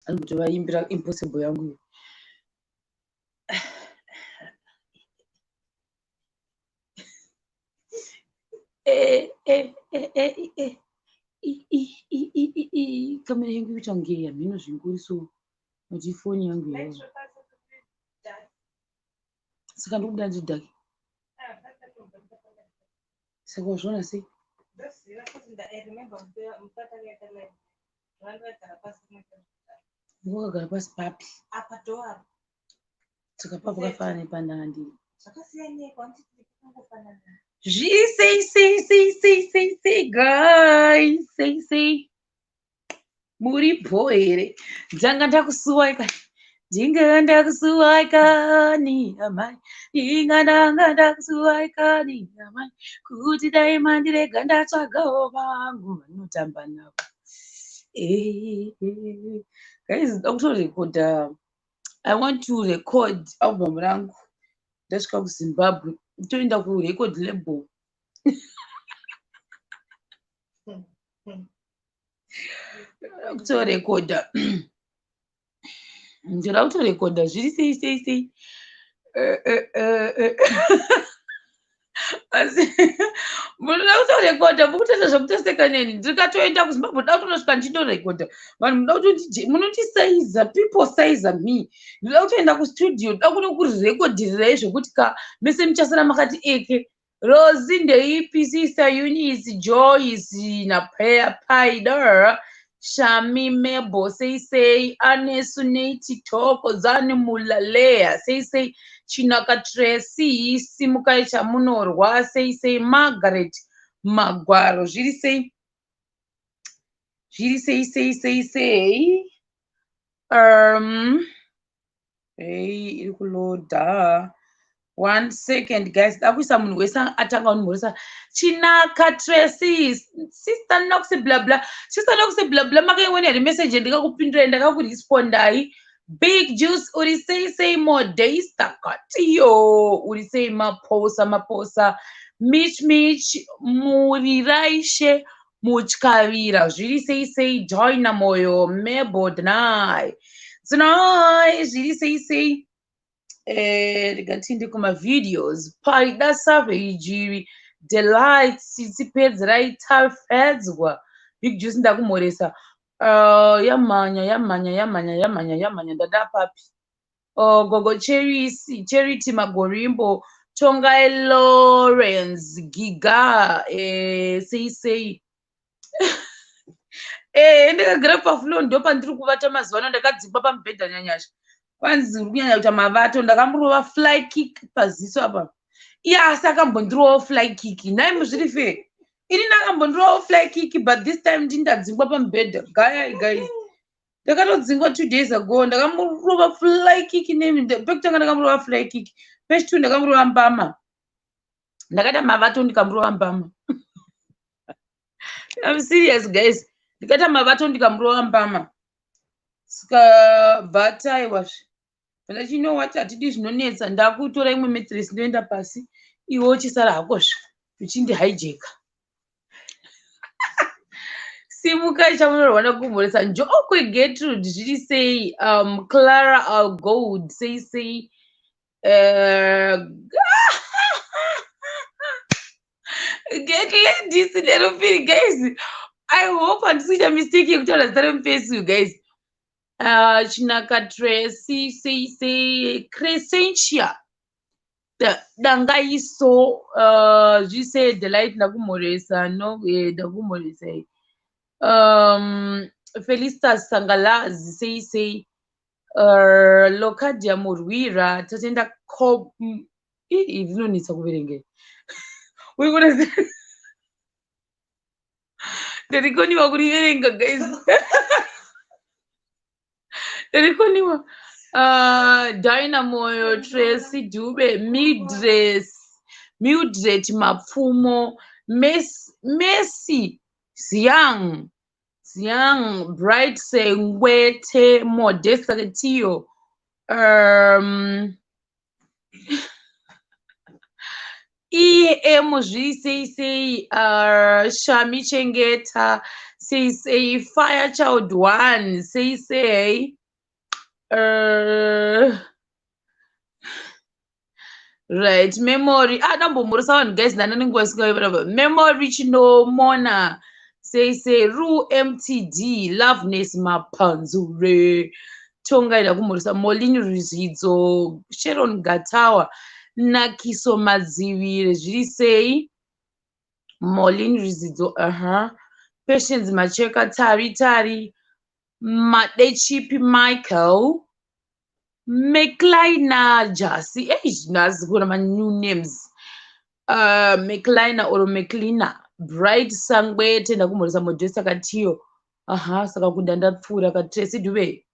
Anotovaimbira impossible yangu iyo. Eh, eh, eh, eh, eh. Kamera yangu ikuita kunge hamhino zvinguri so kuti ifoni yangu here. Saka ndikubuda ndidhaki. Saka wazviona sei? Wakagara pasi papi? Saka papo kafanana nepandanga ndiri. Zviri sei sei sei sei sei sei guys sei sei. Muri bho here? Ndanga ndakusuwai kani. Ndinga ndakusuwai kani amai. Ndinga ndanga ndakusuwai kani amai. Kuti dai mandirega ndatsvagawo vangu vanotamba navo. Eh, eh. Guys, ndoda kutorekodha. I want to record album rangu. Ndasvika kuZimbabwe. Ndotoenda kurecord label. Kutorekodha. Ndoda kutorekodha zviri sei sei sei. Eh, eh, eh, eh. Asi munoda kutorekodha mukutoita zvekutoseka neni. Ndikatoenda kuZimbabwe ndoda kutonosvika ndichitorekodha. Vanhu munoda kutondije munondisaiza people size me. Ndoda kutoenda kustudio ndoda kunokurekodhirirai zvekuti ka mese muchasara makati eke. Rosie ndeipi sister Eunice Joyce naPair Paider Shami Mebo sei sei Anesu Nate Toko Zani Mulalea sei sei Chinaka Tracy Simukai Chamunorwa sei sei Margaret Magwaro zviri sei zviri sei sei sei sei Hey, iri kuloda. One second guys, dakuisa munhu wese atanga unimhoresa. Chinaka Tracy, Sister Nox bla bla. Sister Nox bla bla makaiona here message ndikakupindurai ndakakurespondai. Big Juice uri sei sei Modesta Katiyo uri sei Maposa Maposa Mitch Mitch Muriraishe Mutyavira zviri sei sei Joina Moyo Mebo Dnai Dzinai zviri sei sei eh, rega tiende kumavideos Paida Savage Delight Tsitsi Pedzerai Tafedzwa Big Juice ndakumhoresa yamhanya yamhanya yamhanya yamhanya yamhanya ndada papi Oh, Gogo Cherisi, Charity Magorimbo, Tongai Lawrence, Giga, eh, sei sei. Eh, ndakagara pafloor ndopandiri kuvata mazuva ano ndakadzikwa pamubhedha nyanyasha. Kwanzi uri kunyanya kuita mavato ndakamurova fly kick paziso apa. Iye asi akambondirovawo fly kick. Nhai muzviri fair. Ini ndakambondirovawo fly kick but this time ndini ndadzingwa pamubhedha. Gayai guys. Ndakatodzingwa 2 days ago ndakamurova fly kick nemi pekutanga ndakamurova fly kick pechi 2 ndakamurova mbama ndakaita mavato ndikamurova mbama. I'm serious guys, ndikaita mavato ndikamurova mbama saka bva taiwazve ndachino wati hatidi zvinonetsa ndakutora imwe mattress ndoenda pasi iwe uchisara hakozve uchindihijeka. Simukai chamunorwa nakumhoresa Njokwe Gertrude zviri sei Clara Algold sei sei get ladies nerupiri guys. I hope handisi kuita mistake yekutaura zita remufesi uyu guys. Chinaka Tracy sei sei Crescentia Dangaiso zvise Delight ndakumhoresa no ndakumhoresa Felistas Sangalazi sei sei Locadia Murwira Tatenda Cob ii rinonetsa kuverengera urikuona ndarikoniwa kuriverenga guys ndarikoniwa Dynamoyo Tracy Dube Midres Mildred Mapfumo Messi Ziang Ziang Bright Sengwete Modesta Tiyo EM zviri sei sei Shami Chengeta Sei sei Fire Child 1, sei sei. Right, Memory. Ah, ndambomhoresa vanhu guys, ndana nenguva isingavi. Memory Chinomona. Sei sei Ru MTD, Loveness Mapanzure. Tonga ida kumhoresa Molin Rizvidzo, Sharon Gatawa, Nakiso Madzivire, zviri sei? Molin Rizidzo, aha. Patience Macheka, Tari Tari, Madechipi Michael, McLeina Jasi, hey, nhasi kuna ma new names. McLeina or McLeina, Bright Sangwe, tenda kumhoresa Modesta Katiyo. Aha, saka kunda ndapfuura kaTracy Dube.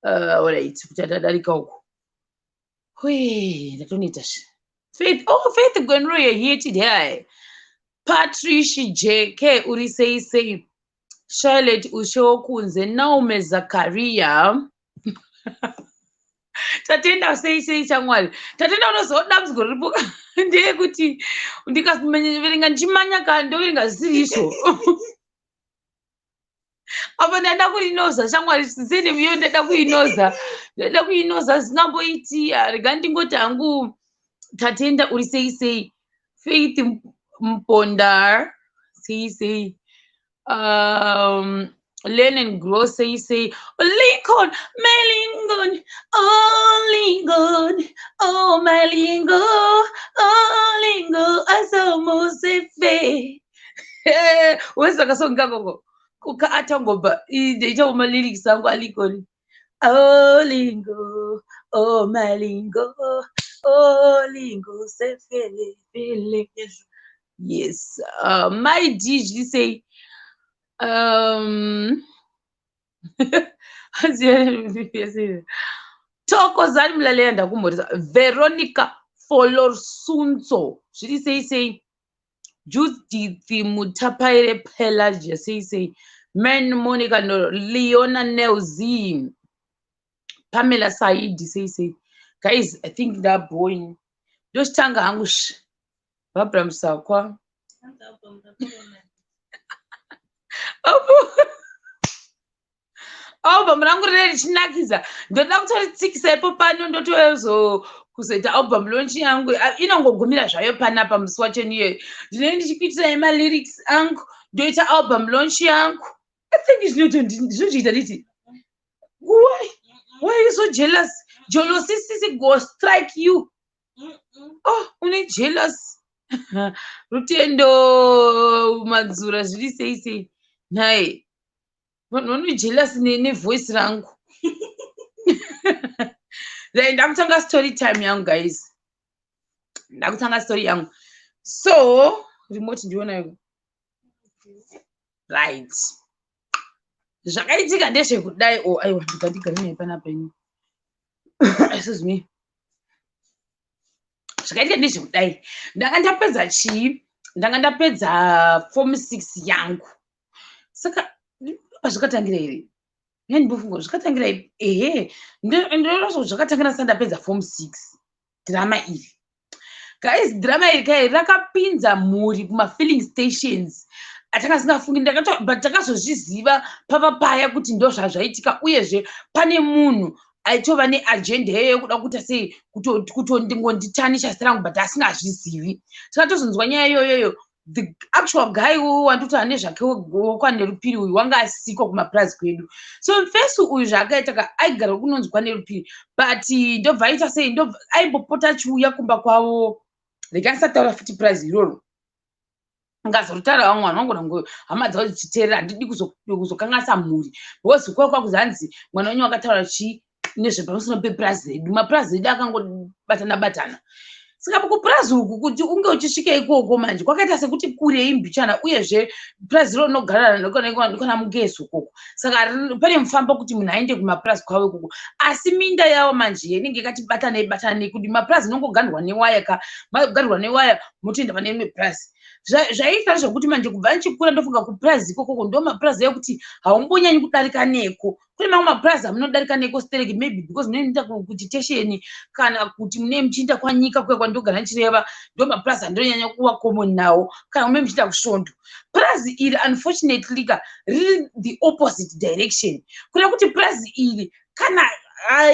Alright, kuti atadarika uko. Hwee, ndatoneta. Faith, oh, Faith Gwenro, you're here today. Patricia JK, uri sei sei? Charlotte Ushewokunze, Naume Zakaria. Tatenda sei sei chamwari. Tatenda unoziva dambudziko riripo ndeyekuti ndikaverenga ndichimanya ka ndoverenga zvisiri izvo. Apa ndada kuinoza shamwari sene iyo ndada kuinoza. Ndada kuinoza zvingamboiti rega ndingoti hangu Tatenda uri sei sei. Faith Mpondar sei sei. Learn and grow sei sei. Lincoln, my Lincoln, oh Lincoln, oh my Lincoln, oh Lincoln, asomusefe. Wese akasonga koko. Kuka atangobva ndeitawo malyrics angu aLincoln. Oh Lingo, oh my Lingo, oh Lingo, sefele fele. Yes, my DJ say, Thokozani Mlaleli ndakumhoresa Veronica Folorsunso zviri sei sei. Judith Mutapaire Pelagia sei sei. Man Monica no Leona Nelzi Pamela Saidi sei sei. Guys, I think ndaboing ndochitanga hangu sh Barbara Musakwa. Apo album rangu rine richinakidza, ndoda kutoritsikisa ipo pano, ndotozo kuzoita album launch yangu. Ah, inongogumira zvayo panapa musi wacho niyo ndinenge ndichikuitirai malyrics angu, ndoita album launch yangu. I think zvinotoita nditi why you so jealous? Jealousy sisi go strike you. Oh, une jealous. Rutendo Madzura zviri sei sei. Nhai vanhu vane jealous nevoice rangu. Then ndakutanga story time yangu guys, ndakutanga story yangu. So remote ndionayo, right? Zvakaitika ndezvekudai. O aiwa, ndingandigare naye panapa ini. Excuse me. Zvakaitika ndezvekudai, ndanga ndapedza chii, ndanga ndapedza form 6 yangu. Saka pazvakatangira here, ndimbofunga zvakatangira ehe, ndinozo zvakatangira ndisati ndapedza form 6. Dhirama iri guys, dhirama iri kai rakapinza mhuri kumafilling stations atanga singafungi. But takazozviziva pava paya kuti ndo zvazvaitika. Uyezve pane munhu aitova neagenda iyoyo yekuda kuita sei, kutondingonditanisha zita rangu, but asingazvizivi. Takatozonzwa nyaya iyoyoyo, the actual guy wandoti ane zvake wokwanerupiri uyu wanga asikwa kumapurazi kwedu. So mufesi uyu zvaakaita ka, aigara kunonzi kwanerupiri, but ndobva aita sei, aimbopota achiuya kumba kwavo. Rega ndisataura futi purazi iroro, ngazotaura vamwe vanhu vangona ngo hama dzavo dzichiteerera. Handidi kuzokanganisa mhuri because kwakwa kuzanzi mwana wenyu wakataura chii nezvepamusoro pepurazi redu. Mapurazi edu akangobatana batana. Saka kupurazi uku kuti unge uchisvika ikoko manje kwakaita sekuti kurei mbichana. Uyezve purazi iro rinogara nekwana Mugezi ukoko, saka pane mufambo kuti munhu aende kumapurazi kwavo ikoko. Asi minda yavo manje inenge yakati batanei batanei, kuti mapurazi inongogandwa newaya ka, magandwa newaya motoenda pane imwe purazi. Zvaiita zvekuti manje kubva ndichikura, ndofunga kupurazi ikokoko ndo mapurazi ekuti haumbonyanyi kudarika neko. Kune mamwe mapurazi amunodarika neko stereki, maybe because munenge muchienda kuchitesheni kana kuti munenge muchienda kwanyika kuya kwandogara ndichireva. Ndo mapurazi andinonyanya kuva common nawo, kana munenge muchienda kusvondo. Purazi iri, unfortunately ka, riri the opposite direction, kureva kuti purazi iri kana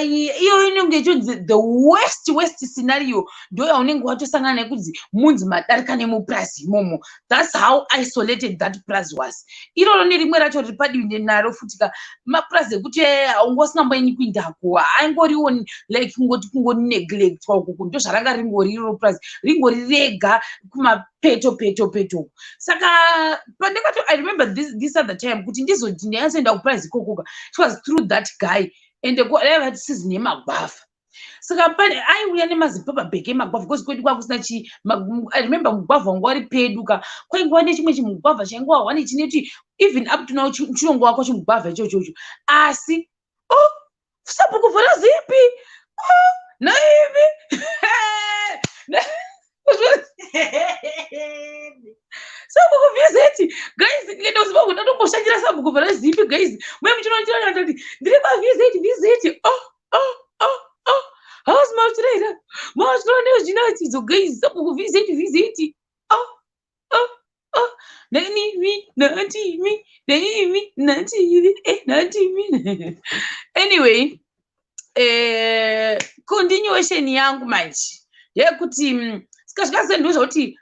iyo inenge ichonzi the worst scenario, ndo yaunenge watosangana nekunzi munzi madarika nemupurazi imomo. That's how isolated that purazi was. Iroro nerimwe racho riri padivi naro futi ka, mapurazi ekuti haunga usingamboenyi kuindako, aingoriwo like kungoti kungoneglectwa ukuku. Ndo zvaranga ringori iroro purazi, ringori rega kumapeto peto peto. Saka pandakato, I remember this other time kuti ndizoti ndanyatsoenda kupurazi ikokoka, it was through that guy. Ende raiva season yemagwavha, saka pane aiuya nemazipaper bag emagwavha, because kwedu kwakusina chi. I remember mugwavha wanga wari pedu ka, kwaingova nechimwe chimugwavha chaingova one chinoti even up to now chinongowakwa chimugwavha ichochocho. Asi, oh, sabhuku vhura zipi, oh, naivi. Sabhuku visit, guys. Ndikaenda kuZimbabwe, ndatomboshanyira sabhuku vhura zipi, guys. Muye muchinondirana, ndati ndiri pavisit, visit. Oh, oh, oh, oh, hausi mausiraira mausira nezvinatidzo, guys. Sabhuku visit, visit. Oh, oh, oh, nanimi natimi naimi nativi natimi. Anyway, continuation yangu manje ndeyekuti sika zvikazendwa zvakuti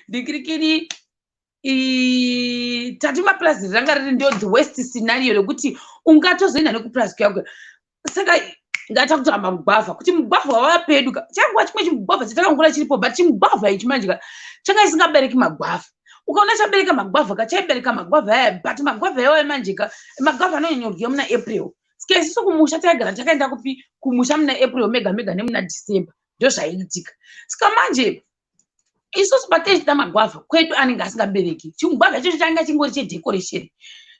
ndikirikini tati mapurazi ranga riri ndo the worst scenario rekuti ungatozoenda nekupurazi kuyako. Saka ngata kutora mugwavha, kuti mugwavha wava pedu ka, changuva chimwe chimugwavha chatakangura chiripo, but chimugwavha ichi manje ka changa chisingabereki magwavha. Ukaona chabereka magwavha ka, chaibereka magwavha aya, but magwavha iwayo manje ka, magwavha anonyanya kudyiwa muna April. Saka isusu kumusha taigara takaenda kupi? Kumusha muna April mega mega nemuna December, ndo zvaiitika. Saka manje isusu pataichida magwavha kwedu anenge asingabereki. Chimugwavha ichocho changa chingori chedecoration,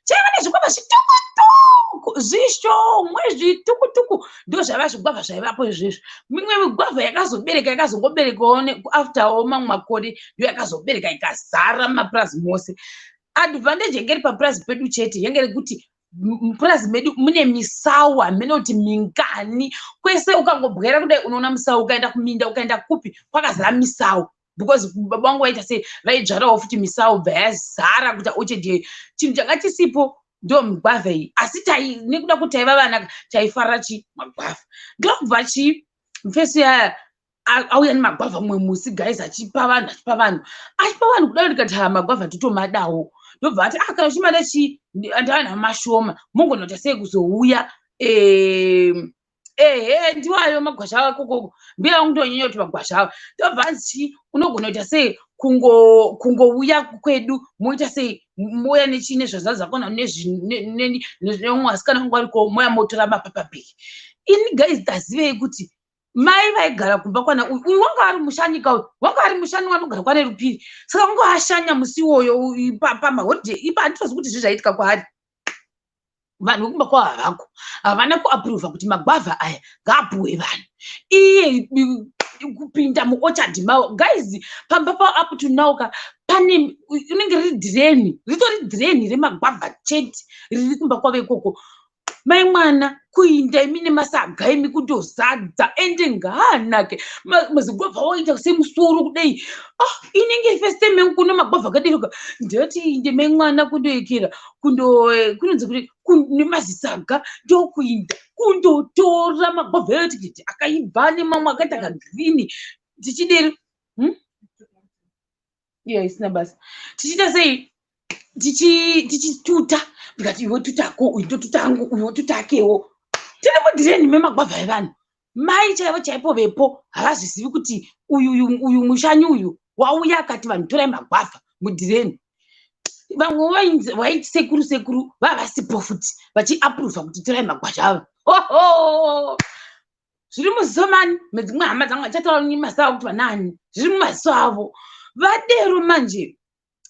chaiva nezvigwavha zvitukutuku zvishomwe, zvitukutuku. Ndo zvaiva zvigwavha zvaivapo izvezvo. Mimwe migwavha yakazobereka, yakazongoberekawo afterwo mamwe makore, ndo yakazobereka ikazara mumapurazi mose. Advantage yange iri papurazi pedu chete yange iri kuti mupurazi medu mune misau, hamene kuti mingani. Kwese ukangobwera kudai unoona musau, ukaenda kuminda, ukaenda kupi, kwakazara misau, because baba vangu vaita sei, vaidzvarawo futi misau, bva yazara kuita orchard. Chinhu changa chisipo ndo migwavha iyi, asi tai nekuda kuti taiva vana taifarira chi magwavha. Ndokubva chi mufesi yaya auya nemagwavha mumwe musi, guys, achipa vanhu, achipa vanhu, achipa vanhu kudai. Ndikati, "Ha, magwavha totomadawo." Ndobva ati, "Ah, kana uchimada chi, ndava mashoma, mungona sei kuzouya?" Ehe, ndiwayo magwasha avo ikokoko. Mbuya vangu ndonyanya kuti magwasha avo. Ndobva anzi chi, unogona kuita sei, kungouya kwedu, moita sei, mouya nechii nezvazva zvakona neumwe vasikana vangu variko, moya motora mapaper bag. Ini, guys, tazivei kuti mai vaigara kumba kwana uyu, uyu wanga ari mushanyika, uyu wanga ari mushani wanogara kwane rupiri. Saka wanga ashanya musi iwoyo pamaholiday ipa. Handitozi kuti zvezvaitika kwaari, vanhu vekumba kwavo havako, havana kuapuruvha kuti magwavha aya ngaapuwe vanhu. Iye kupinda muorchard mavo, guys, pamba pavo up to now ka pane inenge riri dhireni, ritori dhireni remagwavha chete riri kumba kwavo ikoko. Mai mwana kuinda imi nemasaga imi kundozadza, ende ngaanake mazigwavha waita semusoro kudai. Ah, inenge first time yangu kuno magwavha akaderuka. Ndati inde mai mwana kundoekera kundo kunonzi kuti nemazisaga, ndokuinda kundotora magwavha ayo, tikiti akaibva nemamwe akaita kagreen, tichideri. Iya isina basa, tichiita sei, tichituta. Ndikati, "Iwe tutako, uyu ndotutangu, uyu tutakewo." Tiri mudhireni memagwavha evanhu. Mai chaivo chaipo vepo havazvizivi kuti uyu uyu mushanyi uyu wauya akati vanhu torai magwavha mudhireni. Vamwe vaiti sekuru, sekuru vava vasipo futi vachiapuruvha kuti torai magwazha ava. Oho, zviri muziso mani medzimwe hama dzangu, achataura nemazita avo kuti vanani, zviri mumaziso avo. Vadero manje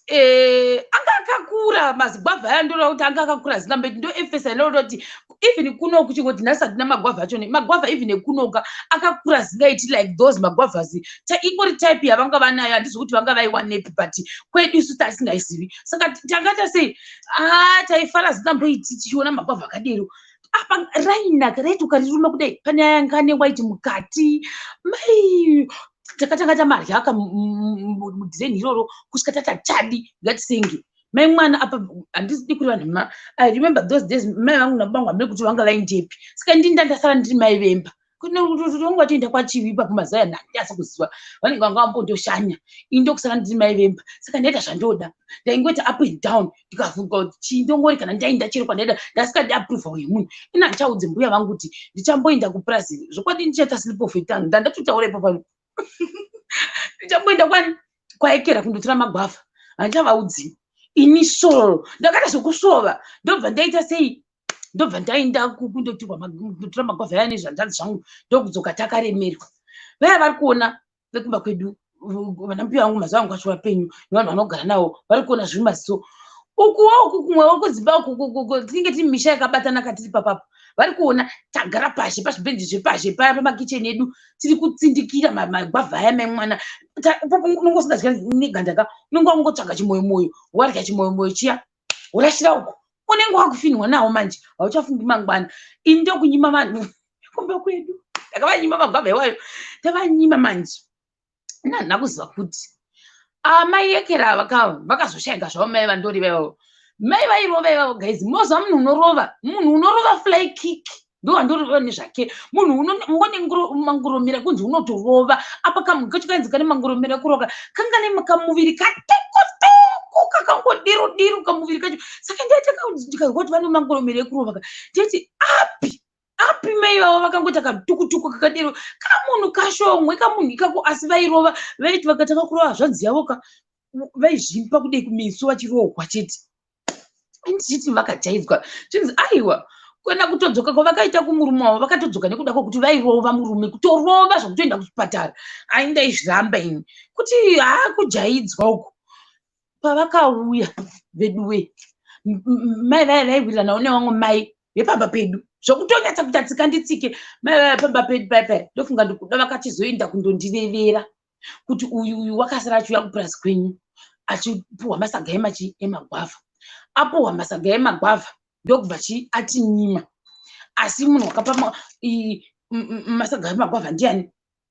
anga akakura mazigwavha aya, ndoreva kuti anga akakura. Zina mbeti ndo emphasize, ndoreva kuti Even kunoku chingoti nhasi hatina magwavha acho, magwavha even ekunoka akakura zingaiti like those magwavhas. Ingori type yavanga vanayo, handizi kuti vanga vaiwanepi, but kwedu isu tasingaizivi. Saka tangata sei, a taifara zingamboiti tichiona magwavha akadero. Apa rainaka, raiti ukariruma kudai pane anga ane white mukati. Mai, takatanga tamarya aka mudhireni iroro kusvika tatachadi ngatisenge. Mai mwana, apa handisidi kuri vanhu. I remember those days, mai vangu nabangu hamene kuti vanga vaindepi. Saka ndini ndandasara ndiri mai vemba. Vanga vatoenda kwachivi ipapo mazaya, ndandinyatsa kuziva vanenge vanga vambotoshanya. Ini ndokusara ndiri mai vemba. Saka ndaita zvandoda, ndaingoita up and down. Ndikafunga kuti chii, ndongori kana ndaenda chero kwandaida, ndasikadi approval yemunhu. Ina handichaudze mbuya vangu kuti ndichamboenda kupurazi. Zvokwadi ndichaita slip of a tongue, ndandatotaura ipapo, ndichamboenda kwani kwaekera kundotora magwavha. Handichavaudzi ini soro ndakaita zvokusvova. Ndobva ndaita sei? Ndobva ndaenda kundotora magwavha aya nezvanzadzi zvangu, ndokudzoka takaremerwa. Vaya vari kuona vekumba kwedu, vana mbuya vangu mazuva angu acho vapenyu, nevanhu vanogara navo vari kuona zviri maziso. Ukuwo uku kumwewo kudzimba uku, tinenge tiri misha yakabatana katiri papapo, vari kuona tagara pashe pazvibhenji zvepazhe paya pamakicheni edu, tiri kutsindikira magwavha aya. Mai mwana, unonge usingadya neganda ka, unenge wangotsvaga chimoyomoyo, warya chimoyomoyo chiya, worashira uko, unenge wakufinhwa nawo. Manje hauchafungi mangwana. Ini ndokunyima vanhu kumba kwedu, ndakavanyima magwavha iwayo, ndavanyima. Manje nhandina kuziva kuti amai yekera vakazoshayika zvavo. Mai vandori vaivavo, mai vairova ivavo. Guys, moziva munhu unorova, munhu unorova fly kick, ndowandorova nezvake. Munhu ngone manguromera kunzi unotorova apa kamunhu kacho kainzi kane manguromera kuroka, kanga nekamuviri katokotoko, kakangodiru diru kamuviri kacho. Saka ndaita kuti vane manguromera ekurova, nditi api api mai vavo vakangoita katukutuku kakadero, kamunhu kashomwe kamunhu ikako. Asi vairova, vaiti vakatanga kurova zvanzi yavo ka, vaizvimba kudai kumeso vachirohwa chete. Ndichiti vakajaidzwa, chinzi aiwa, kuenda kutodzoka kwavakaita kumurume wavo, vakatodzoka nekuda kwokuti vairova murume, kutorova zvokutoenda kuchipatara. Ai, ndaizviramba ini kuti haakujaidzwa uku. Pavakauya veduwe, mai vaya vaiwiriranawo nevamwe mai vepamba pedu zvokutonyatsa kuita tsika nditsike. Mai vaya pamba pedu paipai, ndofunga ndikuda vakachizoenda kundondirevera kuti uyu uyu wakasara achiuya kupurasi kwenyu achipuhwa masaga emachi emagwavha, apuhwa masaga emagwavha, ndokubva chi atinyima. Asi munhu wakapa masaga emagwavha ndiani?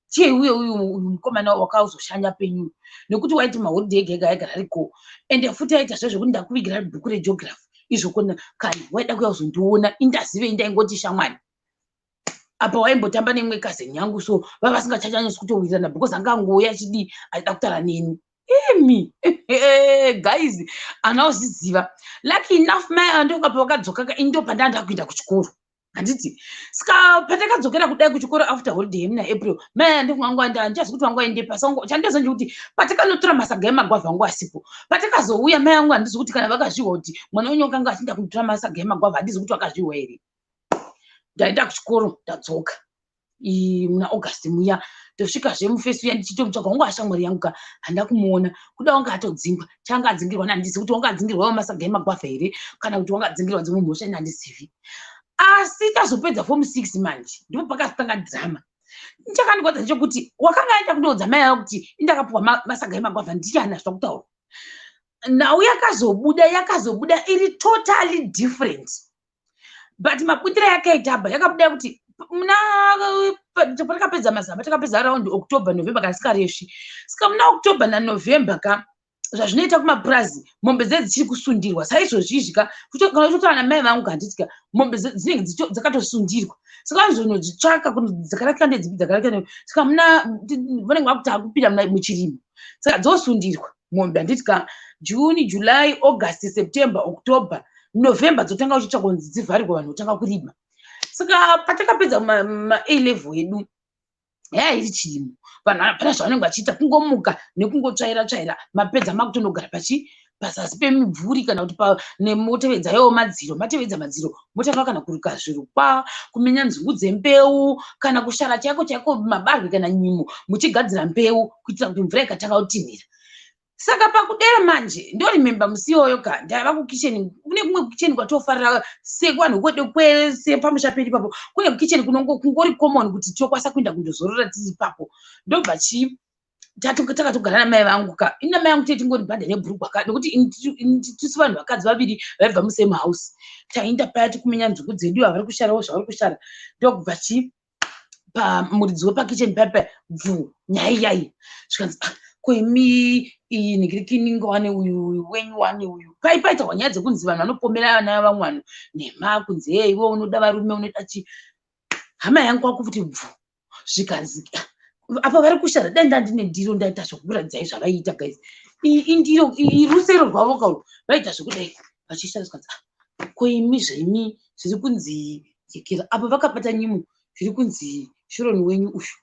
Chii, uye uyu mukomana wakazoshanya penyu, nekuti waiti mahoridhe ega ega aigara ariko, ende futi aita zvezvekuti ndakuvigira bhuku regeography izvo kona kani waida kuya kuzondiona. Indazivei, ndaingoti shamwari. Apa waimbotamba neimwe kazeni yangu, so vava vasingachanyanyisi kutowirirana because anga angouya achidii, achida kutaura neni. Imi guys, ana uziziva. Lucky enough, mai ava ndoka pavakadzoka, ini ndo pandanga kuenda kuchikoro, handiti? Saka patakadzokera kudai kuchikoro after holiday yemuna April, mai ndokunga handichazi kuti vanga vaende pasi. Chandoziva ndekuti patakanotora masaga emagwavha angu asipo. Patakazouya, mai angu handizi kuti kana vakazvihwa kuti mwana wenyu wakanga achienda kunotora masaga emagwavha, handizi kuti vakazvihwa here. Ndaenda kuchikoro, ndadzoka muna August muya, ndosvikazve mufesi uya ndichitomutsvaga, wangu ashamwari yangu ka, handa kumuona. Kuda wanga atodzingwa, changa adzingirwa nandizivi kuti wanga adzingirwa masaga emagwavha here kana kuti wanga adzingirwa dzimwe mhosva, ini handizivi. Asi tazopedza form 6 manje, ndipo pakatanga drama. Chakandigwadza ndechekuti wakanga aenda kundoudza mai avo kuti indakapuwa masaga emagwavha ndichana zvida kutaura. Nhau yakazobuda, yakazobuda iri totally different, but mabudiro yakaita apa, yakabuda kuti muna patakapedza mazama, takapedza around October, November kana sikaresvi. Saka muna October naNovember ka, zvazvinoita kumapurazi, mombe dzedu dzichiri kusundirwa saizvozvizvi ka. Kana uchotaura namai vangu, handiti ka, mombe dzinenge dzakatosundirwa, saka vanozonodzitsvaka kuti dzakarasika ndedzipi, dzakarasika. Saka muna vanenge vakuti akupinda muchirimo, saka dzosundirwa mombe, handiti ka? June, July, August, September, October, November dzotanga kuchitsvakwa kunzi dzivharirwa, vanhu votanga kurima. Saka patakapedza maA level edu, yaya iri chirimo. Vanhu hapana zvavanenge vachiita, kungomuka nekungotsvaira tsvaira. Mapedza, makutonogara pachi pazasi pemibvuri kana kuti motevedza iwo madziro. Matevedza madziro, motanga kana kuruka zvirukwa, kumenya nzungu dzembeu, kana kushara chaiko chaiko mabarwe kana nyimo, muchigadzira mbeu kuitira kuti mvura ikatanga kutinhira. Saka pakudera manje, ndoremember musi iyoyo ka, ndaiva kukicheni. Kune kumwe kukicheni kwatofarira sekuvanhu kwedu kwese pamusha pedu ipapo. Kune kukicheni kungori common kuti tinokwanisa kuenda kundozorora tiri ipapo. Ndobva chii, takatogara namai vangu ka. Ini namai vangu tetingori bhadha nebhurugwa ka, nekuti tisu vanhu vakadzi vaviri vaibva musame house. Taenda paya tikumenya nzungu dzedu, havari kusharawo zvavari kushara. Ndokubva chii, pamuridzi wepakicheni paipa bvu nyaya iyai. Zvikanzi, "Ah, ko imi iyi nhingirikininga uyu wenyu wani uyu." Paipaitwa nyaya dzekunzi vanhu vanopomera vana vamwe vanhu nhema, kunzi, "Hey, iwe unoda varume, unoda chi." Hama yangu kwakuti bvu. Zvikanzi, "Ah, apa vari kushara. Dai ndandine ndiro, ndaita zvokuratidzai zvavaiita." Guys, iyi indiro, iyi rusero rwavo kauro. Vaita zvekudai vachishara. Zvikanzi, "Ah, ko imi zvemi zviri kunzi Yekera apa vakabata nyimo, zviri kunzi Shironi wenyu uyu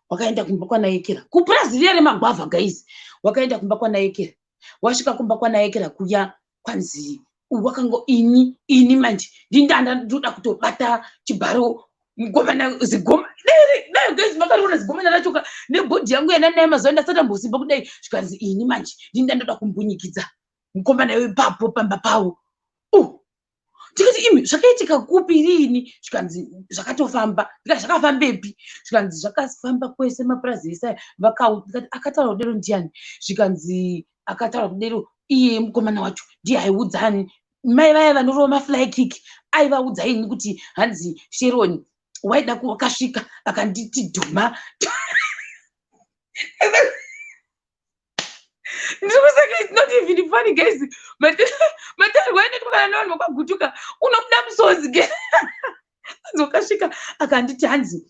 wakaenda kumba kwanayekera kupurazi riya remagwavha." Guys, wakaenda kumba kwanayekera. Wasvika kumba kwanayekera kuya, kwanzi wakanga ini manje ndindanda ndoda kutobata chibharo mukomana zigoma. Dai guys makariona zigomana racho ka, nebhodhi yangu yananaye mazuva ndasati ambosimba kudai. Zvikanzi, "Ini manje ndinda ndoda kumbunyikidza mukomana ipapo pamba pavo." Tikati, "Imi, zvakaitika kupi, riini?" Zvikanzi, "Zvakatofamba." Ndikati, "Zvakafambepi?" Zvikanzi, "Zvakafamba kwese mapurazi ese aya." Ndikati, "Akataura kudero ndiani?" Zvikanzi, "Akataura kudero iye mukomana wacho ndiye aiudzani mai vaya vanorova mafly kick. Aivaudza ini kuti hanzi Sheroni waida wakasvika akanditi dhuma." Ndiri kuseka, it's not even funny, guys. Mataurwa anoitwa kana nevanhu vakagutuka, unobuda musodzi ge. Hanzi wakasvika akanditi, hanzi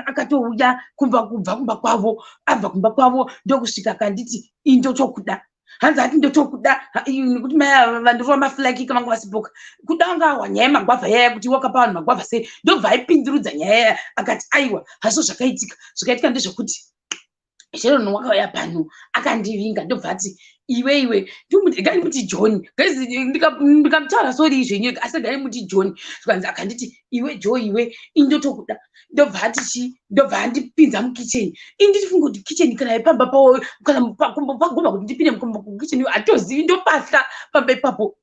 akatouya kumba, kubva kumba kwavo, abva kumba kwavo ndokusvika akanditi, "Indotokuda." Hanzi ati, "Ndotokuda," nekuti mai ava vandirova mafly kick vanga vasipoka. Kuda anga ahwa nyaya yemagwavha yaya, kuti wakapa vanhu magwavha sei. Ndobva aipindurudza nyaya yaya, akati, "Aiwa, hazvo zvakaitika. Zvakaitika ndezvekuti Sharon wakauya pano akandivinga. Ndobva ati, 'Iwe, iwe,' gai muti John. Guys, ndikamutaura sorry zvenyu, asi gai muti John." Zvikanzi akanditi, "Iwe Joe, iwe, indotokuda." Ndobva ati chi, ndobva andipinza mukicheni. Indichifunga kuti kicheni kana yepamba pavo, kana pagomba kuti ndipinde mukicheni, hatozivi ndopahla pamba ipapo.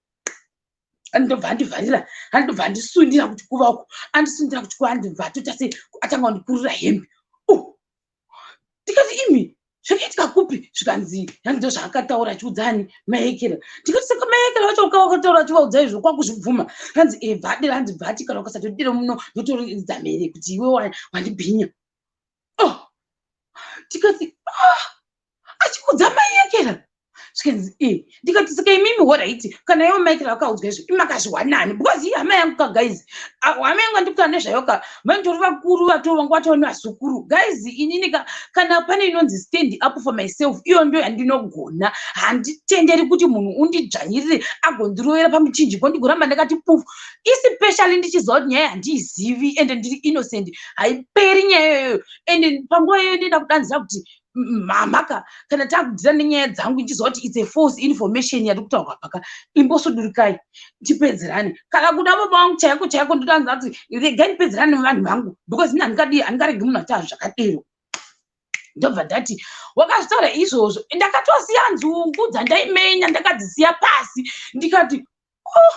Ndobva andivharira, andobva andisundira kuti kuva uko, andisundira kuti kuva, andobva atoita sei, atanga kundikurura hembe. Oh, ndikati, "Imi, zvakaitika kupi?" Zvikanzi, "Hanzi ndo zvaakataura achiudzani maekera." Ndikati, "Saka maekera vacho wakataura achivaudza izvo kwakuzvibvuma?" Hanzi, "E, bvadira." Hanzi, "Bvati kana ukasatodira muno, ndotoridza mhere kuti iwe wandibhinya." Oh, tikati, "Ah, achiudza maekera?" Zvikanzi, "E." Ndikati, "Saka imimi, alright, kana ivo maekera vakaudzwa izvo, imakazviwanani?" Because ihama yangu ka, guys. Hama yangu andikutaura nezvayo ka, vanditori vakuru, vatovanga vatova nevazukuru. Guys, inini ka, kana pane inonzi stand up for myself, iyo ndo yandinogona. Handitenderi kuti munhu undidzvanyirire agondirovera pamuchinjiko ndigoramba ndakati pufu, especially ndichiziva kuti nyaya handiizivi ende ndiri innocent. Haiperi nyaya iyoyo. Ende panguva iyoyo ndinoda kudanzira kuti mhamaka kana takudhira nenyaya dzangu, ndichiziva kuti it's a false information yari kutaurwa paka, imbosudurikai tipedzerane. Kana kuda baba vangu chaiko chaiko, ndodanza kuti regai ndipedzerane nevanhu vangu, because ini handingadii, handingaregi munhu achiita zvakadero. Ndobva ndati, "Wakazvitaura izvozvo?" Ndakatosiya nzungu dzandaimenya, ndakadzisiya pasi. Ndikati, "Oh,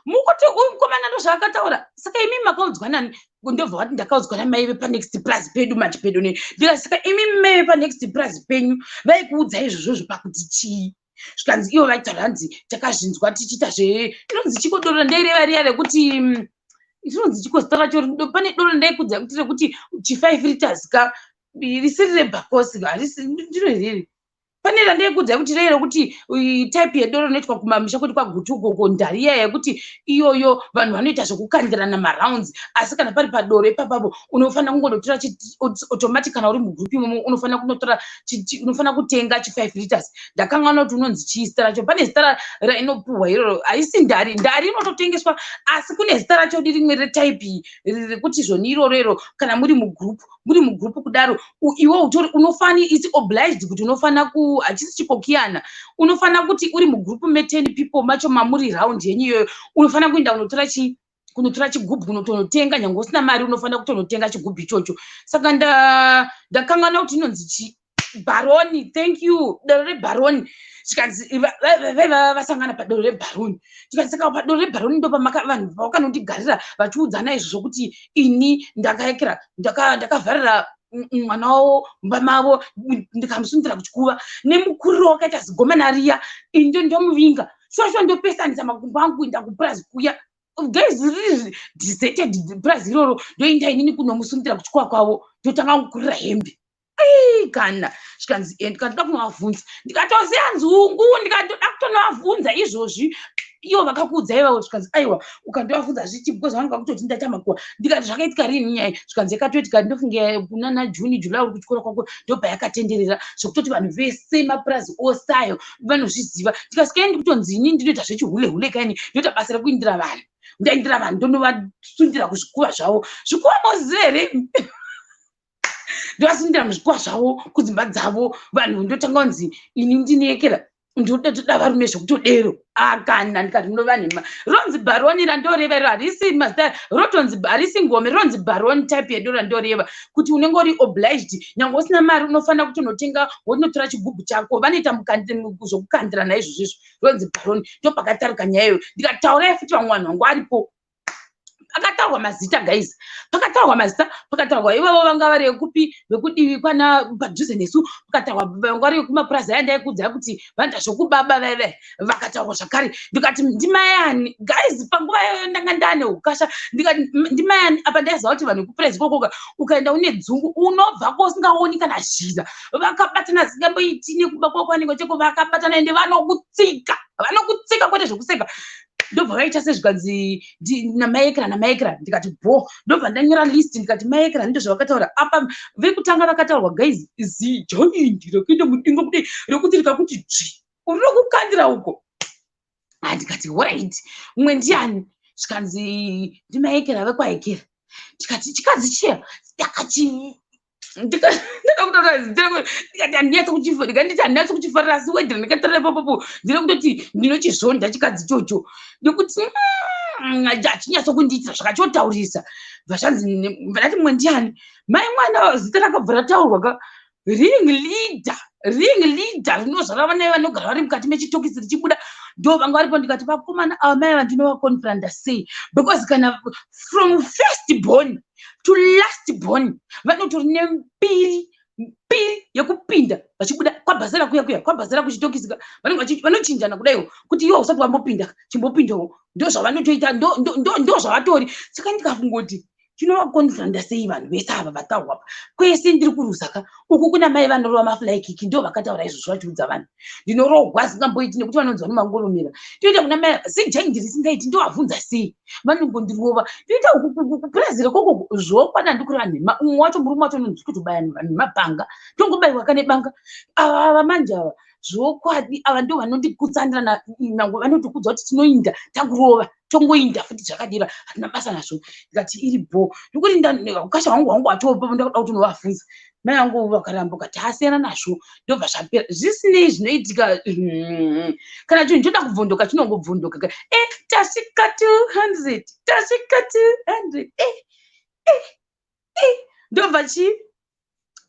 mukuti uyu mukomana ndo zvaakataura? Saka imi makaudzwa nani?" Ndobva vati, "Ndakaudzwa namai vepanext plus pedu manje pedu ne." Ndikati, "Saka imi mai vepanext plus penyu vaikuudza izvozvozvo pakuti chii?" Zvikanzi, "Ivo vaitaura, hanzi takazvinzwa tichiita zve inonzi chiko doro ndeireva riya rekuti rinonzi chiko zita racho? Pane doro ndaikudza kuti rekuti chi5 liters ka, risiri rebhakosi, harisi ndiro riri. Pane randaikudza kuti rei rekuti type yedoro rinoitwa kumamisha kwedu kwaGutu ukoko, ndari iya yekuti iyoyo vanhu vanoita zvekukandirana marounds. Asi kana pari padoro ipapapo, unofanira kungonotora automatic. Kana uri mugroup imomo, unofanira kunotora, unofanira kutenga chi5 liters. Ndakanganwa kuti unonzi chii zita racho. Pane zita rainopuhwa iroro, haisi ndari. Ndari inototengeswa, asi kune zita racho rimwe retype rekuti zvoni iroro iro. Kana muri mugroup, muri mugroup kudaro, iwe utori unofani, it's obliged kuti unofanira ku, hachisi chikokiyana, unofanira kuti uri mugroup me10 people macho mamuri round yenyu iyoyo, unofanira kuenda kunotora chi kunotora chigubhu, kunotonotenga. Nyange usina mari, unofanira kutonotenga chigubhu ichocho. Saka ndakanganwa kuti inonzi chi. Baroni, thank you, doro reBaroni. Zvikanzi vaiva vasangana padoro reBaroni. Tikanzi saka padoro reBaroni ndo vanhu vakanondigarira vachiudzana izvo zvokuti ini ndakaekera, ndakavharira mwana wavo mumba mavo, ndikamusundira kuchikuva nemukuriro wakaita zigomana riya. Ini ndomuvinga shuwa shuwa, ndopesanisa makumbo angu kuenda kupurazi kuya. Guys, riri deserted purazi iroro. Ndoenda inini kunomusundira kuchikuva kwavo, ndotanga kukurira hembe. Kana zvikanzi ndikatoda kunovabvunza, ndikatoziya nzungu, ndikatoda kutonovabvunza izvozvi ivo vakakuudza ivavo. Zvikanzi aiwa, ukandovabvunza zvichi because vanenge vakutoti ndaita makuva. Ndikati zvakaitika rini nyaya? Zvikanzi yakatoitika ndofunge kunana June, July, uri kuchikoro kwako, ndobva yakatenderera zvekutoti vanhu vese mapurazi ose ayo vanozviziva. Ndikasvika ndikutonzi ini ndinoita zvechihule hule kaini, ndoita basa rekuindira vanhu, ndaindira vanhu, ndonovasundira kuzvikuva zvavo. Zvikuva moziva here? Ndovasundira muzvikuva zvavo, kudzimba dzavo vanhu. Ndotanga kunzi ini ndinekera, ndoda toda varume zvekutodero. Akana ndikati munova nhema. Ronzi Baroni randoreva iro harisi mazita, rotonzi harisi ngome, ronzi Baroni, type yedu randoreva kuti unenge uri obliged, nyange usina mari unofanira kutonotenga, wonotora chigubhu chako, vanoita zvokukandirana izvozvo izvo. Ronzi Baroni. Ndopakataruka nyaya iyoyo. Ndikataurai futi vamwe vanhu vangu aripo. Pakataurwa mazita, guys, pakataurwa mazita, pakataurwa ivavo vanga vari vekupi, vekudivi kwana padhuze nesu. Pakataurwa vanga vari vekumapurazi aya ndaikuudzai kuti vanoita zvokubaba vaive vakataurwa zvakare. Ndikati ndimayani, guys, panguva iyoyo ndanga ndane ukasha. Ndikati ndimayani apa? Ndaiziva kuti vanhu vekupurazi ikokoka ukaenda une dzungu unobvako usingaoni kana zhira. Vakabatana zingamboiti nekuba kwako kwanenge cheko, vakabatana ende vanokutsika, vanokutsika kwete zvekuseka. Ndobva vaita sezvikanzi namaekera namaekera. Ndikati bo, ndobva ndanyora list. Ndikati maekera ndo zvavakataura apa. Vekutanga vakataurwa, guys, zigiant rekuenda mudenga kudai, rekuti rikakuti dzvi uri uko. Ndikati alright, mumwe ndiani? Zvikanzi ndimaekera vekwaekera. Ndikati chikadzi chiya ndakachi ndikati handinatso, ndikanditi handinatso kuchifarira, asi wedhera ndikatarira ipapapo ndine kutoti ndinochizvonda chikadzi ichocho nekuti hachinyatso kundiitira zvakachotaurisa. Bva zvanzi ndati mumwe ndiani? Mai mwana, zita rakabva rataurwa ka, ring leader, ring leader rinozvara vana vanogara vari mukati mechitokisi richibuda, ndo vanga varipo. Ndikati vakomana ava mai vandinovaconfronta sei? Because kana from first born to last born vanotori nembiri, mbiri yekupinda vachibuda kwabhazara kuya kuya kwabhazara kuchitokisika, vanenge vanochinjana kudaiwo kuti iwe usati wambopinda chimbopindawo. Ndo zvavanotoita, ndo zvavatori. Saka ndikafungoti tinovaconfronta sei vanhu vese ava vataurwa kwese? Ndiri kuruzaka uku kuna mai vanorova mafly kick, ndo vakataura izvozvo vachiudza vanhu ndinorohwa zingamboiti nekuti vanonzi vanomangoromera. Toita kuna mai zigiant risingaiti, ndovabvunza sei? Vanongondirova. Toita uku kupurazi rekoko, zvokwana ndikureva nhema. Umwe wacho, murume wacho unonzi kutobaya nemabhanga, tongobayiwa kane banga. Ava ava manje ava zvokwadi ava ndo vanondikutsanira nangwe vanotikudza kuti tinoinda takurova, tongoinda futi zvakadira, hatina basa nazvo. Ndikati iri bho nekuti ukasha hwangu hwangu hwatopa, ndakuda kuti unovabvunza. Mai vangu vakaramba, ukati asiyana nazvo, ndobva zvapera. Zvisinei zvinoitika kana chinhu choda kubvunduka chinongobvunduka. E tasvika 200, tasvika 200. E e e ndobva chii,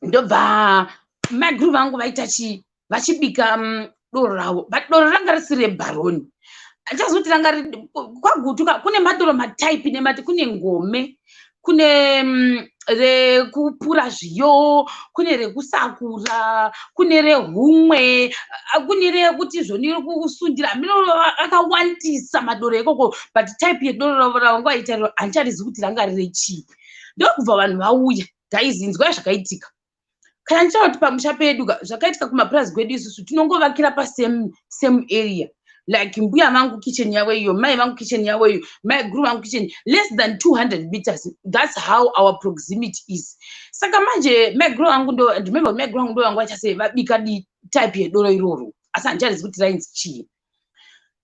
ndobva maiguru vangu vaita chii, vachibika doro ravo, but doro ranga risiri reBaroni. Achazoti ranga kwaGutu kune madoro matype nemati, kune ngome, kune rekupura zviyo, kune rekusakura, kune rehumwe, kune rekuti zvoni rekusundira mino. Akawandisa madoro ikoko, but type yedoro ravo ravanga vaita handicharizi kuti ranga riri chii. Ndokubva vanhu vauya. Guys, inzwai zvakaitika. Kana ndichitaura kuti pamusha pedu ka, zvakaitika kumapurazi kwedu isusu tinongovakira pasame same area, like mbuya vangu kitchen yavo iyo, mai vangu kitchen yavo iyo, mai guru vangu kitchen, less than 200 meters. That's how our proximity is. Saka manje mai guru vangu ndo, remember, mai guru vangu ndo vangu vacha sei vabika di type yedoro iroro, asi handicharizi kuti rainzi chii.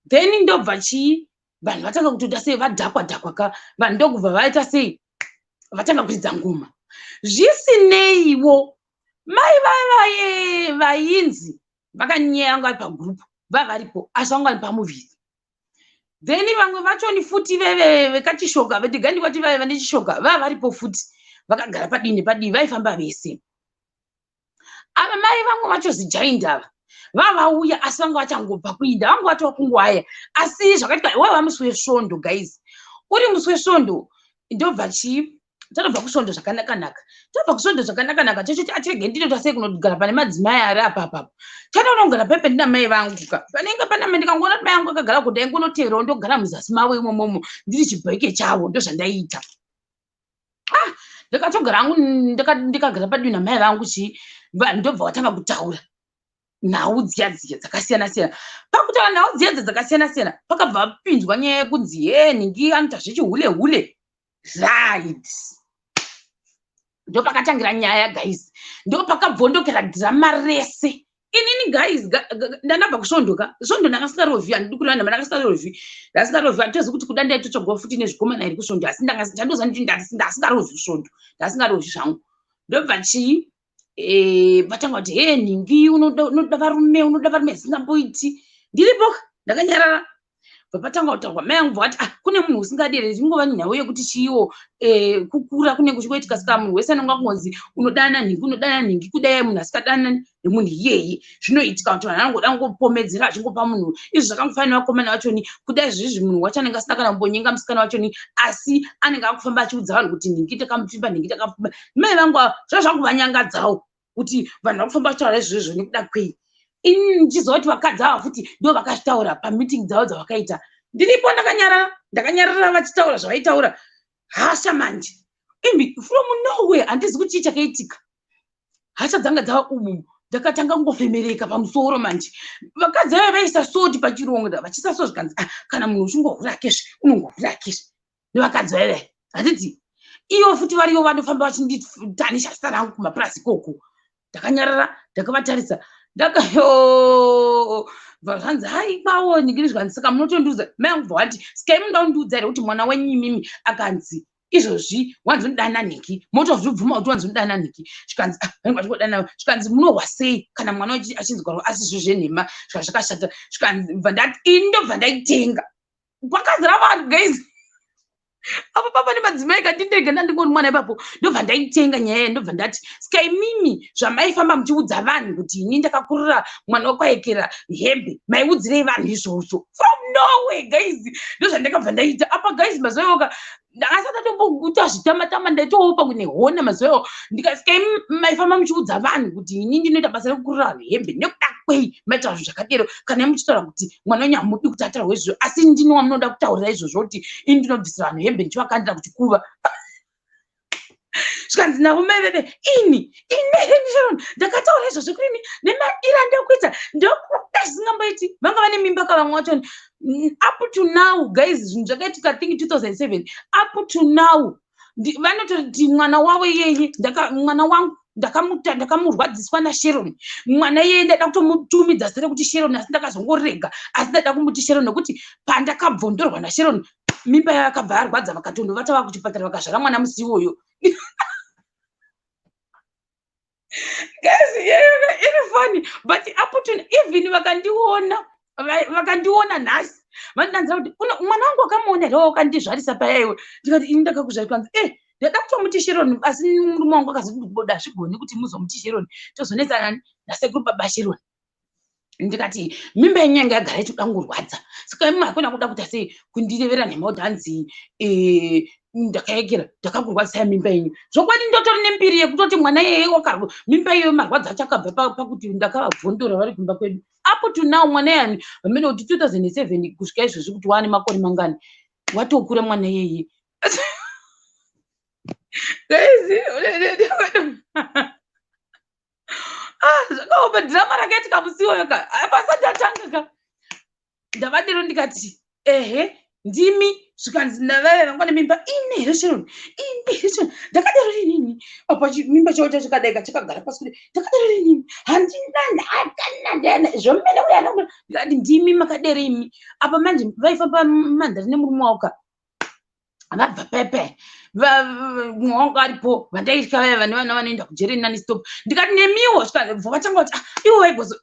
Then ndobva chii, vanhu vatanga kutoita sei, vadhakwa dhakwa ka vanhu, ndokubva vaita sei, vatanga kuridza ngoma. Zvisineiwo mai vaivaye vainzi vakanyeya vanga vari pagurupu, vavaripo, asi vanga vari pamuviri. Then vamwe vachoni futi veve vekachishoka vedigandi vati vaiva nechishoka vava varipo futi, vakagara padii nepadii, vaifamba vese. Ava mai vamwe vacho zijaindi ava vavauya, asi vanga vachangobva kuinda, vanga vatova kunguwaya. Asi zvakaitika, waiva musi wesvondo, guys, uri musi wesvondo. Ndobva chii, tatobva kusvondo zvakanaka-naka, tobva kusvondo zvakanaka-naka, tochiti atirege ndinoita sei kunogara pane madzimai ari apa apapo. Tatoona kugara pepe ndina mai vangu ka, panenge pana mai. Ndikangoona kuti mai vangu akagara kudai, ngonoteerawo, ndogara muzasi mavo imomomo, ndiri chibheke chavo. Ndozvandaiita. Ah, ndakatogara hangu, ndikagara padivi namai vangu chii, ndobva watanga kutaura nhau dziya dziya dzakasiyana siyana. Pakutaura nhau dziya dziya dzakasiyana siyana, pakabva vapinzwa nyaya yekunzi, "Ye, nhingi anoita zvechihule hule." Right, ndopakatangira nyaya, guys, ndopakabvondokera dhirama rese. Inini, guys, ndandabva kusvondoka. Svondo ndanga singarovhi, handidi kureva nhama, ndanga singarovhi, ndasingarovhi. Handitozi kuti kuda ndaitotsvagwa futi nezvikomana iri kusvondo, asi chandoziva nditi ndasingarovhi kusvondo, ndasingarovhi zvangu. Ndobva chii, vatanga kuti, "He, nhingi unoda varume, unoda varume zvisingamboiti." Ndiripo ndakanyarara. Bva patanga kutaurwa, mai angu bva vati, "Ah, kune munhu usingadi here?" Zvingova nhau yekuti chiiwo, kukura kunenge kuchingoitika. Saka munhu wese anonga kungonzi unodana nhingi, unodana nhingi. Kudai munhu asingadana nemunhu iyeye, zvinoitika kuti vanhu vanongoda kungopomedzera, vachingopa munhu izvi. Zvakangofanira vakomana vachoni kudai zvizvi, munhu wacho anenge asina kana kumbonyenga musikana wachoni, asi anenge akufamba achiudza vanhu kuti nhingi takamupfimba, nhingi takamupfimba. Mai vangu ava zvava zvanguvanyangadzawo kuti vanhu vakufamba vachitaura izvozvo nekuda kwei. Ini ndichiziva kuti vakadzi ava futi ndo vakazvitaura pameeting dzavo dzavakaita. Ndiripo ndakanyarara, ndakanyarara vachitaura zvavaitaura. Hasha manje imbi, from nowhere, handizi kuti chii chakaitika. Hasha dzanga dzava umu, ndakatanga kungofemereka pamusoro. Manje vakadzi vaiva vaisa soti pachironda, vachiisa so, zvikanzi, "Ah, kana munhu uchingohura kesve, unongohura kesve." Nevakadzi vaiva, handiti ivo futi variyo vanofamba vachinditanisha zita rangu kumapurasi ikoko. Ndakanyarara, ndakavatarisa, ndakayo bva zvanzi, "Hai, kwawo ningiri." Zvikanzi, "Saka munotondiudza?" Mai angu bva vati, "Sikai, munoda kundiudza here kuti mwana wenyu imimi akanzi izvozvi wanzonodana nhingi, motozvibvuma kuti wanzonodana nhingi?" Zvikanzi, "Ah, vanenge vachingodana." Zvikanzi, "Munohwa sei kana mwana achinzwa asi zvo zvenhema zvika zvakashata?" Zvikanzi, bva ndati ini ndobva ndaitenga. Kwakazara vanhu, guys, apo papa nemadzimai kandindege, ndandingori mwana ipapo. Ndobva ndaitenga nyaya, ndobva ndati, "Saka imimi zvamaifamba muchiudza vanhu kuti ini ndakakurira mwana wekwaekera hembe, maiudzirei vanhu izvozvo?" From nowhere, guys, ndozvandakabva ndaita apa, guys. Mazuva iwoka ndakasati atombokuta zvitamatama, ndaitowo nehona mazuva iwo. Ndikasika, "Maifamba muchiudza vanhu kuti ini ndinoita basa rekukurira vanhu hembe, nekuda kwei maita zvinhu zvakadero? Kana muchitaura kuti mwana wenyu hamudi kuti ataurwe izvozvo, asi ndini wamunoda kutaurira izvozvo kuti ini ndinobvisira vanhu hembe ndichivakandira kuchikuva?" Zvikanzi navo mai veve, "Ini ini Sharon ndakataura izvozvo kurini? Nemaira ndokuita ndokuda zvisingamboiti." Vanga vane mimba kavamwe vacho. Up to now, guys, zvinhu zvakaitika, think 2007, up to now vanototi mwana wavo iyeye, mwana wangu ndakamuta, ndakamurwadziswa naSharon. Mwana iyeye ndaida kutomutumidza zita rekuti Sharon, asi ndakazongorega. Asi ndaida kumuti Sharon nekuti pandakabvondorwa naSharon, mimba yayo akabva arwadza, vakatondovata vakuchipatara, vakazvara mwana musi iwoyo. Guys, iri funny, but up to even vakandiona nhasi, vandanzira kuti, "Mwana wangu wakamuona here wakandizvarisa paya iwe?" Ndikati, "Ini ndakakuzvarisa." Kanzi, "E, ndada kutomuti Sharon, asi murume wangu akazoti boda hazvigoni kuti muzomuti Sharon, tozonetsana nasekuru baba Sharon." Ndikati, "Mimba yenyu yanga yagara ichikuda kungorwadza, saka imi hakuna kuda kuita sei kundirevera nhema kuti hanzi ndakaekera, ndakakurwadzisai mimba yenyu?" Zvokwadi ndotori nembiri yekutoti mwana iyeye mimba iyoyo marwadzo acho akabva pakuti ndakavabvondora vari kumba kwedu. Up to now mwana iyani vamene kuti 2007 kusvika izvozvi kuti waane makore mangani, watokura mwana iyeye. Guys, ah, zvakaoma dhirama rakaitika musi iwoyo ka. Pasati atanga ka, ndavadero ndikati, "Ehe, ndimi." Zvikanzi navaive vanga nemimba, "Ine here Sharon? Ine here Sharon? Ndakadero rinini?" Apa mimba chavo chachakadaika chakagara pasi kuti, "Ndakadero rinini? Handina nhakana zvomene uya." Ndikati, "Ndimi makadero imi." Apa manje vaifamba mandari nemurume wavo ka, vabva pepe, mumwe wangu aripo, vandaitya vaya vane vana vanoenda kujeri nonstop. Ndikati, "Nemiwo." Bva vatanga kuti, "Ah, ivo vaigozo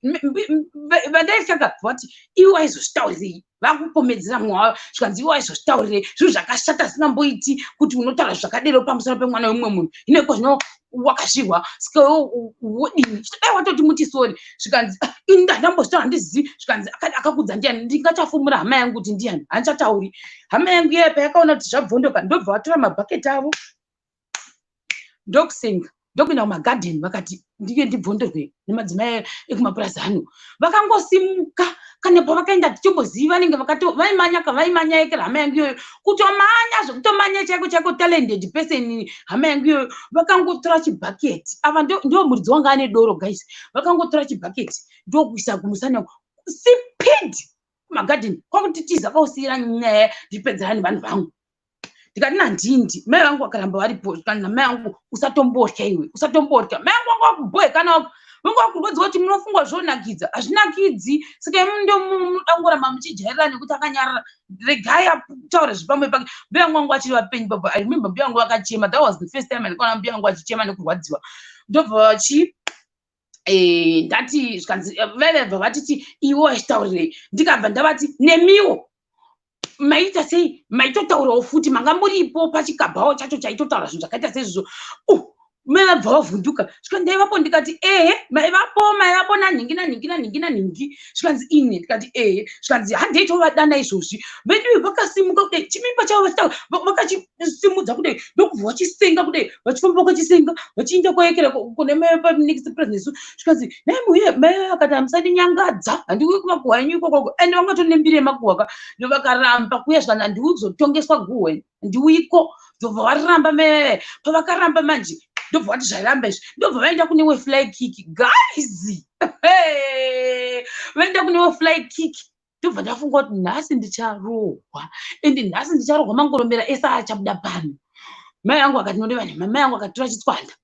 vandaitya ka." Vati, "Ivo vaizozvitaurirei?" Vakupomedzera mumwe wavo. Zvikanzi, "Ivo vaizozvitaurirei? Zvinhu zvakashata, zvisingamboiti kuti unotaura zvakadero pamusoro pemwana wemumwe munhu." Hino iko zvino Wakazvihwa, saka wodini? Chitodai watoti muti sorry. Zvikanzi, "Ah, ini ndandambozvitaura, handizivi." Zvikanzi, "Akakudza ndiani?" Ndingachafumura hama yangu kuti ndiani? Handichatauri. Hama yangu iya payakaona kuti zvabvondoka, ndobva vatora mabhaketi avo, ndokusenga, ndokuenda kumagadheni. Vakati ndinge ndibvondorwe nemadzimai ekumapurazi ano. Vakangosimuka, kana pavakaenda tichimbozivi, vanenge vaimanya vaimanya ekera. Hama yangu iyoyo kutomanya zvekutomanya chaiko chaiko, talented person hama yangu iyoyo. Vakangotora chibhaketi ava, ndo muridzi wanga ane doro, guys. Vakangotora chibhaketi, ndokuisa kumusana, speed kumagadheni, kwakutitiza, kwausiyira nyaya. Ndipedzera nevanhu vangu. Ndikati nandindi mai vangu vakaramba varipo. Kana namai vangu, "Usatombotya iwe, usatombotya." Mai vangu vanga vakubhoekana, vanga vakurwadziwa kuti munofungwa zvonakidza, hazvinakidzi. Saka imi ndo munoda kungoramba muchijairira nekuti akanyarara. Regai ataure zvepamwe pake. Mbuya vangu vangu vachiri vapenyu baba. I remember mbuya vangu vakachema. That was the first time andikaona mbuya vangu vachichema nekurwadziwa. Ndobva vachi ndati, zvikanzi, vaivabva vatiti, "Iwe wachitaurirei?" Ndikabva ndavati, "Nemiwo maita sei? Maitotaurawo futi, manga muripo pachikabhawo chacho chaitotaura zvinhu zvakaita seizvozvo." Mai vabva vavhunduka. Zvikanzi, "Ndaivapo?" Ndikati, "Ehe, maivapo, maivapo nanhingi, nanhingi, nanhingi, nanhingi." Zvikanzi, "Ine?" Ndikati, "Ehe." Zvikanzi, "Handei tovadana izvozvi." Vedu vakasimuka kudai, chimimba chavo vakachisimudza kudai, ndokubva vachisenga kudai, vachifamba vakachisenga, vachiinda kwaekera kune next president. Zvikanzi, "Nai muye." Mai vakati, "Hamusandinyangadza, handiuyi kumakuhwa enyu ikokoko." Ende vangatori nembiri yemakuhwa ka. Vakaramba kuuya. Zvikanzi, "Handiuyi kuzotongeswa guhwe, ndiuyiko." Ndobva varamba meveve. Pavakaramba manje, ndobva vati zvairamba izvi, ndobva vaenda kune wefly kick, guys. Vaenda kune wefly kick, ndobva ndafunga kuti nhasi ndicharohwa, ende nhasi ndicharohwa, mangoromera ese achabuda pano. Mai vangu akati, "Noreva nhema." Mai vangu akatora chitswanda.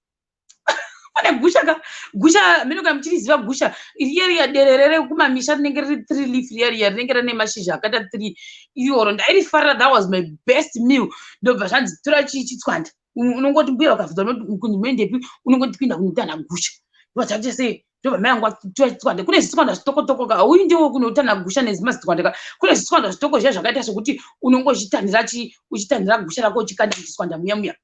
Pane gusha ka, gusha mene kana muchiriziva, gusha riya riya derere rekumamisha rinenge riri three leaf, riya riya rinenge rine mashizha akaita three, iroro ndairifarira. That was my best meal. Ndobva zvanzi, "Tora chitswanda." Unongoti mbuya vakabvunza kunzi muendepi, unongoti kuinda kunotanha gusha. Ndobva taita sei? Ndobva mai vangu vatora chitswanda. Kune zvitswanda zvitokotoko ka, hauyi ndiwo kunotanha gusha nezimazitswanda ka. Kune zvitswanda zvitoko zviya zvakaita sekuti unonge uchitanhira gusha rako, uchikanda muchitswanda muya muya.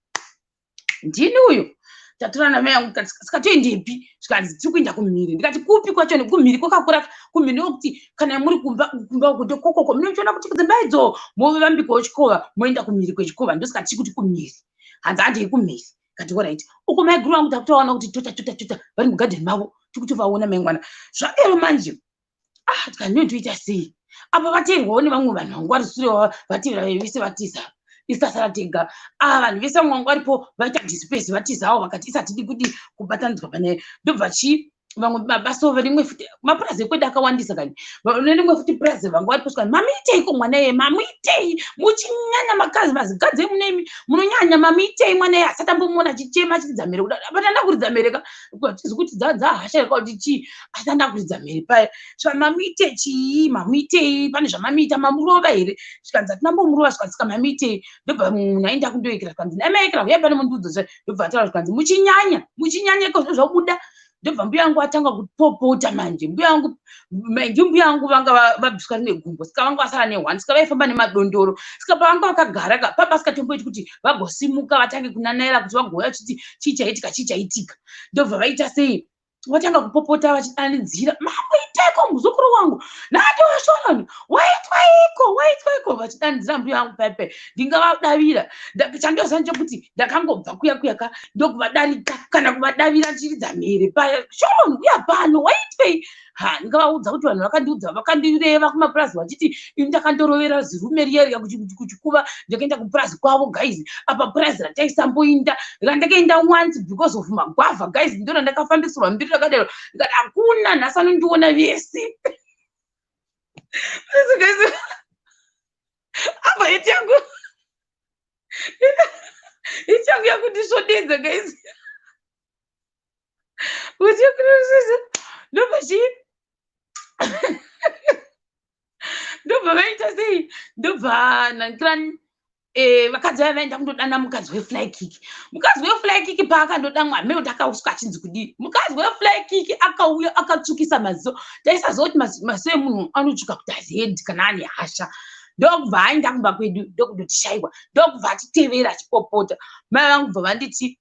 Ndini uyo tatora namai yangu. Saka toendepi? Zvikanzi, "Tiri kuenda kumhiri." Ndikati, "Kupi kwacho?" Kumhiri kwakakura. Kumhiri ndokuti kana muri kumba, kumba uko ndokokoko munochiona kuti dzimba idzo movambikawo chikova, moenda kumhiri kwechikova. Ndosaka tichikuti kumhiri. Hanzi, "Handei kumhiri." Kati, "Alright." Uko maiguru vangu takutovaona kuti tota tota tota vari mugadheni mavo, tikutovaona mai mwana. Zvadero manje, ah, tikati ndotoita sei apa? Vateerwawo nevamwe vanhu vangu vari sure, vateera vese vatiza, isu tasara tega. Ah, vanhu vese vamwe vangu varipo vaita disperse, vatizawo. Vakati isatidi kuti kubatanidzwa pane. Ndobva chi vamwe mabaso rimwe futi, mapurazi ekwedu akawandisa kani, nerimwe futi purazi vangu varipo. Svikani, "Mamuiteiko mwana iye? Mamuitei? Muchinyanya makazi mazigadzi emunemi, munonyanya. Mamuitei mwana iye?" Asati ambomuona achichema, achiridza mhere kuda. But anda kuridza mhere ka, tizi kuti dzahasha kuti chii, asi anda kuridza mhere paya. Svika, "Mamuite chii? Mamuitei? Pane zvamamuita? Mamurova here?" Zvikanzi, "Hatinambomurova." Zvikanzi, "Saka mamuitei?" Ndobva munhu aenda kundoekera. Zvikanzi, "Namaekera, uyai pane mundiudza." Ndobva ataura. Zvikanzi, "Muchinyanya, muchinyanya iko zvabuda." Ndobva mbuya yangu atanga kupopota manje. Mbuya yangu ndi mbuya yangu vanga vabviswa rimwe gumbo, saka vanga vasara neone, saka vaifamba nemadondoro. Saka pavanga vakagara ka papasingatomboiti kuti vagosimuka vatange kunanaira kuti vagouya vachiti, "Chii chaitika? Chii chaitika?" Ndobva vaita sei? Vatanga kupopota vachidanidzira, "Mamboiteko muzukuru wangu nhati washorani, waitwaiko, waitwaiko?" Vachidanidzira mbuya vangu paipai. Ndingavadavira? Chandoziva ndechekuti ndakangobva kuya kuya ka, ndokuvadarika kana kuvadavira ndichiridza mhere paya, "Shoroni, uya pano, waitwei?" Ha, ndingavaudza kuti vanhu vakandiudza, vakandireva kumapurazi vachiti ini ndakandorovera zirume riya riya kuchikuva. Ndakaenda kupurazi kwavo, guys. Apa purazi rataisamboinda, randakaenda once because of magwavha, guys, ndo randakafambisirwa mbiri rakadaro. Ndikati hakuna, nhasi anondiona vese. Guys, apa iti yangu, iti yangu yakundisvodedza, guys, kuti ndobva chii, ndobva vaita sei? Ndobva nankirani vakadzi vaya vaenda kundodana mukadzi wefly kick. Mukadzi wefly kick paakandodanwa, hameno kuti akauswa achinzi kudii. Mukadzi wefly kick akauya akatsvukisa maziso. Taisaziva kuti maziso emunhu anotsvuka kuti ared kana ane hasha. Ndokubva aenda kumba kwedu, ndokundotishaiwa, ndokubva atitevera achipopota. Mai vangu bva vanditi,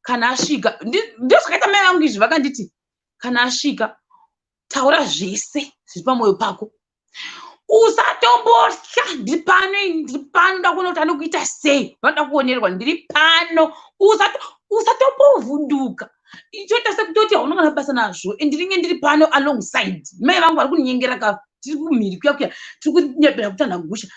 Kana asvika, ndozvakaita mai vangu izvi, vakanditi kana asvika taura zvese zviri pamwoyo pako, usatombotya, ndiri pano, ndiri pano, nda kuona kuti anokuita sei, vanoda kuonerwa, ndiri pano, usatombovhunduka, ichoita sekutoti hauna kana basa nazvo, ndinenge ndiri pano alongside. Mai vangu vari kundinyengera ka, tiri kumhiri kuya kuya, tiri kunyepera kutanha gusha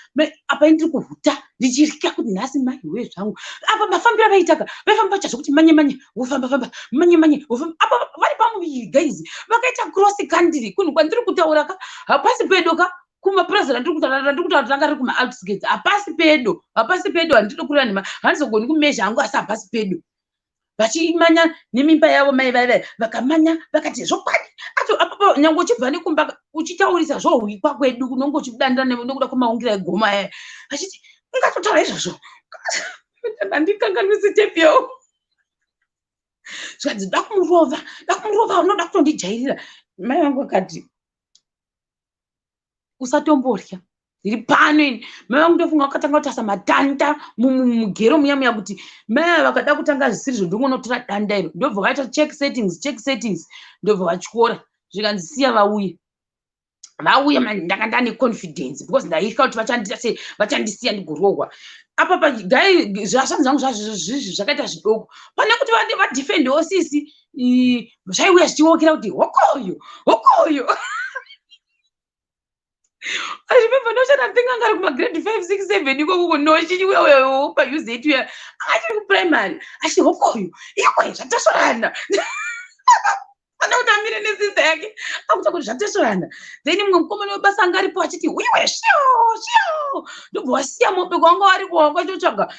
apa, ndiri kuhuta ndichitya kuti nhasi mai we zvangu. Apa mafambiro avaitaka, vaifamba vacha zvokuti manye manye, wofamba famba, manye manye, wofamba. Apa vari pamuviri guys, vakaita cross country. Kunhu kwandiri kutaura ka hapasi pedo ka, kumapurazi randiri kutaura ranga riri kumaoutskirts, hapasi pedo, hapasi pedo, handidi kureva nhema, handizogoni kumezha hangu, asi hapasi pedo. Vachimanya nemimba yavo mai vaivai, vakamanya vakati zvokwadi ato apapo, nyange uchibva nekumba uchitaurisa zvohwikwa kwedu, unonge uchidandira nekuda kwemaungira egoma aya, vachiti ungatotaura izvozvo, handikanganwisi tepiyo. Zvikanzi da kumurova, da kumurova, unoda kutondijairira. Mai vangu vakati usatomborya, ndiri pano ini. Mai vangu ndofunga vakatanga kutarisa matanda mumugero muya muya, kuti mai ava vakada kutanga zvisirizvo, ndongonotora danda iro. Ndobva vaita check settings, check settings, ndobva vatyora. Zvikanzi siya vauye, vauye. Ndanga ndane confidence because ndaitya kuti vachandita sei, vachandisiya ndigorohwa. Apa pagai zvashanzi zvangu zvazvizvi zvakaita zvidoko, pane kuti vadefendewo sisi, zvaiuya zvichiokera kuti hokoyo, hokoyo. I remember Noshana, I think anga ari kumagrade 5, 6, 7 ikoko, Noshi paUZ uya, achiri kuprimary, achiti hokoyo, ikwe zvatosvorana, ana kuti amire nesista yake, akuta kuti zvatosvorana. Then mumwe mukomana webasa anga aripo achiti wiwe svio svio, ndobva wasiya mope kwanga wariko, wakatotsvaga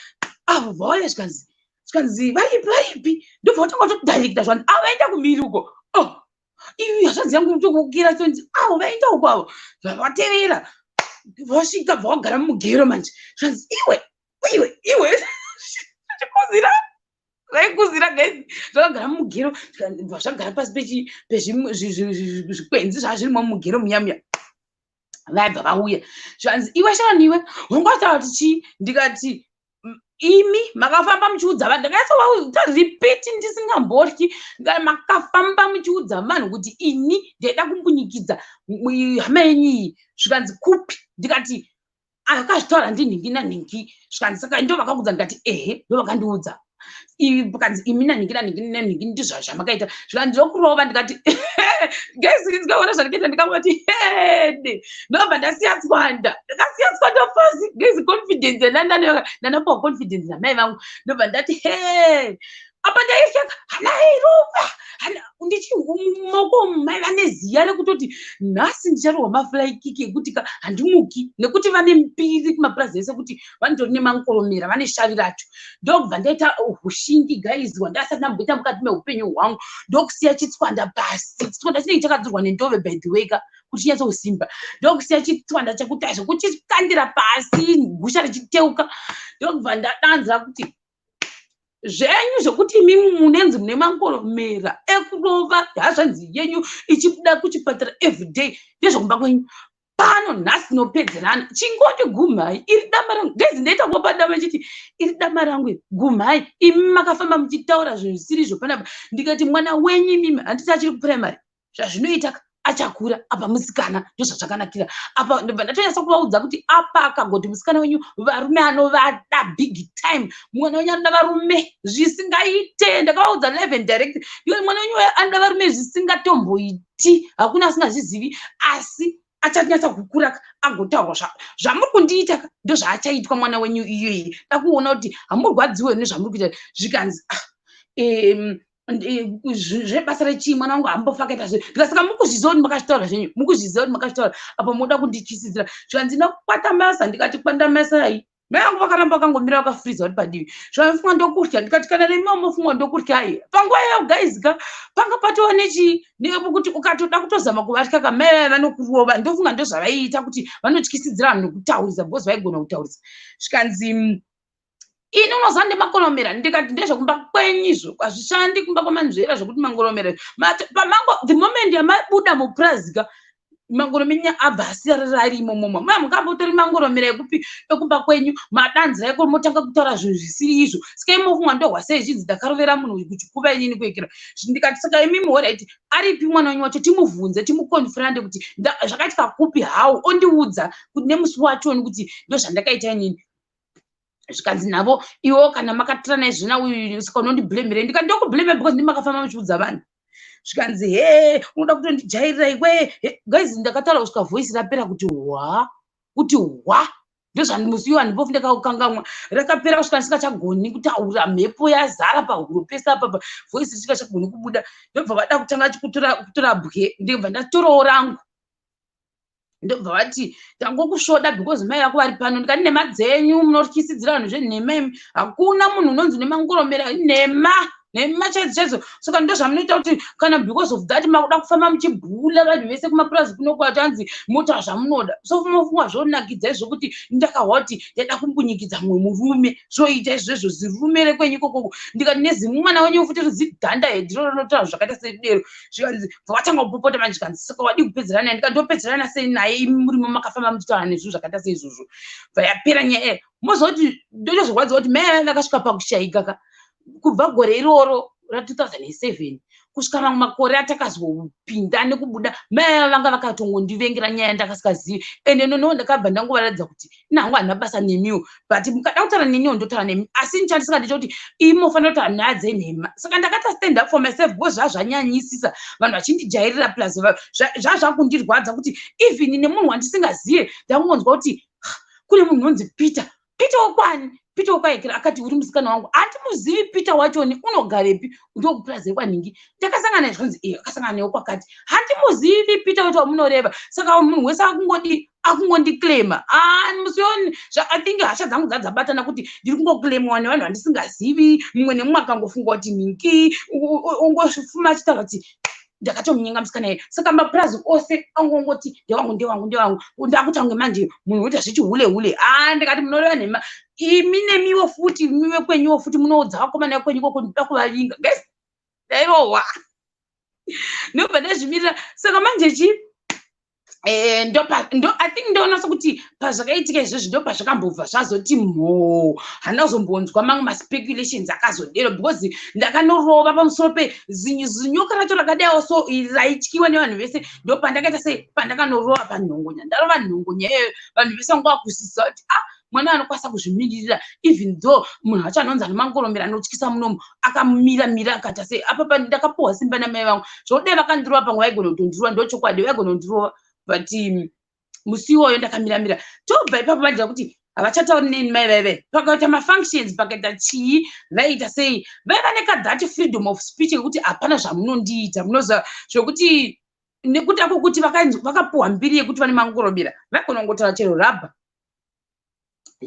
avo, vauya, zvikanzi varipi, varipi? Ndobva watanga watodirecta, zvanzi avo vaenda kumhiri uko. Oh, iyi hazvanzi yangu tokukira, tonzi avo vaenda uko, avo vavatevera, vasvika, bva wagara mumugero manje. Zvanzi iwe, iwe, iwe, chikuzira zvaikuzira guys, zvakagara mumugero, bva zvagara pasi pezvikwenzi zvazvirimo mumugero muya muya. Vaibva vauya, zvanzi iwe Sharon, iwe wangataura kuti chii? Ndikati imi makafamba muchiudza vanhu, ndakanyatsovaudza repeat ndisingambotyi, makafamba muchiudza vanhu kuti ini ndaida kumbunyikidza hama yenyu iyi. Zvikanzi kupi? Ndikati akazvitaura ndinhingi nanhingi. Zvikanzi saka ndo vakakudza? Ndikati ehe, ndo vakandiudza. Kanzi imi nanhingi nanhingi nanhingi ndizvo zvamakaita. Zvikanzi ndokurova. Ndikati guys, ndikaona zvandikaita, ndikangoti hede, ndobva ndasiya tswanda, ndakasiya tswanda pasi. Guys, confidence ndanapiwa confidence namai vangu, ndobva ndati he, apa ndaiseka, hana irova ndichimaoko, mai vane ziya rekutoti nhasi ndicharohwa mafly kick ekuti handimuki, nekuti vane mbiri kumapurazi ese kuti vanotori nemankoromera, vane shavi racho. Ndokubva ndaita ushingi guys wandasati ndamboita mukati meupenyu hwangu, ndokusiya chitswanda pasi. Chitswanda chinenge chakadzurwa nendove, by the way ka, kuti chinyatsokusimba. Ndokusiya chitswanda chekuti zvekuchikandira pasi, gusha richiteuka. Ndokubva ndadanza kuti zvenyu zvekuti imimi munenzi mune mangoromera ekurova hazvanzi yenyu ichibuda kuchipatara everyday, ndezvekumba kwenyu. Pano nhasi tinopedzerana, chingoti gumhai, iri dama rangu guys, ndaita kuva dama chiti iri dama rangu iri, gumhai. Imi makafamba muchitaura zvinhu zvisiri izvo panapa. Ndikati mwana wenyu imimi handiti achiri kuprimary, zvazvinoita achakura, apa musikana, ndozvazvakanakira apa. Ndobva ndatonyatsa kuvaudza kuti apa akagoti musikana wenyu varume anovada big time, mwana wenyu anoda varume zvisingaite. Ndakavaudza live and direct, ndikati mwana wenyu anoda varume zvisingatomboiti, hakuna asingazvizivi, asi achanyatsa kukura agotaurwa zvamuri kundiita, ndozvaachaitwa mwana wenyu iyoyi. Dakuona kuti hamurwadziwe nezvamuri kuita. Zvikanzi ah, zvebasa rechii, mwana wangu hambofa akaita zve. Ndikasaka mukuzviziva kuti makazvitaura zvenyu, mukuzviziva kuti makazvitaura, apa moda kundityisidzira. Zvikanzi ndakukwata masa. Ndikati kwanda masai? Mai vangu vakaramba vakangomira, vakafuriza vari padivi. Zvavafunga ndokurya. Ndikati kana nemiwo mofunga ndokuryai. Panguva iyoyo guys ka, panga patova nechii, nekuti ukatoda kutozama kuvatya ka, mai vaya vanokurova. Ndofunga ndozvavaiita kuti vanotyisidzira vanhu nekutaurisa, because vaigona kutaurisa. Zvikanzi ini unoziva ndemakoromera. Ndikati ndezvekumba kwenyu izvo, hazvishandi kumba kwamanzvera zvekuti mangoromera pamango. The moment yamabuda mupurazi ka, Mangoromera abva asiyarara ari imomomo. Mai mukambotori mangoromera ekupi ekumba kwenyu, madanzira eko, motanga kutaura zvinhu zvisiri izvo. Saka imofunga ndohwa sei zvinzi ndakarovera munhu kuchikuva inini kuekera? Ndikati, "Saka imimi, alright, aripi mwana wenyu wacho? Timubvunze, timuconfronte kuti zvakaitika kupi, how." Ondiudza kuti nemusi wachoni kuti ndozvandakaita inini. Zvikanzi navo, "Iwo kana makatirana izvona uyu, saka unondiblamerei?" Ndikati, "Ndokublamei because ndimakafamba muchiudza vanhu." Zvikanzi, "He, unoda kutondijairira iwe." Guys, ndakataura kusvika voice rapera kuti hwa, kuti hwa. Ndozvandimusi iwo handimbofi ndakaukangamwa. Rakapera kusvika ndisingachagoni kutaura, mhepo yazara pahuro pese apapa, voice risingachagoni kubuda. Ndobva vada kutanga kutora bwe, ndobva ndatorawo rangu. Ndobva vati, "Tangokusvoda because mai vako vari pano." Ndikati, "Nhema dzenyu, munotyisidzira vanhu zvenhema imi. Hakuna munhu unonzi nemangoromera, nhema, nhema chaidzo chaidzo. Saka ndozvamunoita kuti kana because of that makuda kufamba muchibhula vanhu vese kumapurazi kuno, kwati anzi motaura zvamunoda. So munofunga zvonakidza izvo kuti ndakahwa kuti ndaida kumbunyikidza mumwe murume, zvoita izvozvo zirume rekwenyu ikokoko?" Ndikati, "Nezimu mwana wenyu futi rizidhanda hedhiro rinotaura zvakaita sedero." Zvikanzi, vatanga kupopota manje. Zvikanzi, "Saka wadii kupedzerana naye?" Ndikati, "Ndopedzerana sei naye imi murimo makafamba muchitaura nezvinhu zvakaita seizvozvo?" Bva yapera nyaya. Mozoti ndotozorwadziwa kuti mai vaya vakasvika pakushayika ka. Kubva gore iroro ra2007 kusvika mamwe makore atakazopinda nekubuda, mai vaya vanga vakatongondivengera nyaya yandakasingazivi. Ende nonowo ndakabva ndangovaratidza kuti inhangu handina basa nemiwo, but mukada kutaura neniwo ndotaura nemi, asi nichandisingadi chekuti imi mofanira kutaura nyaya dzenhema. Saka ndakata stand up for myself because zvazvanyanyisisa, vanhu vachindijairira, plus zvazvakundirwadza kuti even nemunhu wandisingazive ndangonzwa kuti kune munhu unonzi Peter. Peter wokwani? Peter wokwaekera akati, "Uri musikana wangu." Handimuzivi Peter wachoni, unogarepi? Ndokupurazi rekwanhingi. Ndakasangana zvanzi e akasangana newo kwakati. Handimuzivi Peter wacho wamunoreva. Saka munhu wese akungodi akungondiclaima. Musioni, I think hasha dzangu dzadzabatana kuti ndiri kungoclaimwa nevanhu vandisingazivi. Mumwe nemumwe akangofunga kuti nhingi, ongofuma achitaura kuti ndakatomunyenga musikana iye. Saka mapurazi ose angongoti ndewangu, ndewangu, ndewangu. Ndakutange manje munhu woita zvichihule hule. A, ndikati, "Munoreva nhema imi, nemiwo futi, imi vekwenyuwo futi munoudza vakomana vekwenyu ikoko ndinoda kuvavinga." Guys, ndairohwa, ndobva ndazvimirira. Saka manje chi ndo I think ndoona sekuti pazvakaitika izvozvi ndo pazvakambobva zvazoti mhoo. Handina kuzombonzwa mamwe maspeculations akazodero because ndakanorova pamusoro pezinyoka racho rakadaiwo, so raityiwa nevanhu vese. Ndo pandakaita sei, pandakanorova panhongonya. Ndarova nhongonya iyoyo, vanhu vese vanga vakusisa kuti, "Ah, mwana anokwanisa kuzvimiririra." Even though munhu wacho anonzi ane mangoromera anotyisa munomu akamira mira akaita sei apa, ndakapuhwa simba namai vangu zvokudai. Vakandirova pamwe vaigona kutondirova, ndochokwadi vaigona kundirova, but musi iwoyo ndakamiramira. Tobva ipapo vanjira kuti havachatauri neni mai vaive. Pakaita mafunctions, pakaita chii, vaiita sei, vaiva nekathat freedom of speech yekuti hapana zvamunondiita. Munoziva zvokuti nekuda kwokuti vakapuhwa mbiri yekuti vane mangoromera, vaigona kungotaura chero rabha,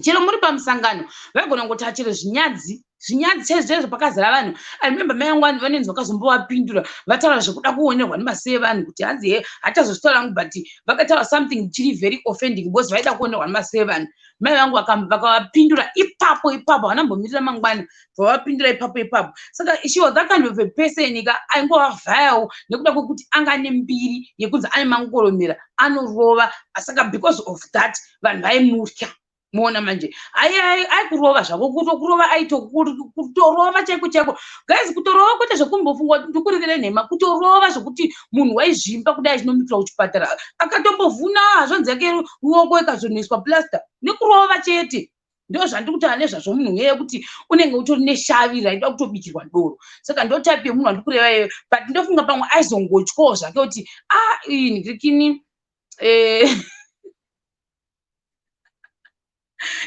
chero muri pamusangano vaigona kungotaura chero zvinyadzi, zvinyadzi chaizvo chaizvo pakazara vanhu. I remember mai vangu vanenzi vakazombovapindura vataura zvekuda kuonerwa nemasei vanhu kuti hanzi he, hachazozvitaura hangu, but vakataura something chiri very offending because vaida kuonerwa nemasei vanhu. Mai vangu vakavapindura ipapo ipapo, havana mangwana, vavapindura ipapo ipapo. Saka she was that kind of a person ka, aingova vile nekuda kwekuti anga ane mbiri yekunzi ane mangoromera anorova. Saka because of that vanhu vaimutya. Muona manje aikurova zvako, kutokurova, aitokutorova chaiko chaiko. Guys, kutorova kwete zvekumbofunga kuti ndikurevere nhema, kutorova zvokuti munhu waizvimba kudai achinomikira kuchipatara, akatombovhuna hazvanzi yake ruoko ikazonoiswa plaster nekurova chete. Ndo zvandiri kutaura nezvazvo. Munhu weye kuti unenge utori neshavi raida kutobikirwa doro. Saka ndo type yemunhu wandiri kureva iyoyo, but ndofunga pamwe aizongotyawo zvake kuti a ah, iyi ndirikini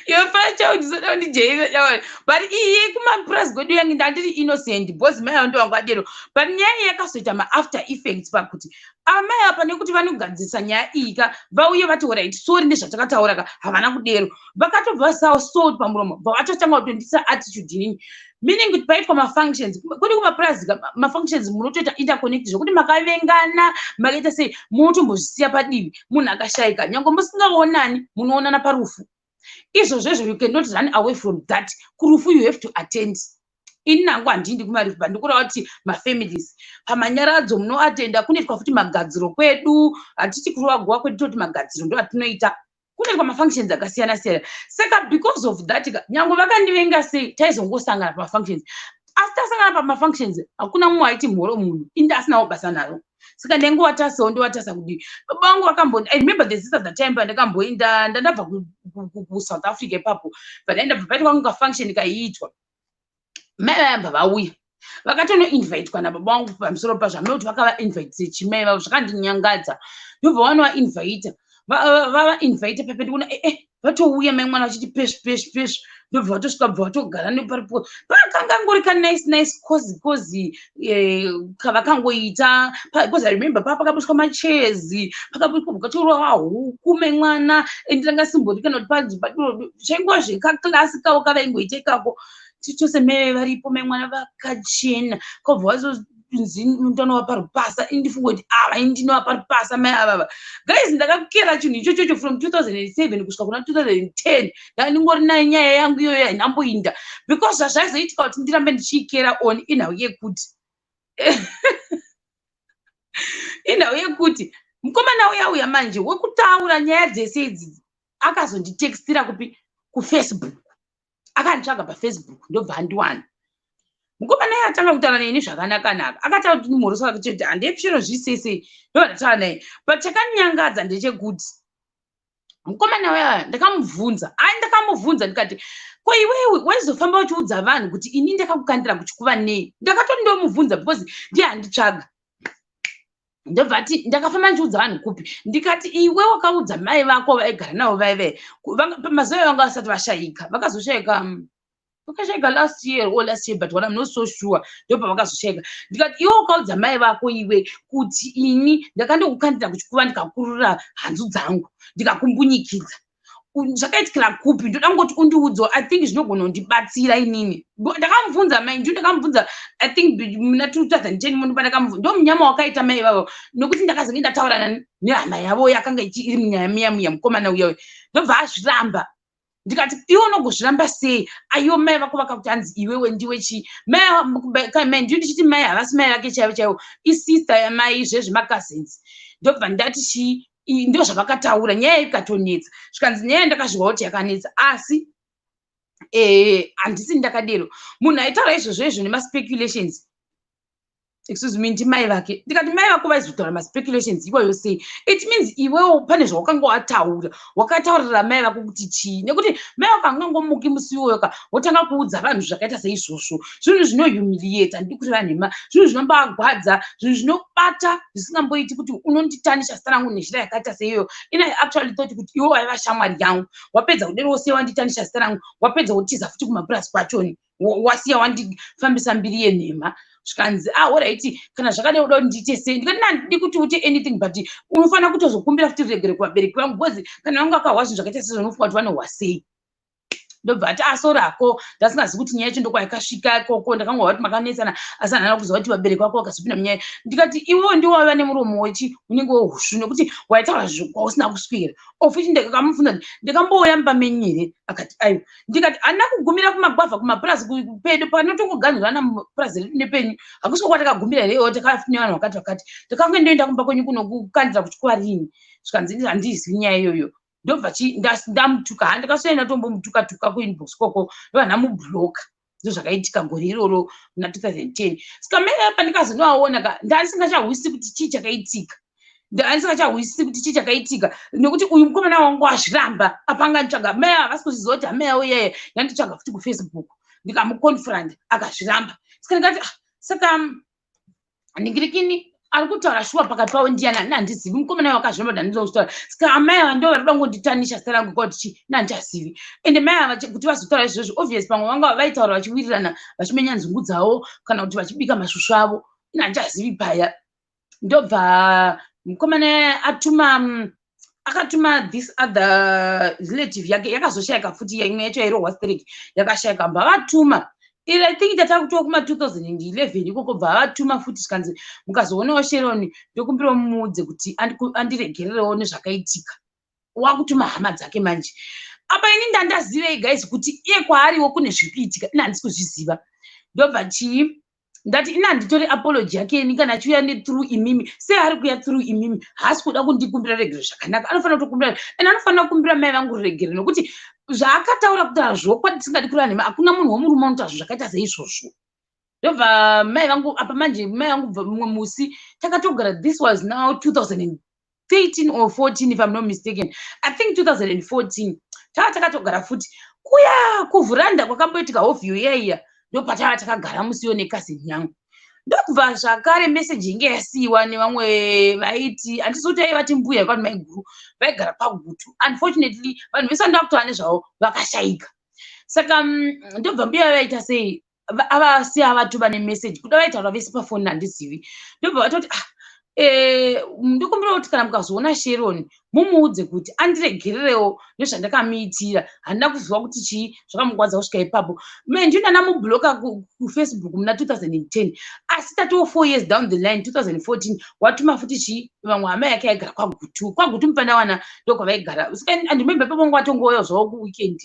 iwe facha uchizoda kundijairira. But iye kumapurazi kwedu yange ndandiri innocent because mai avo ndovangu adero. But nyaya iyi yakazoita maafter effects pakuti amai apa nekuti vanogadzirisa nyaya iyi ka, vauye vati, "Alright, sorry nezvatakataura ka." Havana kudero, vakatobva vasawo salt pamuromo, bva vatotanga kutondisa attitude inini, meaning kuti paitwa mafunctions kuri kumapurazi, mafunctions munotoita interconnect zvokuti makavengana, makaita sei, munotombozvisiya padivi. Munhu akashayika, nyange musingaonani, munoonana parufu. Izvozvo izvo you cannot run away from that. Kurufu you have to attend. Ini nangu handindi kumarifi, but ndikureva kuti mafamilies pamanyaradzo munoatenda, kunoitwa futi magadziro kwedu. Hatiti kurova guva kwedu, toti magadziro ndo atinoita. Kunoitwa mafunctions akasiyana siyana. Saka because of that, nyange vakandivenga sei, taizongosangana pamafunctions. Asi tasangana pamafunctions, hakuna mumwe aiti mhoro munhu, indi asinawo basa naro. Saka ndaingovatasawo, ndowatasa kudii. Baba vangu vakambo, I remember the sister, the time pandakamboenda, ndandabva kuSouth Africa ipapo, pandaenda paitwa kunga function kaiitwa, mai vayabva vauya, vakatonoinvitwa nababa vangu. Pamusoro pazvo, hamuna kuti vakavainvite chimai vavo, zvakandinyangadza. Ndobva vanovainvita, vavainvite pepe, ndikuona vatouya mai mwana vachiti pesvi pesvi pesvi. Ndobva vatosvika, bva vatogara neparipo. Pakanga ngori kanice nice cozy cozy kavakangoita, because I remember paa pakabiswa machairs, pakabiswa, pakatorwa huku memwana. And ranga simbori kana kuti panzi zvaingova zvekaclass kavo kavaingoita ikako. Titose mai varipo, mai mwana vakachena, kwabva vazonzi ndonovapa rupasa. Indifunga kuti ava indinovapa rupasa mai avava. Guys, ndakakera chinhu ichochocho from 2007 kusvika kuna 2010. Ndandingori nayo nyaya yangu iyoyo, hainamboinda, because zvazvaizoitika kuti ndirambe ndichiikera on inhau yekuti mukomana uya uya manje wekutaura nyaya dzese idzi akazonditextira kupi? KuFacebook. Akanditsvaga paFacebook, ndobva andiwana. Mukomana iye atanga kutaura neni zvakanaka-naka, akataura kuti ndimhorosa, kuti handepshero zvisese. Ndobva ndataura naye, but chakanyangadza ndechekuti mukomana uya ndakamubvunza, ai, ndakamubvunza ndikati, "Ko iwewe waizofamba uchiudza vanhu kuti ini ndakakukandira kuchikuva nei?" Ndakatoti ndomubvunza because ndiye anditsvaga. Ndobva ati, "Ndakafamba ndichiudza vanhu kupi?" Ndikati, "Iwe wakaudza mai vako vaigara navo vaive mazuva vanga vasati vashayika." Vakazoshayika, vakashayika last year or last year but one, I'm not so sure. Ndopavakazoshayika. Ndikati, "Iwe wakaudza mai vako iwe kuti ini ndakandokukandira kuchikuva, ndikakurura hanzu dzangu, ndikakumbunyikidza, zvakaitikira kupi? Ndoda kungoti undiudzewo. I think zvinogona kundibatsira inini." Ndakamubvunza mai ndio, ndakamubvunza, I think muna 2010 muno pandakamubvunza. Ndo munyama wakaita mai ivavo, nokuti ndakazenge ndataura nehama yavo yakanga iri munyaya miya muya. Mukomana uya ndobva azviramba. Ndikati, "Iwe unogozviramba sei? Aiwo mai vako vakakuti hanzi iwewe ndiwe chii?" Mai ndiyo, ndichiti mai havasi mai vake chaivo chaivo, isister yamai, zvezvemacousins. Ndobva ndati chii, ndo zvavakataura. Nyaya ikatonetsa, zvikanzi nyaya ndakazviwa kuti yakanetsa, asi handisi ndakadero. Munhu aitaura izvozvo izvo nemaspeculations, excuse me, ndimai vake. Ndikati, "Mai vako vaizotaura maspeculations iwayo sei? It means iwewo pane zvawakanga wataura. Wakataurira mai vako kuti chii? Nekuti mai vako hangangomuki musi iwoyo ka wotanga kuudza vanhu zvakaita seizvozvo. Zvinhu zvinohumiliata, ndidi kureva nhema, zvinhu zvinombagwadza, zvinhu zvinobata zvisingamboiti kuti unonditanisha zita rangu nenzira yakaita seiyoyo. Ina I actually thought kuti iwe waiva shamwari yangu. Wapedza kudero wosiya wanditanisha zita rangu, wapedza wotiza futi kumapurasi kwachoni, wasiya wandifambisa mbiri yenhema." Zvikanzi, "Ah, alright, kana zvakadai uda kuti ndiite sei?" Ndikati, "Nandidi kuti uite anything, but unofanira kutozokumbira futi ruregero kuvabereki vangu, because kana vanga vakahwa zvinhu zvakaita sezvo, unofunga kuti vanohwa sei?" Ndobva ati, "Asori hako, ndasingazivi kuti nyaya yacho ndokwayakasvika ikoko. Ndakangova kuti makanetsana, asi handana kuziva kuti vabereki vako vakazopinda munyaya." Ndikati, "Iwewo ndiwo waiva nemuromo wechi unenge wehusvu, nekuti waitaura kwausina kuswera ofuti." Ndakamufunza, "Ndakambouya mumba menyu here?" Akati, "Aiwa." Ndikati, "Handina kugumira kumagwavha kumapurazi pedu panotongoganhurana mupurazi redu nepenyu? Hakusiko kwatakagumira here iwo? Takafuti nevanhu vakati vakati, ndakange ndoenda kumba kwenyu kunokukandira kuchikuva rini?" Zvikanzi, "Handizivi nyaya iyoyo." Ndobva ndamutuka, handakaswera ndatombomutuka tuka kuinbox koko, ndobva ndamubloka. Ndo zvakaitika gore iroro muna 2010. Saka mai pandikazonovaona ka, ndandisingachahwisisi kuti chii chakaitika, ndandisingachahwisisi kuti chii chakaitika, nekuti uyu mukomana wangu wazviramba. Apanga nditsvaga mai havasi kuzviziva kuti hama yavo iyaya yanditsvaga futi kuFacebook. Ndikamuconfront, akazviramba. Saka ndikati, "Ah, saka ndingirikini ari kutaura shuwa pakati pavo ndiyani? Ani handizivi." Mukomana wakazviramba kuti handinoda kutaura. Saka amai ava ndo vari kuda kungonditanisha zita rangu kwati chii, nandichazivi. Ende mai ava kuti vazotaura izvozvo, obvious pamwe vanga vaitaura vachiwirirana, vachimenya nzungu dzavo kana kuti vachibika masvusvu avo, ina handichazivi paya. Ndobva mukomana atuma, akatuma this other relative yake yakazoshayika futi, imwe yacho yairohwa stereki yakashayika. Mbva vatuma, I think tatakutowa kuma 2011 ikoko, bva vatuma futi, zvikanzi, "Mukazoonawo Sharon, ndokumbirawo mumuudze kuti andiregererewo nezvakaitika." Wakutuma hama dzake manje. Apa ini ndandazivei, guys, kuti iye kwaariwo kune zviri kuitika, ini handisi kuzviziva. Ndobva chii, ndati ini handitori apology yake. Ini kana achiuya nethrough imimi, sei ari kuuya through imimi? Haasi kuda kundikumbira regero zvakanaka. Anofanira kutokumbira and anofanira kukumbira mai vangu ruregero, nokuti zvaakataura, kutaura zvokwadi, tisingadi kureva nhema, hakuna munhu womurume unotaura zvinhu zvakaita seizvozvo. Ndobva mai vangu apa manje, mai vangu bva mumwe musi takatogara, this was now 2013 or 14, if I'm not mistaken, I think 2014. Tava takatogara futi kuya kuvhuranda kwakamboitika hovhiyo iyaiya. Ndopatava takagara musiyo necousin yangu. Ndobva zvakare meseji inge yasiyiwa nevamwe vaiti, handisi kuti aivati mbuya kwati maiguru, vaigara paGutu. Unfortunately, vanhu vese vandoda kutaura nezvavo vakashayika. Saka ndobva mbuya vaita sei, avasiya vatova nemeseji, kuda vaitaura vese pafoni, handizivi. Ndobva vatoti, "Ah, ndokumbira kuti kana mukazoona Sharon, mumuudze kuti andiregererewo nezvandakamuitira. Handina kuziva kuti chii zvakamukwadza kusvika ipapo." Me ndina ndamubloka kuFacebook muna 2010, asi tatiwo 4 years down the line, 2014, watuma futi chii, vamwe hama yake yaigara kwaGutu. KwaGutu mupandawana ndokwavaigara. Saka andimembe pavangu vatongouya zvavo kuweekend,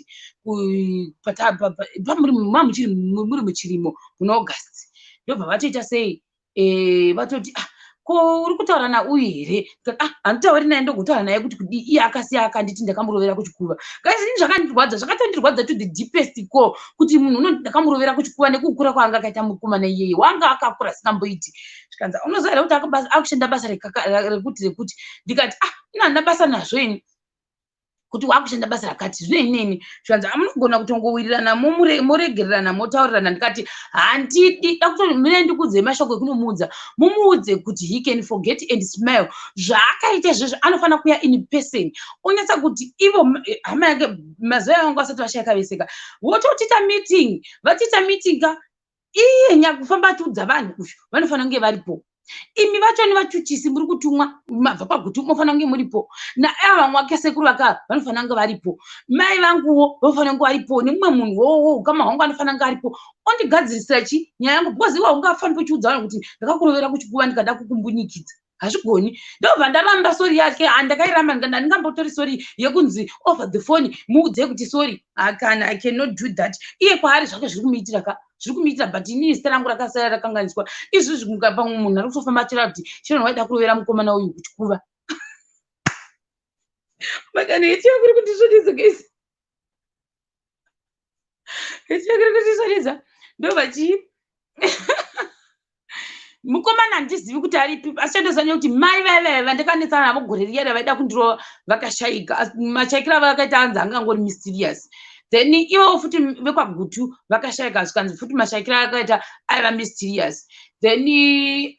mamuchiri muri muchirimo muna August. Ndobva vatoita sei, vatoti, "Ah, ko uri kutaura nauyu here?" Ah, handitauri naye, ndogotaura naye kuti kudii? Iye akasiya akanditi ndakamurovera kuchikuva. Guys, ini zvakandirwadza, zvakatondirwadza to the deepest core, kuti munhu unoti ndakamurovera kuchikuva nekukura kwaanga akaita mukomana iyeye, wanga akakura singamboiti. Zvikanzi, "Unoziva here kuti akushanda basa rekuti rekuti?" Ndikati, "Ah, ini handina basa nazvo ini kuti wakushanda basa rakati, zvinei neni?" Zvikanzi, "Amunogona kutongowirirana, moregererana, motaurirana." Ndikati, "Handidi dakutomire, ndikuudzei mashoko ekunomuudza. Mumuudze kuti he can forget and smile zvaakaita izvozvo. Anofanira kuya in person, onyatsa kuti ivo hama yake mazuva avangu asati vashayika veseka, vototiita meeting. Vatiita meeting ka, iye nyakufamba achiudza vanhu uyu, vanofanira kunge varipo. Imi vacho nevachuchisi muri kutumwa mabva kwaGutu, munofanira kunge muripo. Naava vamwe vake sekuru vaka vanofanira kunge varipo. Mai vanguwo vanofanira kunge varipo, nemumwe munhu wowo ukama hwangu anofanira kunge aripo, ondigadzirisira chi nyaya yangu, because iwe haungafaniri kuchiudza vanhu kuti ndakakurovera kuchikuva ndikada kukumbunyikidza. Hazvigoni." Ndobva ndaramba sorry yake. Handakairamba, ndikati handingambotori sorry yekunzi over the phone muudze kuti sorry. Kana I cannot do that. Iye kwaari zvake zviri kumuitira ka, zviri kumuitira, but inini zita rangu rakasara rakanganiswa. Izvizvi pamwe munhu ari kutofamba achira kuti Sharon waida kurovera mukomana uyu kuchikuva. Makani etiya kuri kundisvodedza, guys, etiya kuri kundisvodedza. Ndobva chii, mukomana handizivi kuti aripi, asi chandoziva kuti mai vaiva vandakanetsana navo gore riya ravaida kundirova vakashayika. Mashayikiro avo vakaita anzi angangori mysterious. Then ivowo futi vekwaGutu vakashayika, zvikanzi futi mashayikiro akaita aiva mysterious. Then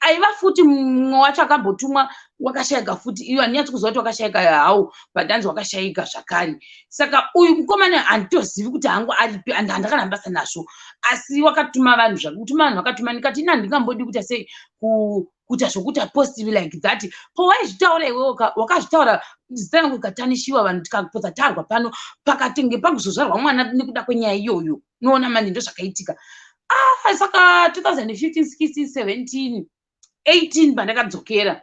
aiva futi mumwe wacho akambotumwa wakashayika futi. Iyo handinyatsi kuziva kuti wakashayika how, but anzi wakashayika zvakare. Saka uyu mukomana handitozivi kuti hangu aripi, and handakana basa nazvo, asi wakatuma vanhu zvake, kutuma vanhu vakatuma. Ndikati ina handingambodi kuita sei, kuita zvokuita positive like that. Powaizvitaura iwewo, wakazvitaura, zita rangu rikatanishiwa, vanhu tikapotsa tarwa pano, pakatenge pakuzozvarwa mwana nekuda kwenyaya iyoyo. Unoona manje, ndozvakaitika. Ah, saka 2015, 16, 17, 18, pandakadzokera,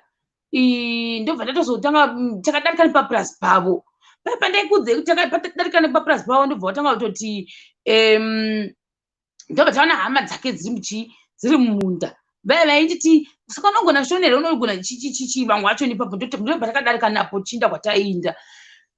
ndobva ndatozotanga takadarika nepapurasi pavo. Pandaikudzei kuti takadarika nepapurasi pavo, ndobva watanga kutoti ndobva taona hama dzake dziri muchii, dziri mumunda. Vaya vainditi, "Saka unogona Shona here? Unogona chichichichi?" Vamwe vacho nipapo ndobva takadarika napo tichiinda kwataiinda,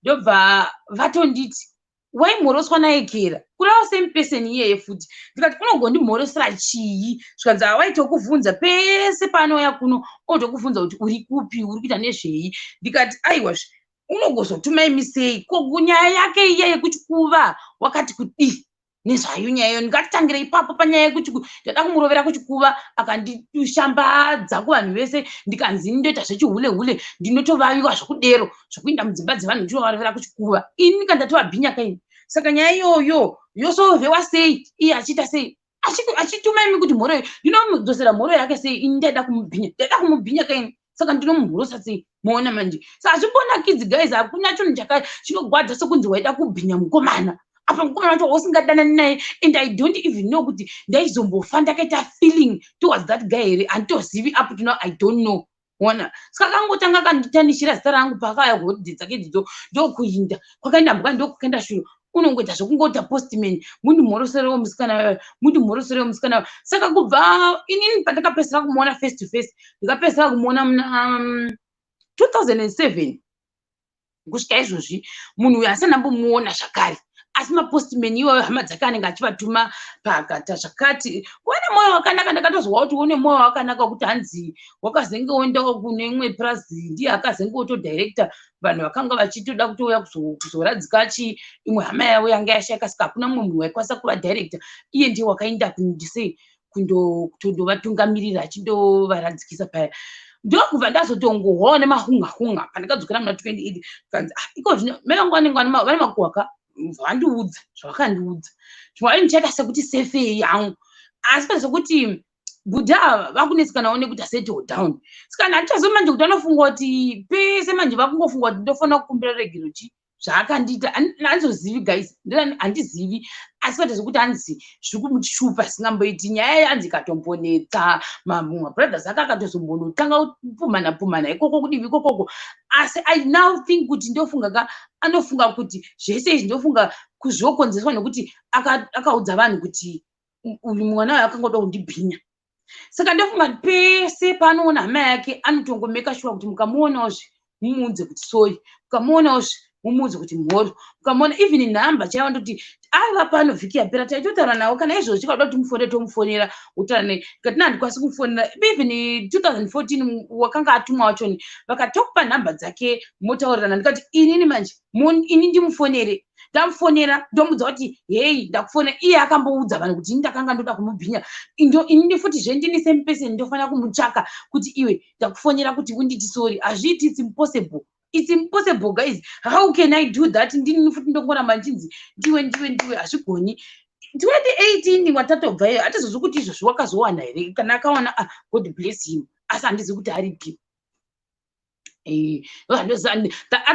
ndobva vatonditi, "Waimhoroswa naekera kureva same person iyeye futi." Ndikati, "Unogondimhorosera chii?" Zvikanzi, "Awaitokuvhunza pese paanouya kuno, otokuvhunza kuti uri kupi, uri kuita nezvei." Ndikati, "Aiwazve, unogozotuma imi sei? Ko nyaya yake iya yekuchikuva wakati kudii nezvayo nyaya iyo?" Ndingatitangire ipapo panyaya yekuti ndada kumurovera kuchikuva, akandishambadza kuvanhu vese, ndikanzi ndoita zvechihule hule, ndinotovaviwa zvokudero zvokuinda mudzimba dzevanhu ndichivarovera kuchikuva. Ini ndikandatovabhinya kaini. Saka nyaya iyoyo yosolvewa sei, iye achiita sei, achituma imi kuti mhoro, ndinomudzosera mhoro yake sei? Ini ndaida kumubhinya, ndaida kumubhinya kaini, saka ndinomumhorosa sei? Moona manje, saka hazvimbonakidzi, guys. Hakuna chinhu chinogwadza sekunzi waida kubhinya mukomana, apa mukomana wacho wausingadanani naye. And I don't even know kuti ndaizombofa ndakaita feeling towards that guy here. Handitozivi, up to now I don't know. Ona, saka akangotanga akanditanishira zita rangu paakauya kuholiday dzake idzidzo, ndokuinda kwakaenda mbuka, ndokuenda shuro. Unongoita zvokungoita postman, mundimhoroserewo musikana wayo, mundimhoroserewo musikana wayo. Saka kubva inini pandakapedzisira kumuona face to face, ndikapedzisira kumuona muna 2007 kusvika izvozvi, munhu uyu asina ndambomuona zvakare. Asi mapostman iwayo, hama dzake anenge achivatuma pakata zvakati. Une mwoyo wakanaka, ndakatozwa kuti une mwoyo wakanaka wekuti hanzi wakazenge oendawo kune imwe purazi, ndiye akazenge otodirecta vanhu vakanga vachitoda kutouya kuzoradzika chi imwe hama yavo yanga yashaika. Saka hakuna mumwe munhu waikwanisa kuvadirecta, iye ndiye wakaenda kundisei kundovatungamirira achindovaradzikisa paya. Ndokubva ndazotongohwawo nemahunga hunga pandakadzokera muna 28, kanzi, "Ah, iko zvino mai vangu vanenge vane makuhwa ka." Vandiudza zvavakandiudza zvimwe, ndichaita sekuti sefei yangu, asi pane sekuti bhudha ava vakunetsekanawo nekuti asettle down. Saka handichazivi manje kuti anofunga kuti pese manje vakungofunga kuti ndofanira kukumbira regero chi zvaakandiita. Handizozivi guys, handizivi. Asi kwete zvekuti hanzi zviri kumuchupa singamboiti nyaya, yanzi ikatombonetsa mabrothers ake, akatozombonotanga kupumhana pumhana ikoko kudivi ikokoko. Asi I now think kuti ndofunga ka, anofunga kuti zvese izvi, ndofunga kuzvokonzeswa nekuti akaudza vanhu kuti uyu mwana uyu akangoda kundibhinya. Saka ndofunga pese paanoona hama yake anotongomeka sure kuti mukamuonawo mumuudze kuti sorry, mukamuonawo mumuudze kuti mhoro, mukamuona even nhamba chaiva ndoti aiva pano vhiki yapera taitotaura nawo. Kana izvozvi kauda kuti mufonere, tomufonera utaura naye. Ndikati na handikwanisi kumufonera. Even 2014 wakanga atumwa wachoni vakatokupa nhamba dzake, motaurirana. Ndikati inini manje ini ndimufonere, ndamufonera, ndomudza kuti hei, ndakufonera. Iye akamboudza vanhu kuti ini ndakanga ndoda kumubhinya. Inini futi zvendini same person ndofanira kumutsvaka kuti iwe, ndakufonera kuti unditi sorry? Hazviiti, it's impossible, it's impossible guys. How can I do that? Ndini futi ndongoramba ndichinzi ndiwe, ndiwe, ndiwe, hazvigoni. 2018 watatobva iyo, hatizozvi kuti izvozvi wakazowana here. Kana akawana, ah, God bless him, asi handizi kuti aripi. I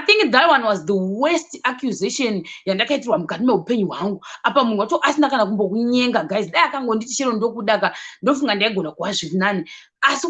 think that one was the worst accusation yandakaitirwa mukati meupenyu hwangu. Apa munhu wacho asina kana kumbokunyenga guys. Dai akangonditi chero ndokudaka, ndofunga ndaigona kuva zviri nani. Asi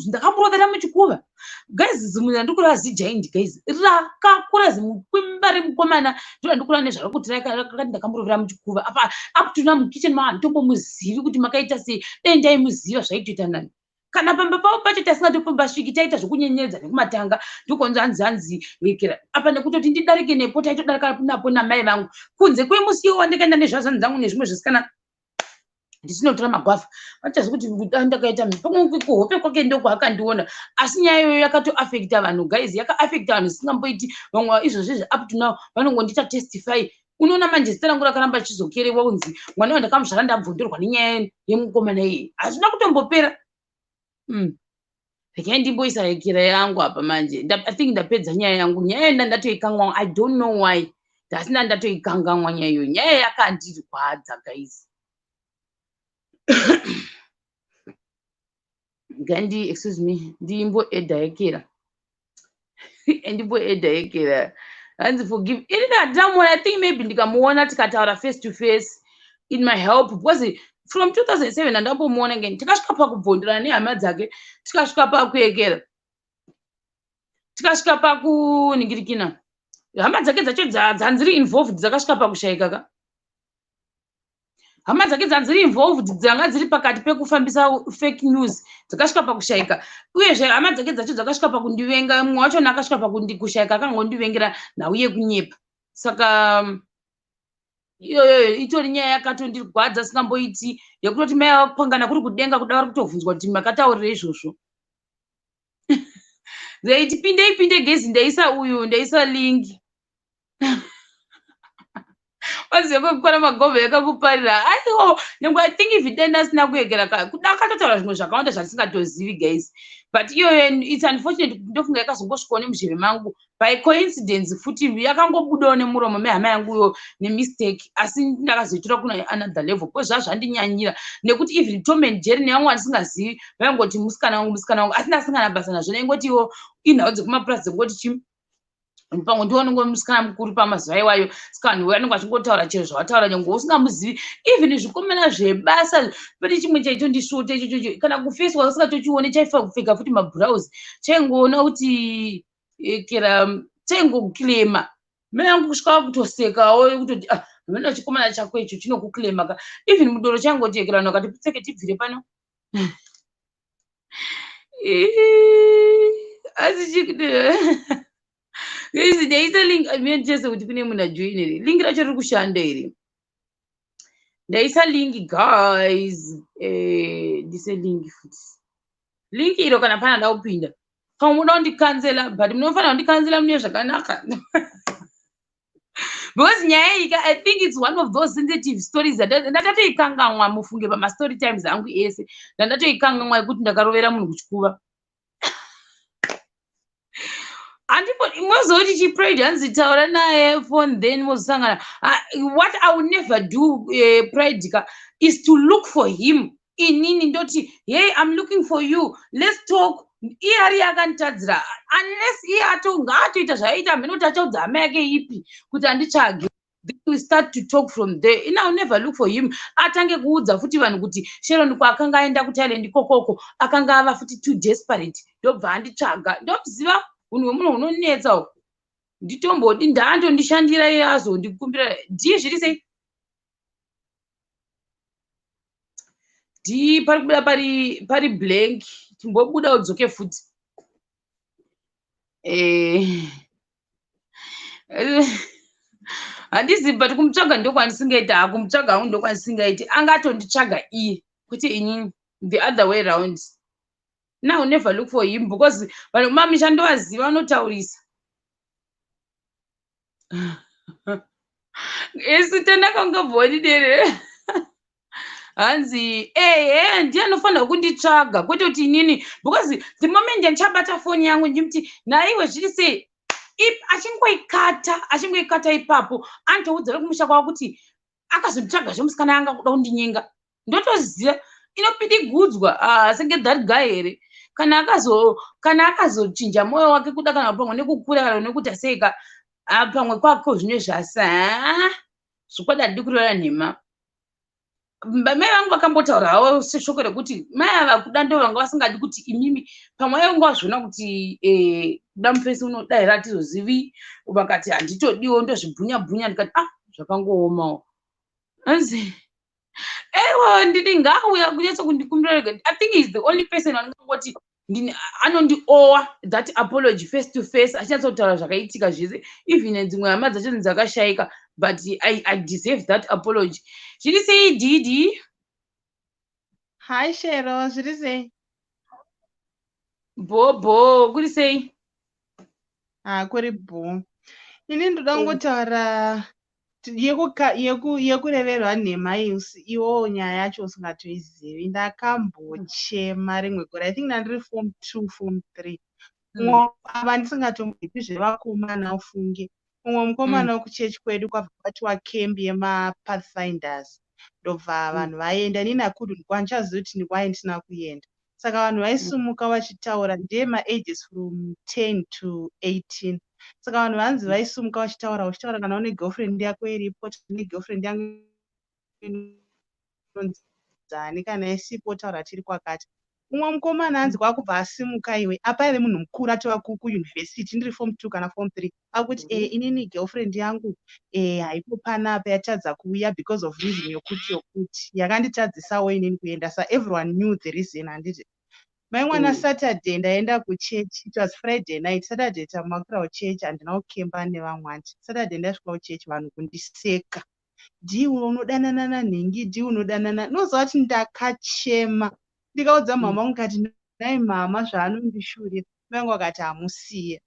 ndakamurovera muchikuva guys. Zimunhu randikureva zigiant guys, rakakura, zimukwimba remukomana, ndo randikura nezvaro kuti rakati ndakamurovera muchikuva. Apa up to now mukitchen mava handitombomuzivi kuti makaita sei. Dai ndaimuziva zvaitoita nani. Kana pamba pavo pacho tasingatopambasviki, taita zvokunyenyedza nekumatanga, ndokonzi hanzi hanzi wekera apa nekutoti ndidarike nepo, taitodarika napo namai vangu, kunze kwemusiwo wandikaenda nezvazvanzi dzangu nezvimwe zvisikana ndichinotora magwavha. Vachazi kuti ndakaita pamwe kuhope kwake ndokwaakandiona. Asi nyaya iyoyo yakatoafecta vanhu guys, yakaafecta vanhu zvisingamboiti. Vamwe izvozvo izvi up to now vanongondiita testify. Unoona manje zita rangu rakaramba richizokerewa kunzi mwana wandakamuzvara ndabvondorwa nenyaya yemukomana iyeye. Hazvina kutombopera. Regai ndimboisa hekera yangu apa manje. I think ndapedza nyaya yangu. Nyaya yenda ndatoikanganwa, I don't know why ndasina ndatoikanganwa nyaya iyoyo. Nyaya yakandirwadza guys. Gandi, excuse me, ndimboedha hekera, ndimboedha hekera. Hanzi forgive ini handinamuona. I think maybe ndikamuona tikataura face to face, it might help, because from 2007 handambomuona ngeni. Tikasvika pakubvonderana nehama dzake, tikasvika pakuekera, tikasvika pakunhingirikina, hama dzake dzacho dzanziri involved dzakasvika pakushayika ka. Hama dzake dzanziri involved, dzanga dziri pakati pekufambisa fake news, dzakasvika pakushayika. Uyezve hama dzake dzacho dzakasvika pakundivenga. Mumwe wachona akasvika pakushayika, akangondivengera nhau yekunyepa. Saka iyoyo itori nyaya yakatondirwadza singamboiti, yekutoti mai vakupangana kuri kudenga kuda vari kutovhunzwa kuti makataurira izvozvo. Zaiti pindei, pinde gezi, ndaisa uyu, ndaisa link. Waziva kwekukwana magobha yakakuparira. Aiwo nyange I think if dai ndasina kuegera kuda akatotaura zvimwe zvakawanda zvandisingatozivi guys. But iyoyo, it's unfortunate, ndofunga yakazongosvikawo nemuzheve mangu by coincidence futi, yakangobudawo nemuromo mehama yanguyo nemistake. Asi ndakazoitora kuna another level because zvazvandinyanyira nekuti even Tom and Jerry nevamwe vandisingazivi vaingoti musikana wangu, musikana wangu, asi ndasingana basa nazvo. Naingotiwo inhau dzekumapurasi dzekungoti chi Pamwe ndiwo unenge musikana mukuru pamazuva iwayo, saka vanhu vanenge vachingotaura chero zvavataura, nyange usingamuzivi. Even zvikomana zvebasa, pane chimwe chaitondisvota ichochocho, kana kufeswa usingatochione, chaifa kupfeka futi mabhurauzi, chaingoona kuti kera chaingoclaima mai vangu, kusvika kutosekawo kutoti, "Ah, hameno chikomana chako icho chinokuclaima ka." Even mudoro chaingoti ekera, vanhu vakati, "Pfeke, tibvire pano." Asi chikuti ndaisa link chese kuti kune munhu ajoin here? Link racho riri kushanda here? Ndaisa link, guys. Ndise link futi, link iro kana pana da kupinda. Pamwe muda kundicancela, but munofanira kundicancela mune zvakanaka, because nyaya iyi, I think it's one of those sensitive stories. Ndakatoikangamwa, mufunge, pamastory times angu ese ndandatoikangamwa yekuti ndakarovera munhu kuchikuva. Handipo mozoti chipride, hanzi taura naye phone, then mozosangana. What I will never do, Pride ka, is to look for him. Inini ndoti, "Hey, I'm looking for you, let's talk." Iye ari akanditadzira, unless iye ngaatoita zvaaita, hamene kuti achaudza hama yake ipi kuti anditsvage, then we start to talk from there. In I will never look for him. Atange kuudza futi vanhu kuti Sharon kwaakanga aenda kuThailand ikokoko akanga ava futi too desperate, ndobva anditsvaga. Ndoziva unhu hwemunhu hunonetsa uku. Nditombodi ndaandondishandira, iye azondikumbira. Ndii, zviri sei? Ndii, pari kubuda pari blank. Chimbobuda udzoke futi. Handizivi, but kumutsvaga ndokwandisingaiti. Ha, kumutsvaga hangu ndokwandisingaiti. Angatonditsvaga iye, kwete inini, the other way round. Now never look for him, because vanhu mamisha ndovaziva, vanotaurisa. Isu tandakangobvoni dere, hanzi ehe, ndiye anofanira kunditsvaga, kwete kuti inini, because the moment ndichabata foni yangu ndimuti, "Naiwe, zviri sei?" Achingoikata, achingoikata ipapo, anotoudza vekumusha kwavo kuti akazonditsvaga zvemusikana anga kuda kundinyenga. Ndotoziva inopidigudzwa. Ah, senge that guy here, kana akazochinja mwoyo wake kuda, kana pamwe nekukura, kana nekuti seika, ah, pamwe kwako zvine zvasa. Zvokwadi handidi kureva nhema. Mai vangu vakambotaura havo seshoko rekuti mai ava kuda ndo vanga vasingadi kuti imimi, pamwe vanga vazviona kuti kuda mufesi unoda here, hatizozivi. Vakati handitodiwo, ndozvibhunya bhunya. Ndikati, "Ah, zvakangoomawo." Anzi ewa, ndidi ngaauya kunyatso kundikumbira rega. I think is the only person andingangoti anondiowa that apology face to face, achinyatsotaura zvakaitika zvese, even dzimwe hama dzacho dzakashayika, but I deserve that apology. Zviri sei, Didi? Hi Shero, zviri sei? Bhobho, kuri sei? Ha, kuri bho. Ini ndoda kungotaura yekureverwa nhema iwowo, nyaya yacho usingatoizivi. Ndakambochema rimwe gore, I think ndandiri form 2, form 3. Umwe ava ndisingatomboiti zvevakomana, ufunge. Umwe mukomana wekuchechi kwedu, kwabva kwatiwa camp yemaPathfinders, ndobva vanhu vaenda. Inini I couldn't, handichazivi kuti why ndisina kuenda. Saka vanhu vaisumuka vachitaura, ndeyemaages from 10 to 18. Saka vanhu vanzi vaisumuka vachitaura, vachitaura, kana une girlfriend yako iripo, ne girlfriend yangu inonzani, kana isipo taura tiri kwakati. Umwe mukomana anzi kwakubva asimuka, iwe, apa aive munhu mukuru, atova kuyunivhesiti, ndiri form 2 kana form 3, akuti, "Inini girlfriend yangu haipo panapa, yatadza kuuya because of reason yokuti yokuti, yakanditadzisawo inini kuenda." Sa everyone knew the reason, handiti? Mai mwana, Saturday ndaenda kuchechi, it was Friday night, Saturday tamakura kuchechi, handina kukemba nevamwe, anti Saturday ndasvika kuchechi, vanhu kundiseka, "Ndiwe unodanana nanhingi, ndiwe unodanana." Noziva kuti ndakachema, ndikaudza mama vangu, ndikati, "Nai mama, zvaanondishurira." Mai vangu vakati, "Hamusiye."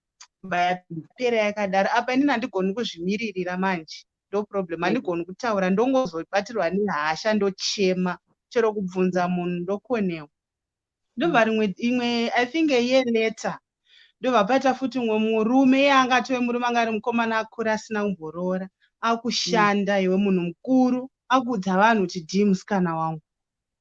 Yapera yakadaro. Apa inini handigoni kuzvimiririra manje, ndo problem, handigoni kutaura, ndongozobatirwa nehasha, ndochema, chero kubvunza munhu ndokonewa. Ndobva rimwe imwe, I think a year later, ndobva paita futi umwe murume, iye anga atove murume, anga ari mukomana akura asina kumboroora, akushanda, iwe, munhu mukuru, akuudza vanhu kuti, "Dhii musikana wangu."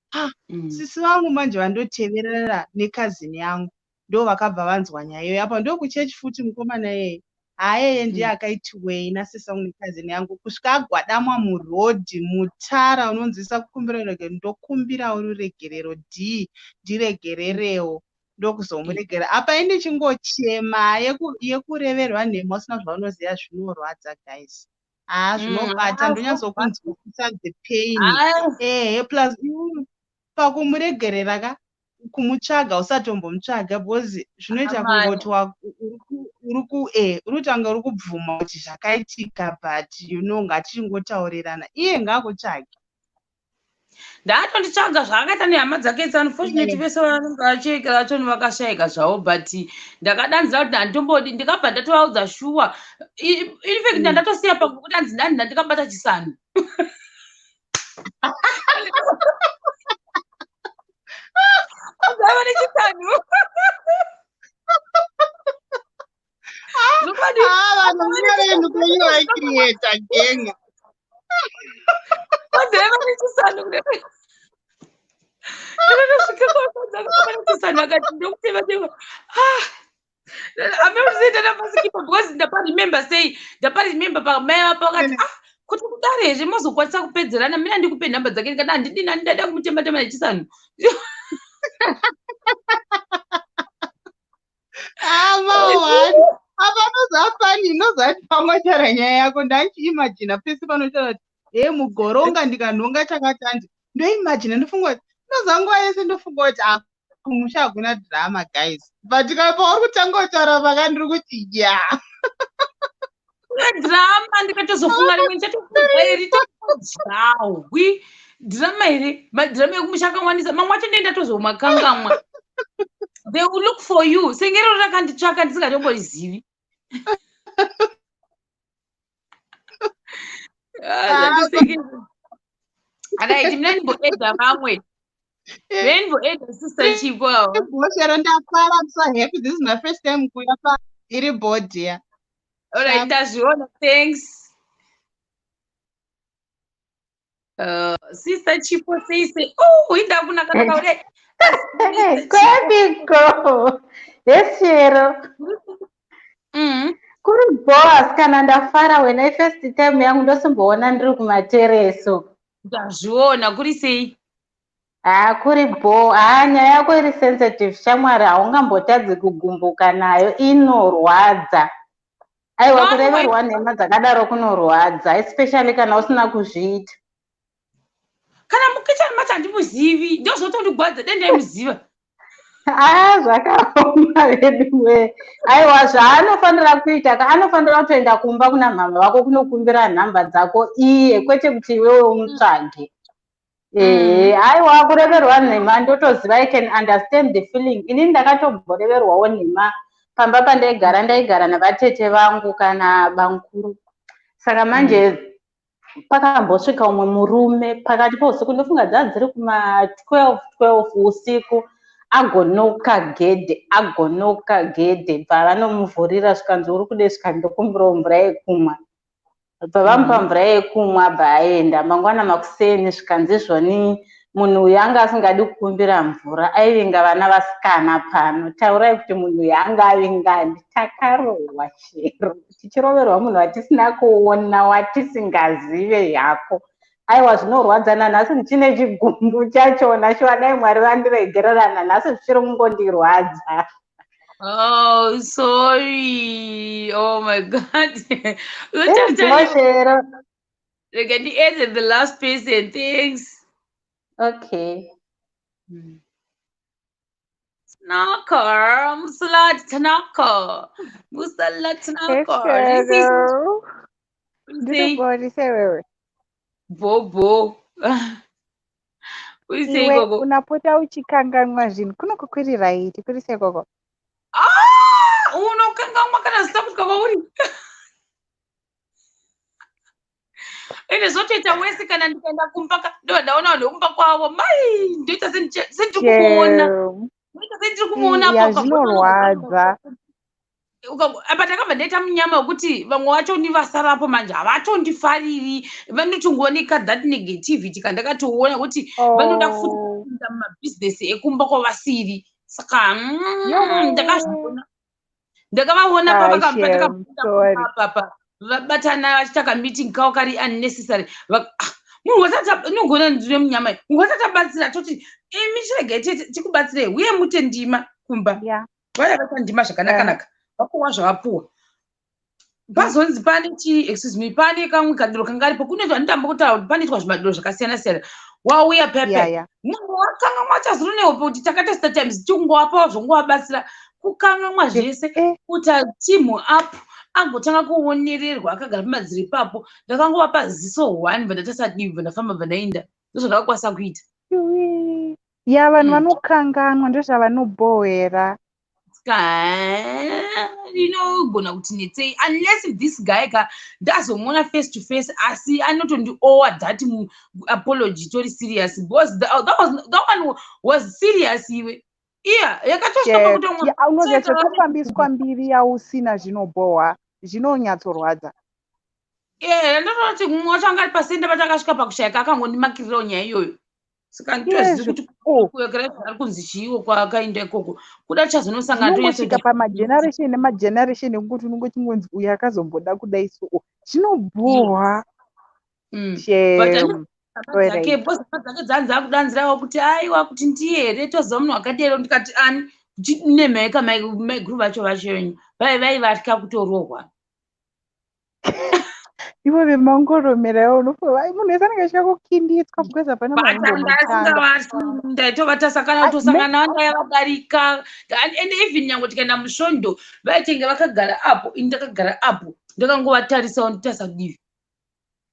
Ha, sisi vangu manje vandoteverera necousin yangu, ndo vakabva vanzwa nyaya iyoyo. Apa ndokuchechi futi, mukomana iyeye. Haayeye ndiye akaitiwei nasisa umwe cousin yangu kusvika agwadamwa murodhi mutara unonzwisa kukumbira ruregerero ndokumbirawo ruregerero d ndiregererewo ndokuzomuregera apa indichingochema yekureverwa nhema usina zvaunoziva zvinorwadza guys. Haa zvinobata ndonyatsokunzwisisa the pain. Ehe plus pakumuregerera ka kumutsvaga usatombomutsvaga because zvinoita kungoti uri kutanga uri kubvuma kuti zvakaitika but you know ngatichingotaurirana iye ngaakutsvage. Ndaatonditsvaga zvaakaita nehama dzake. It's unfortunate vese vanenge vacheka vacho vakashayika zvavo but ndakadanzira kuti handitombodi ndikabva ndatovaudza shuwa. In fact ndatosiya pangu kuti hanzi ndani ndandikabata chisanu. Ava nechisanu. Zvokwadi. Vanhu munavenhu kwenyu vaikreata genga. Ava nechisanu kudai. Ndakasvika kwakadza akabata chisanu akati ndokutema tema. Ah! Amekuzoita napasikipa because ndaparemember sei ndaparemember pamai vapo vakati ah kuti kudare here mozokwanisa kupedzerana mina ndikupe nhamba dzake ndikati handidi nani ndada kumutema tema nechisanu. Mawani. Apa nozafani nozati pangotaura nyaya yako ndanchiimagina pese panotaura kuti he mugoronga ndikanhonga chakati ndoimagina ndofunga kuti noza nguva yese ndofunga kuti ah kumusha hakuna drama guys but pauri kutanga kutaura paka ndiri kuti ya Drama ndikatozofunga rimwe ndichatofunga iri zvawi drama here madrama ekumusha akawandisa mamwe acho ndee ndatozomakangamwa. They will look for you sengero rakanditsvaka ndisingatomborizivi. Alright, mina ndimboedza vamwe. Ndimboedza sister Chipo ava. Boshero ndafara I'm so happy this is my first time kuuya pa iri body ya. Alright, ndazviona. Thanks. Sister Chipo sei sei. Oh, inda kunaka naka kudai. Kwepiko. Yes, Shero. Kuri boas kana ndafara when I first time yangu ndosimboona ndiri kumatereso. Ndazviona kuri sei? Haa kuri bo. Haa nyaya yako iri sensitive shamwari haungambotadzi kugumbuka nayo inorwadza. Aiwa kureverwa nhema dzakadaro kunorwadza especially kana usina kuzviita. Kana mukichani macho handimuzivi ndozotondigwadza dai ndaimuziva. Ah, zvakaoma veduwe. Aiwa zvaanofanira kuita ka anofanira kutoenda kumba kuna mhama vako kunokumbira nhamba dzako iye kwete kuti iwewe umutsvage. Aiwa kureverwa nhema ndotoziva I can understand the feeling. Inini ndakatomboreverwawo nhema pamba pandaigara ndaigara navatete vangu kana bamukuru. Saka manje pakambosvika umwe murume pakati pousiku ndofunga dzaa dziri kuma 12 12 usiku agonoka gedhe bva vanomuvhurira zvikanzi uri kude zvikanzi ndokumbirawo mvura yekumwa bva vamupa mvura yekumwa bva aenda mangwana makuseni zvikanzi izvoni munhu uyu anga asingadi kukumbira mvura aivinga vana vasikana pano taurai kuti munhu uyu anga avingani takarohwa chero tichiroverwa munhu watisina kuona watisingazive hako aiwa zvinorwadza nanhasi ndichine chigumbu chachona shuwa dai Mwari vandiregerera nanhasi zvichiri kungondirwadza. Oh, sorry. Oh my God. Shero. Rega ndiedze the last person. Thanks. Okay. Tanaka, Musala Tanaka. Musala Tanaka. Shero. Ndinokuonesa wewe. Bobo. Uri sei Iwe gogo? unapota uchikanganwa zvinhu kunoko kuri right kuri sei gogo? Ah, unokanganwa kana zita kusvika kwauri. Ende zvotoita wese kana ndikaenda kumba ndobva ndaona vanhu vekumba kwavo mai ndoita sendiri kumuona. Shero. Ndoita sendiri kumuona Ya apo zvinorwadza. Apa ndakabva ndaita munyama wekuti vamwe vacho ndivasarapo manje havatondifariri vanotongooneka that negativity kandakatoona kuti vanoda futi Oh. kupinda mumabhizinesi ekumba kwavasiri saka Yo. ndakazviona. Ndakavaona Ah, shame, sorry. Pavakapapa vabatana vachiita kameeting kavo kari unnecessary. Ah, munhu wese inogona ndine munyama iyi. Munhu wese atabatsira, toti imi chiregai tikubatsirei uye mute ndima kumba. Vaya vaita ndima zvakanaka-naka, vapuwa zvavapuwa. Pazonzi pane chi, excuse me, pane kamwe kadiro kanga aripo kunoitwa, nditamba kutaura kuti panoitwa zvimadiro zvakasiyana siyana. Wauya pepe, munhu wakangamwa chazuro nehope kuti takatesta times tikungovapawo zvongovabatsira kukangamwa zvese, kuti team up agotanga kuonererwa akagara pamadziro ipapo. Ndakangovapa ziso one, bva ndatasa divi, bva ndafamba, bva ndaenda. Ndozvandakakwanisa kuita. Iwi. Ya, vanhu vanokanganwa, ndozvavanobhohwera. Saka inogona kuti netsei unless this guy ka ndazomuona face to face, asi anotondiowa that apology tori serious, because that one was serious iwe. Iya yakatosvika pakuti Ya, unoziva chekufambiswa mbiri yausina zvinobhohwa, zvinonyatsorwadza. Ndototi mumwe wacho anga ari pasenda patakasvika pakushayika, akangondimakirirawo nyaya iyoyo. Saka nditozivi kuti kuwekera ari kunzi chiiwo kwakaenda ikoko kuda tichazonosangana. Zvinongosvika pamageneration nemageneration ekuti unonge uchingonzi uyu akazomboda kudai, so zvinobhohwa. Shame. Dzake, because hama dzake dzanzi akudanzirawo kuti aiwa, kuti ndiye here, toziva munhu wakadero. Ndikati ani nemheka maiguru vacho venyu vaivatya kutorohwa. Ivo vemangoromera ivo, unofunga munhu wese anenge achida kukinditswa because hapana. Maimbomatanga. Ndaitovatasa kana kutosangana navo ndaivadarika. And even nyange tikaenda musvondo, vaitenge vakagara apo, ini ndakagara apo, ndakangovatarisawo, nditarisa kudivi.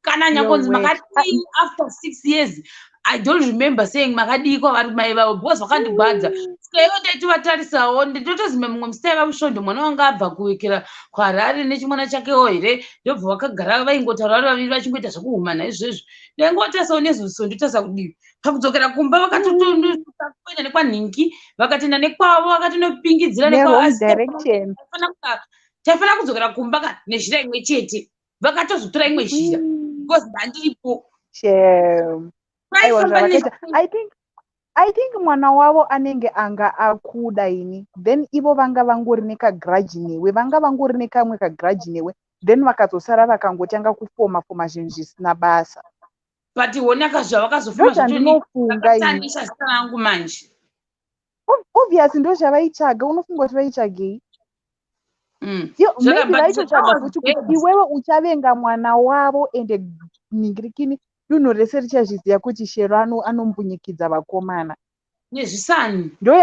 Kana nyangonzi makadii after 6 years, I don't remember saying makadii kwavari mai vavo, because vakandigwadza. Saka ivo ndaitovatarisawo, ndotozima mumwe musi taiva musvondo, mwana wanga abva kuwekera kuHarare nechimwana chakewo here, ndobva vakagara vaingotaura vari vaviri vachingoita zvekuhumana izvezvo. Ndaingovatarisawo nezuso, ndotarisa kudivi. Pakudzokera kumba vakatotokuenda nekwanhingi, vakatoenda nekwavo, vakatonopingidzira. Newrong direction. Taifanira kudzokera kumba ka nezhira imwe chete, vakatozotora imwe zhira because ndandiripo. Shame. Aiwa, zvavakaita, I think mwana wavo anenge anga akuda ini, then ivo vanga vangori nekagrudge newe, vanga vangori nekamwe kagrudge newe, then vakazosara vakangotanga kufoma foma zvinhu zvisina basa. But honaka zvavakazofoma. Ndozvandinofunga ini. Zvakatarnisha zita rangu manje. Obvious, ndo zvavaitsvaga. Unofunga kuti vaitsvagei? Yo, maybe vaitotsvaga futi kuti iwewe uchavenga mwana wavo, ende ningirikini dunhu rese richazviziva kuti Shero anombunyikidza vakomana. Nezvisani. Ndo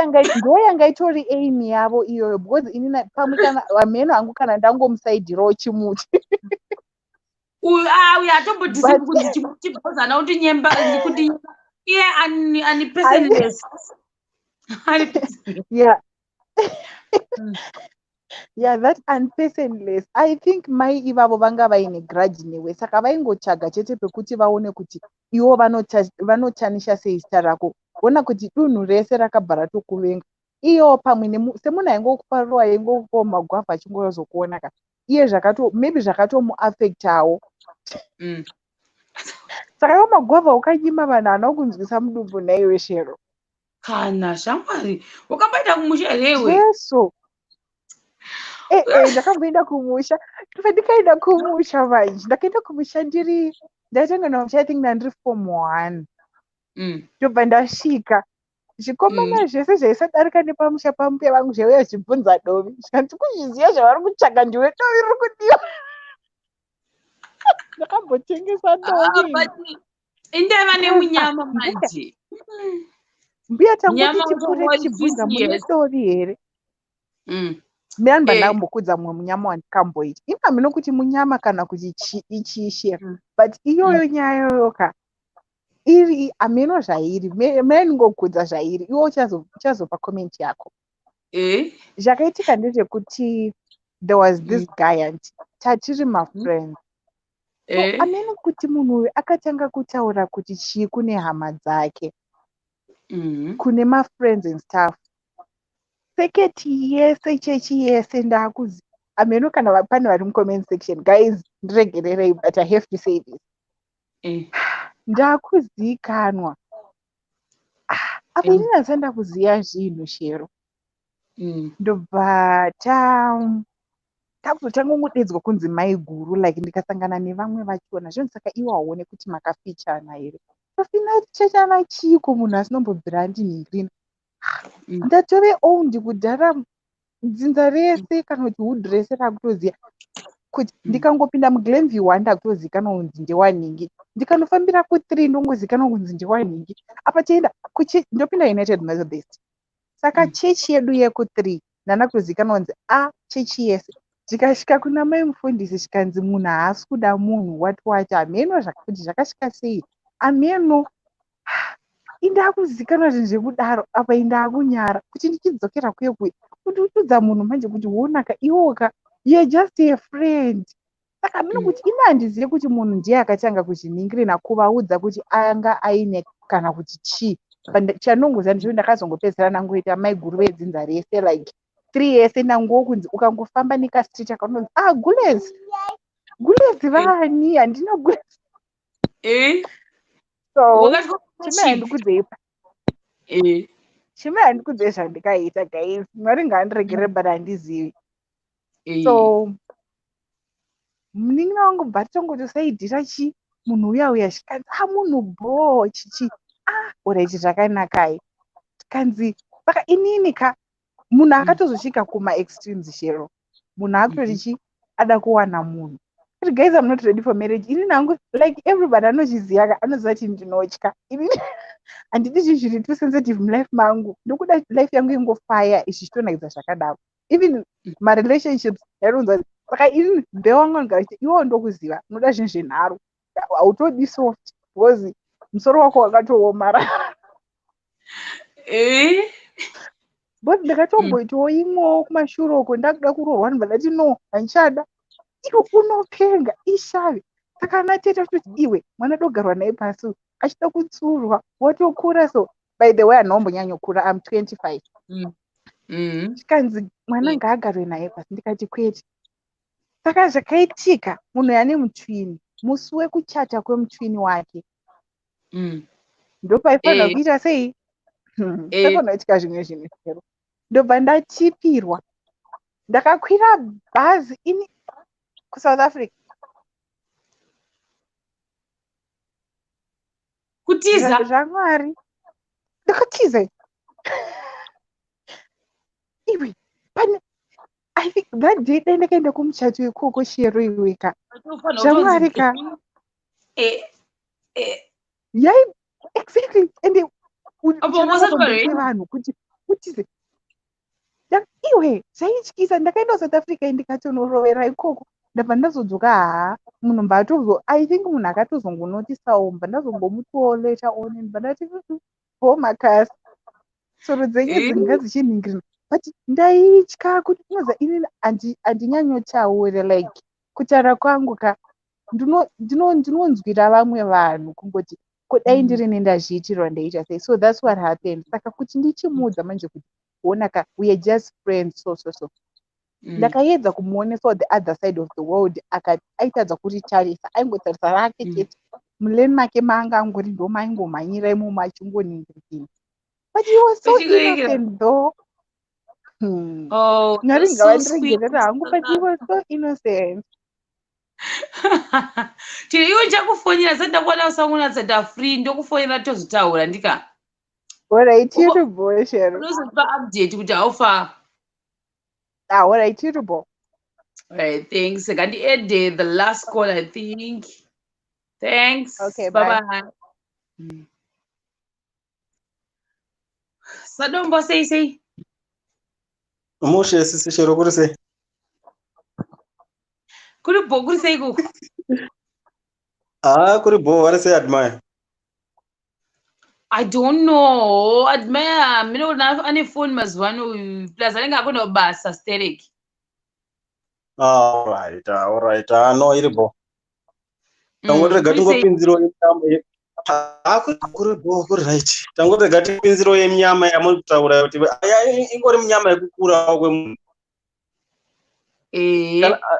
yanga itori aim yavo iyoyo, because inina pamwe kana vamheno hangu kana ndangomusaidhirawo chimuti. Uyu, ah, uyu atombodhisi kunzi chimuti because ana kuti nyemba kuti iye ani personless. Yeah, that unpersonless. I think mai ivavo vanga vaine grudge newe, saka vaingotsvaga chete pekuti vaone kuti ivo vanotanisha sei zita rako. Ona kuti dunhu rese rakabva ratokuvenga. Iyewo pamwe semunhu aingokufarirawo, aingokupawo magwavha, achingozokuona ka iye zvakato maybe zvakatomuafectawo. Saka iwo magwavha ukanyima vanhu haana kunzwisa mudumbu naiwe, Shero? Kana shamwari, wakamboenda kumusha here iwe? Jesu, ndakamboenda kumusha. Pandikaenda kumusha manje, ndakaenda kumusha ndiri, ndaitanga namusha, I think ndandiri form one. Ndobva ndasvika, zvikomana zvese zvaisadarika nepamusha pambuya vangu zvaiuya zvichibvunza dovi, zvikanzi kuzviziva zvavari kutsvaga ndiwe, dovi riri kudiwa. Ndakambotengesa Ah, dovi. but indava nemunyama manje. Mbuya tangoti Nyama tipfuure utongowa tichibvunza mune serious. dovi here. Mina ndambokudza mumwe munyama wandikamboita. Ini hameno kuti munyama kana kuti ichiishe, but iyoyo nyaya iyoyo ka iri hameno zvairi. Mina ndingokudza zvairi, iwe uchazopa comment yako. Zvakaitika ndezvekuti there was this guy and tatiri mafriends. So amene kuti munhu uyu akatanga kutaura kuti chii kune hama dzake, kune mafriends and stuff, seketi yese, chechi yese. Ndakuzi hameno kana pane vari mucomment section, guys, ndiregererei, but I have to say this. Ndakuzikanwa. Ah, apa ini ndasanda kuziya zvinhu, Shero. Ndobva ta takuzotanga kungodedzwa kunzi mai guru. Like, ndikasangana nevamwe vachona zvinhu, saka iwo hauone kuti makafichana here? Tofichana chiko, munhu asinombobvira andinhingirina? Ndatove owned kudhara, dzinza rese kana kuti hood rese rakutoziva kuti ndikangopinda muGlenview 1, ndakutozikanwa kunzi ndewanhingi. Ndikanofambira ku3, ndongozikanwa kunzi ndewanhingi. Apa tienda, ndopinda United Methodist, saka chechi yedu yeku3 ndanda kutozikanwa kunzi a chechi yese. Tikasvika kuna mai mufundisi, zvikanzi munhu haasi kuda munhu wati wati. Hameno kuti zvakasvika sei, hameno. Indakuzikanwa zvinhu zvekudaro. Apa indakunyara kuti ndichidzokera kuye kuye kuti utudza munhu manje kuti wonaka iwoka, you're just a friend. Saka hameno kuti ine handizive kuti munhu ndiye akatanga kuzviningirina kuvaudza kuti anga aine kana kuti chii. Chandongoziva ndechekuti ndakazongopedzisira nangoita mai guru vedzinza rese, like 3 years nangokunzi ukangofamba nekastreet akanonzi, "Ah, gules, gules vani?" Handina gules. So chimai, handikudzei, chimai, handikudzei zvandikaita, guys. Mwari ngaandiregere, but handizivi. So munin'ina wangu bva titongotosaidhira chi munhu uya uya, zvikanzi, "A, munhu bho chichi." Ah, alright, zvakanakai. Tikanzi saka inini ka, munhu akatozosvika kumaextremes, Shero. Munhu akutoti chi ada kuwana munhu kuti, "Guys, I'm not ready for marriage." Inini hangu, like, everybody anozviziva ka, anoziva kuti ndinotya. Inini handidi zvinhu zviri too sensitive mulife mangu. Ndokuda life yangu ingofaya, izvi zvitonakidza zvakadaro. Even marelationships yainonzwa. Saka inini mbe wangu anogara chiti, "Iwewo ndokuziva, unoda zvinhu zvenharo, hautodi soft because musoro wako wakatoomara." But ndakatomboitawo imwewo kumashure uko, ndakuda kuroorwa, ndibva ndati, "No, handichada." Iwe unopenga ishavi. Saka ana tete achitoti, "Iwe mwana dogarwa naye pasi achida kutsurwa, watokura." So by the way, handinombonyanyokura, am 25. Zvikanzi mwana ngaagarwe naye pasi. Ndikati kwete. Saka zvakaitika, munhu ane mutwini, musi wekuchata kwemutwini wake ndopaifanira kuita sei? Paifanira kuitika zvimwe zvinhu chero. Ndobva ndatipirwa, ndakakwira bhazi ini kuSouth Africa. Kutiza? Zvamwari, ndakatiza iwe. Pane, I think that day dai ndakaenda kumuchato ikoko, Shero, iweka, zvamwari ka. Yai, exactly, ende vanhu kuti utize iwe zvaityisa. Ndakaenda kuSouth Africa, ndikatonorovera ikoko, ndabva ndazodzoka. Haa, munhu mbatozo, I think munhu akatozongonotisawo, mba ndazongomutuwo later on, ndibva ndati ho makasi tsoro dzenyu dzinga dzichinhingirina. But ndaitya kuti unoza inini handinyanyotaure, like kutaura kwangu ka, ndinonzwira vamwe vanhu kungoti kudai ndirini ndazviitirwa ndaita sei. So that's what happened. Saka kuti ndichimuudza manje kuti onaka, we are just friends, so so so, ndakaedza kumuonesawo the other side of the world, akati aitadza kuritarisa, aingotarisa rake chete. Mulane make maanga angori, ndo maingomhanyira imomo achingoningirikina. But he was so innocent though. Oh, Mwari ngavandiregerera hangu, but he was so innocent. Tiri iwe, ndichakufonera sati ndakuona usangunatsa free, ndokufonera tozotaura ndika. Alright, tiri bho, Shero. Unozotipa update kuti haufa. Ah, alright, tiri bho. Alright, thanks. Ngandi-add the last call, I think. Thanks. Okay, bye. Bye. Bye. Sadombo, sei sei? Mushe, sisi Shero, kuri sei? Kuri bho, kuri sei kuku? Haa, kuri bho. Vari sei, Admire? I don't know. Admire, mina kuti ane phone mazuva ano, plus anenge akuenda kubasa stereki. Alright, alright. Ah, no, iri bho. Tangoti rega Kuri sei? tingopinzirawo yemunyama. Ah, kuri bho, kuri right. Tangoti rega tipinzirewo yemunyama yamuri kutaura kuti aya ingori munyama yekukurawo kwemunhu. Ah,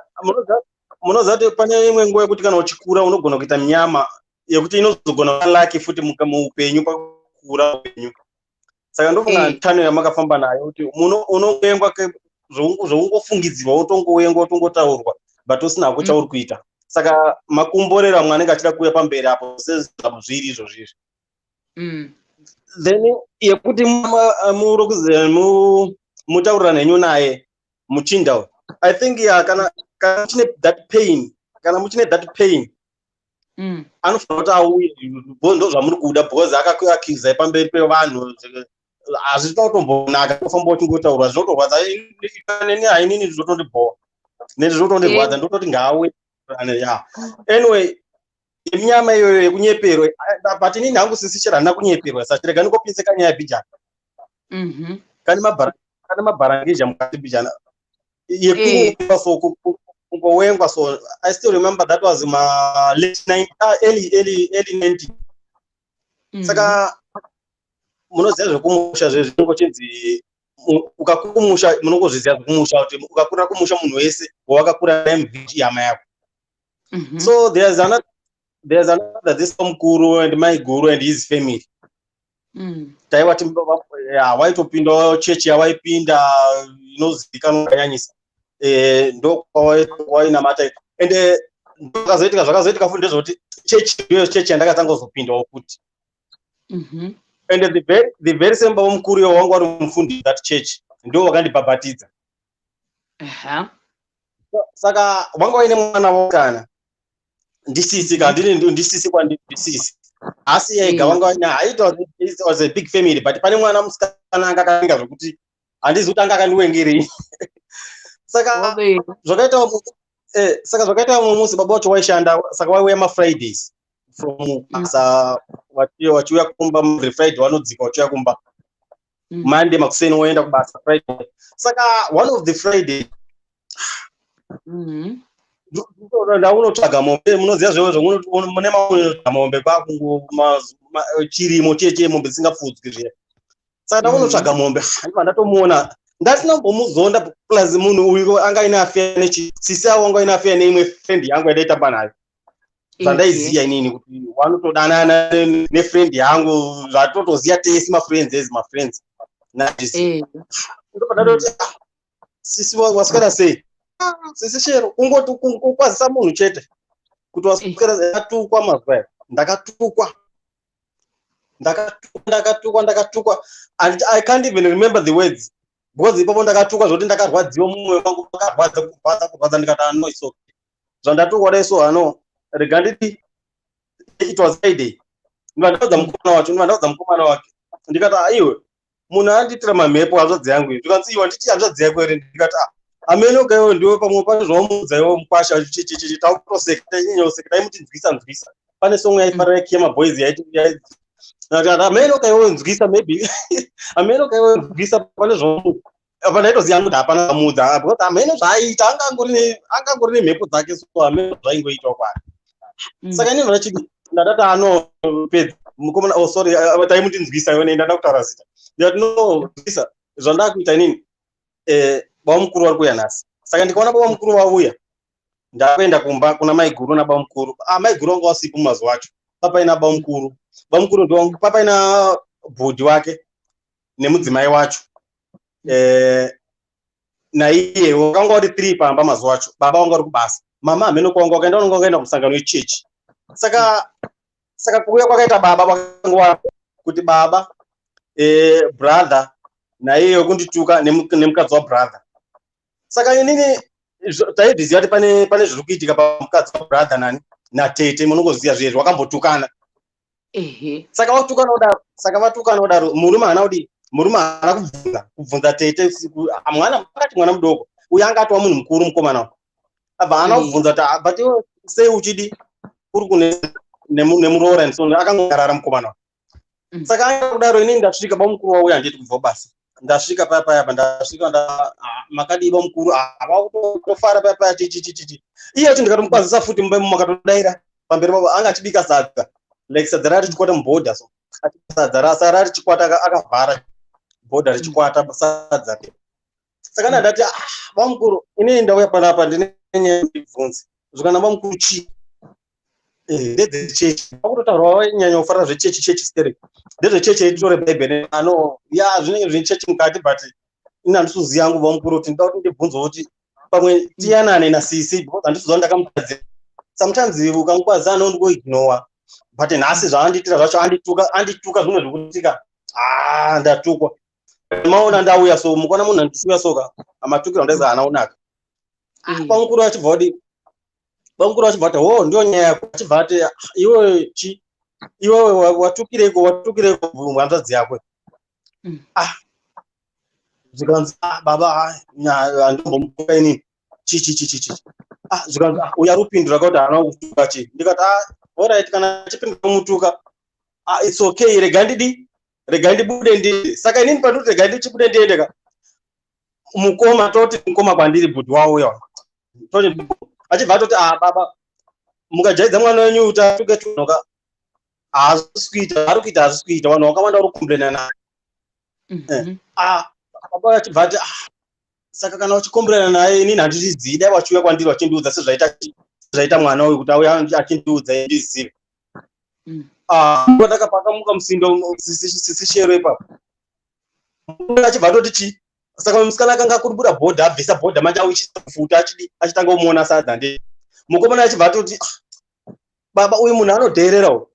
munoziva kuti pane imwe nguva yekuti kana uchikura unogona kuita munyama yekuti inozogona kuva lucky futi muupenyu pakukura upenyu. Saka ndofunga tano yamakafamba nayo kuti unongowengwa zvoungofungidzirwa, wotongowengwa, wotongotaurwa, but usina hako chauri kuita. Saka makumborero amwe anenge achida kuuya pamberi apo sezvazviri izvozvizvi. Then yekuti mutaurirane henyu naye muchinda uyu, I think, ya, kana muchine that pain, kana muchine that pain, anofanira kuti auye. Ndo zvamuri kuda, because akakuaccusai pamberi pevanhu, hazvina kutombonaka kufamba uchingotaurwa. Zvinotorwadza. Neni hainini, zvotondibhowa, neni zvinotondirwadza. Ndototi ngaauye, ya. Anyway, yenyama iyoyo yekunyeperwa, but inini hangu, sisi chero handina kunyeperwa. Saka rega ndingopinze kanyaya bhijana. Kane mabharangizha mukati bhijana yekungowengwa so, kungowengwa so. I still remember that was ma late nine, early 90. Saka munoziva zvekumusha zvezvinongochinzi ukakumusha, munongozviziva zvekumusha kuti ukakurira kumusha, munhu wese wawakakura naye muvhiji ihama yako. So there's another this mukuru and mai guru and his family. Taiva waitopindawo chechi yawaipinda inozivikanwa yakanyanyisa. Ndo kwawainamata. Ende zvakazoitika, zvakazoitika futi ndezvekuti chechi ndiyo chechi yandakatanga kuzopindawo futi. And the very same baba mukuru iwo wanga uri mufundisi that church, ndo wakandibhabhatidza. Saka wanga waine mwana wokana ndisisi ka, ndini ndisisi kwandi, ndisisi asi ega. Wanga waine, haita, it was a big family, but pane mwana musikana anga akainga zvokuti handizi kuti anga akandiwengerei. Saka zvakaita saka zvakaita mumwe musi baba wacho waishanda, saka waiuya mafridays from basa, vachiuya kumba every Friday, vanodzika vachiuya kumba. Monday makuseni woenda kubasa, Friday. Saka one of the Friday ndaunotsvaga mombe. Munoziva zvevo, mune maonotsvaga mombe kwakungo chirimo chiye, mombe dzisingapfudzwi zviya. Saka ndaunotsvaga mombe, ndibva ndatomuona. Ndasina kumbomuzonda, plus munhu uyu anga aine affair nechisisi avo, anga aine affair neimwe friend yangu yandaitamba nayo, zvandaiziya inini kuti wanotodanana nefriend yangu, zvatotoziya tese mafriends ezi mafriends naziya. Ndobva ndatoti, "Ah, sisi, waswera sei?" "Ah, sisi Shero." Kungoti kukwazisa munhu chete kuti waswera sei, ndakatukwa mazuva aya. Ndakatukwa, ndakatukwa, ndakatukwa, ndakatukwa, and I can't even remember the words, because ipapo ndakatukwa zvokuti ndakarwadziwa, mumwe wangu wakarwadza, kurwadza, kurwadza. Ndikati, "Ano, it's okay, zvandatukwa dai so, ano rega nditi." It was Friday. Ndibva ndaudza mukomana wacho, ndibva ndaudza mukomana wake, ndikati, "Aiwe, munhu andiitira mamhepo, hanzvadzi yangu iyi." Ndikanzi, "Iwe, handiti hanzvadzi yako here?" Ndikati, "Ah, amenoka iwe, ndiwe pamwe pane zvaumuudza iwe mukwasha." Chichichichi, takutoseka, tainyanyoseka, taimuti nzwisa, nzwisa. Pane song yaifarira Khiama Boys yaiti amenoka iwe nzwisa, maybe amenoka iwe nzwisa, pane zvaumuudza. Apa ndaitoziva kuti hapana amuudza, because amene zvaaita, angangori nemhepo dzake, so amene zvaingoitwa kwaari. Saka inini ndachiti ndadati anopedza mukomana, oh sorry, taimuti nzwisa iwe, ndada kutaura zita. Ndikati, "No, nzwisa, zvandakuita inini, baba mukuru vari kuuya nhasi." Saka ndikaona baba mukuru vauya, ndakuenda kumba kuna mai guru nababa mukuru. Ah, mai guru vanga vasipo mazuva acho. Papaina baba mukuru, baba mukuru ndo papaina bhudhi wake nemudzimai wacho, naiye wakanga uri three pamba mazuva acho. Baba vanga vari kubasa, mama hameno kwanga wakaenda, vanonga vakaenda kumusangano wechechi. Saka kuuya kwakaita baba, vakanga kuti baba, brother naiye wekundituka nemukadzi wabrother. Saka inini taizviziva kuti pane zviri kuitika pamukadzi wabrother nani natete. Munongoziva zvezvo, wakambotukana. Saka vatukana kudaro, saka vatukana kudaro, murume haana kudii, murume haana kubvunza tete. Mwana akati mwana mudoko uyu anga atova munhu mukuru, mukomana uyu abva haana kubvunza kuti, "Ah, but iwe sei uchidi uri kune nemuroora?" And so akangogarara mukomana uyu. Saka aenda kudaro, inini ndasvika, bamukuru wauya, handiti, kubva kubasa. Ndasvika paya paya pa ndasvika, "Makadii bamukuru?" Vakutofara paya paya, chichichichichi. Iye acho ndikatomukwazisa futi mumba imomo, makatodaira pamberi pavo. Anga achibika sadza, like sadza rari chikwata mubhodha, so sadza saka rari chikwata, akavhara bhodha richikwata sadza. Saka ndati, "Ah, bamukuru, inini ndauya panapa, ndine nyaya ndibvunze." Zvikana, "Bamukuru, chii?" Ndedzechechi pakutotaurwa, nyanya kufarira zvechechi, chechi sterek, ndezvechechi. Eitore Bhaibheri ano ya, zvinenge zvechechi mukati, but ini handisiziva yangu vamukuru kuti ndida kuti ndibvunzwe kuti pamwe tiyanane nasisi, because handisiziva ndakamutadzira. Sometimes ukamukwadza anondingoignora, but nhasi zvaandiitira zvacho, andituka, andituka zvimwe zvekutika. Ah, ndatukwa. Maona ndauya, so mukaona munhu andisiuya soka, amatukiro andaiza haana kunaka. Pamukuru achibva kuti, bamukuru achibva ati, "Ho, ndiyo nyaya yako." Achibva ati, "Iwe chi, iwewe watukireiko? Watukireiko hanzvadzi yako?" Ah, zvikanzi, "Ah, baba, handombomutuka inini, chi chi chi chi chi." Ah, zvikanzi, "Ah, uyu ari kupindura kuti haana kutuka chi." Ndikati, "Ah, alright, kana achipindura kumutuka, ah, it's okay, rega ndidi, rega ndibude ndiende." Saka inini pandoti rega ndichibude ndiende ka, mukoma, toti mukoma kwandiri, bhudhi wauya, toti achibva atoti, "Ah, baba, mukajaidza mwana wenyu kuti atuke tunoka, haazvisi kuita, ari kuita, hazvisi kuita. Vanhu vakawanda vari kucomplaina naye." Ah, baba achibva ati, "Ah, saka kana uchicomplaina naye, inini handizvizii. Dai wachiuya kwandiri wachindiudza sezvaita mwana uyu kuti auya achindiudza ndizive." Ah, ndakapakamuka musindo, sisi Shero, ipapo achibva atoti chi, saka musikana akanga akubuda bhodha, abvisa bhodha manje, auchifuta achidi, achitanga kumuona sadza. Ndi mukomana achibva atoti, "Ah, baba, uyu munhu anodheerera uyu.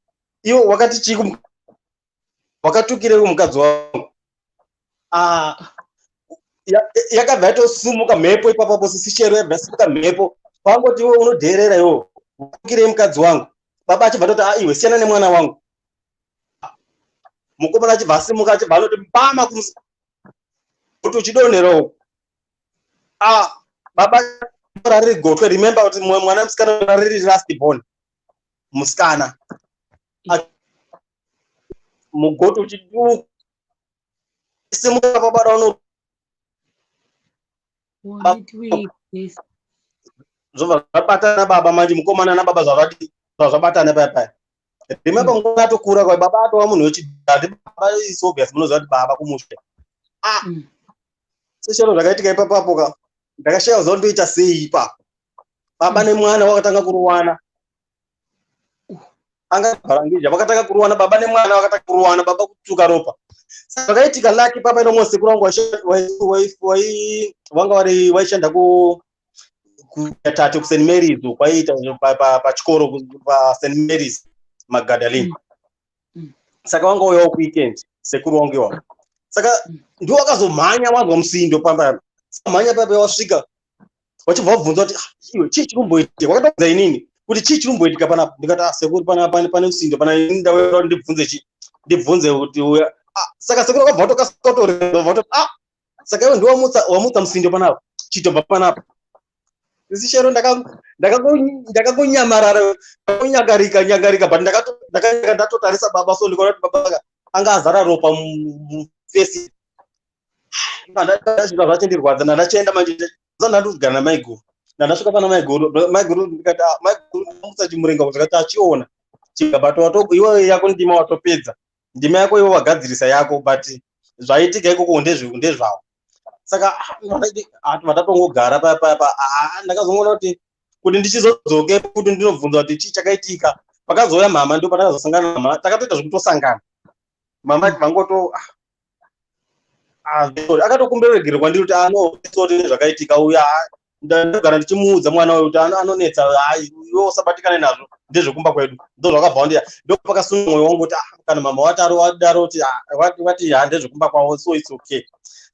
Iwe wakati chii? Wakatukirei mukadzi wangu?" Ah, yakabva yatosumuka mhepo ipapapo, sisi Shero, yabva yasimuka mhepo. Pangoti, "Iwe unodheerera, iwe wakatukirei mukadzi wangu?" Baba achibva atoti, "Ah, iwe siyana nemwana wangu." Mukomana achibva asimuka, achibva anoti mbama kuti uchidonhera uku. Ah, baba rariri gotwe. Remember kuti mwana musikana rariri last born musikana. Mugoti uchisimuka, baba uno Network, yes. Zvobva zvabatana baba manje, mukomana nababa zvavati zvabatana paya paya. Remember, mukomana atokura kwa baba, atova munhu wechidhandi. Baba is obvious, munoziva kuti baba kumusha. Ah, seshero zvakaitika ipapapo ka, ndakashaya kuziva kuti ndoita sei ipapo. Baba nemwana vakatanga kurowana, anga bharangija, vakatanga kurowana, baba nemwana vakatanga kurowana, baba kutuka ropa. Saka zvakaitika, lucky papa ino sekuru vangu vanga vari vaishanda kutate kuSt Mary's, kwaiita pachikoro paSt Mary's Magadalene. Saka vanga uyawo kuweekend, sekuru wangu iwavo. Saka ndiwo wakazomhanya, wanzwa musindo pamba, mhanya papa, wasvika wachibva wabvunza kuti, "Ah, iwe, chii chiri kumboitika?" Wakatobvunza inini kuti, "Chii chiri kumboitika panapa?" Ndikati, "Ah, sekuru, pane musindo pana, ini ndauya kuti ndibvunze chi, ndibvunze kuti uya." Ah, saka sekuru wakabva watokasikatoreva watoti, "Ah, saka iwe ndiwe wamutsa musindo panapa, chitobva panapa." Sisi Shero, ndakangonyamarara, ndakangonyangarika nyangarika, but ndatotarisa baba, so ndikaona kuti baba anga azara ropa muface. Zviro zvachindirwadza. Ndandachienda manje, ndandogara namaiguru. Ndandasvika pana maiguru, maiguru, ndikati, "Ah, maiguru, ndamutsa chimurenga." Ndikati, "Achiona but iwe yako ndima watopedza ndima yako, iwe wagadzirisa yako, but zvaitika ikoko ndezvavo." Saka ah, vatatongogara paya paya pa, ah, ndakazongoona kuti ndichizodzoke kuti ndinobvunza kuti chii chakaitika. Pakazouya mama, ndo patakazosangana mama, takatoita zvekutosangana. Mama vangoto, ah, ah, sorry. Akatokumbira regero kwandiri kuti, "Ah, no, sorry nezvakaitika uya. Ndagara ndichimuudza mwana uyu kuti anonetsa. Hai, iwe usabatikane nazvo, ndezvekumba kwedu." Ndo zvakabva wandiya, ndo pakasunga mwoyo wangu kuti, ah, kana mama wataro wadaro kuti, ah, wati ha, ndezvekumba kwavo, so it's okay.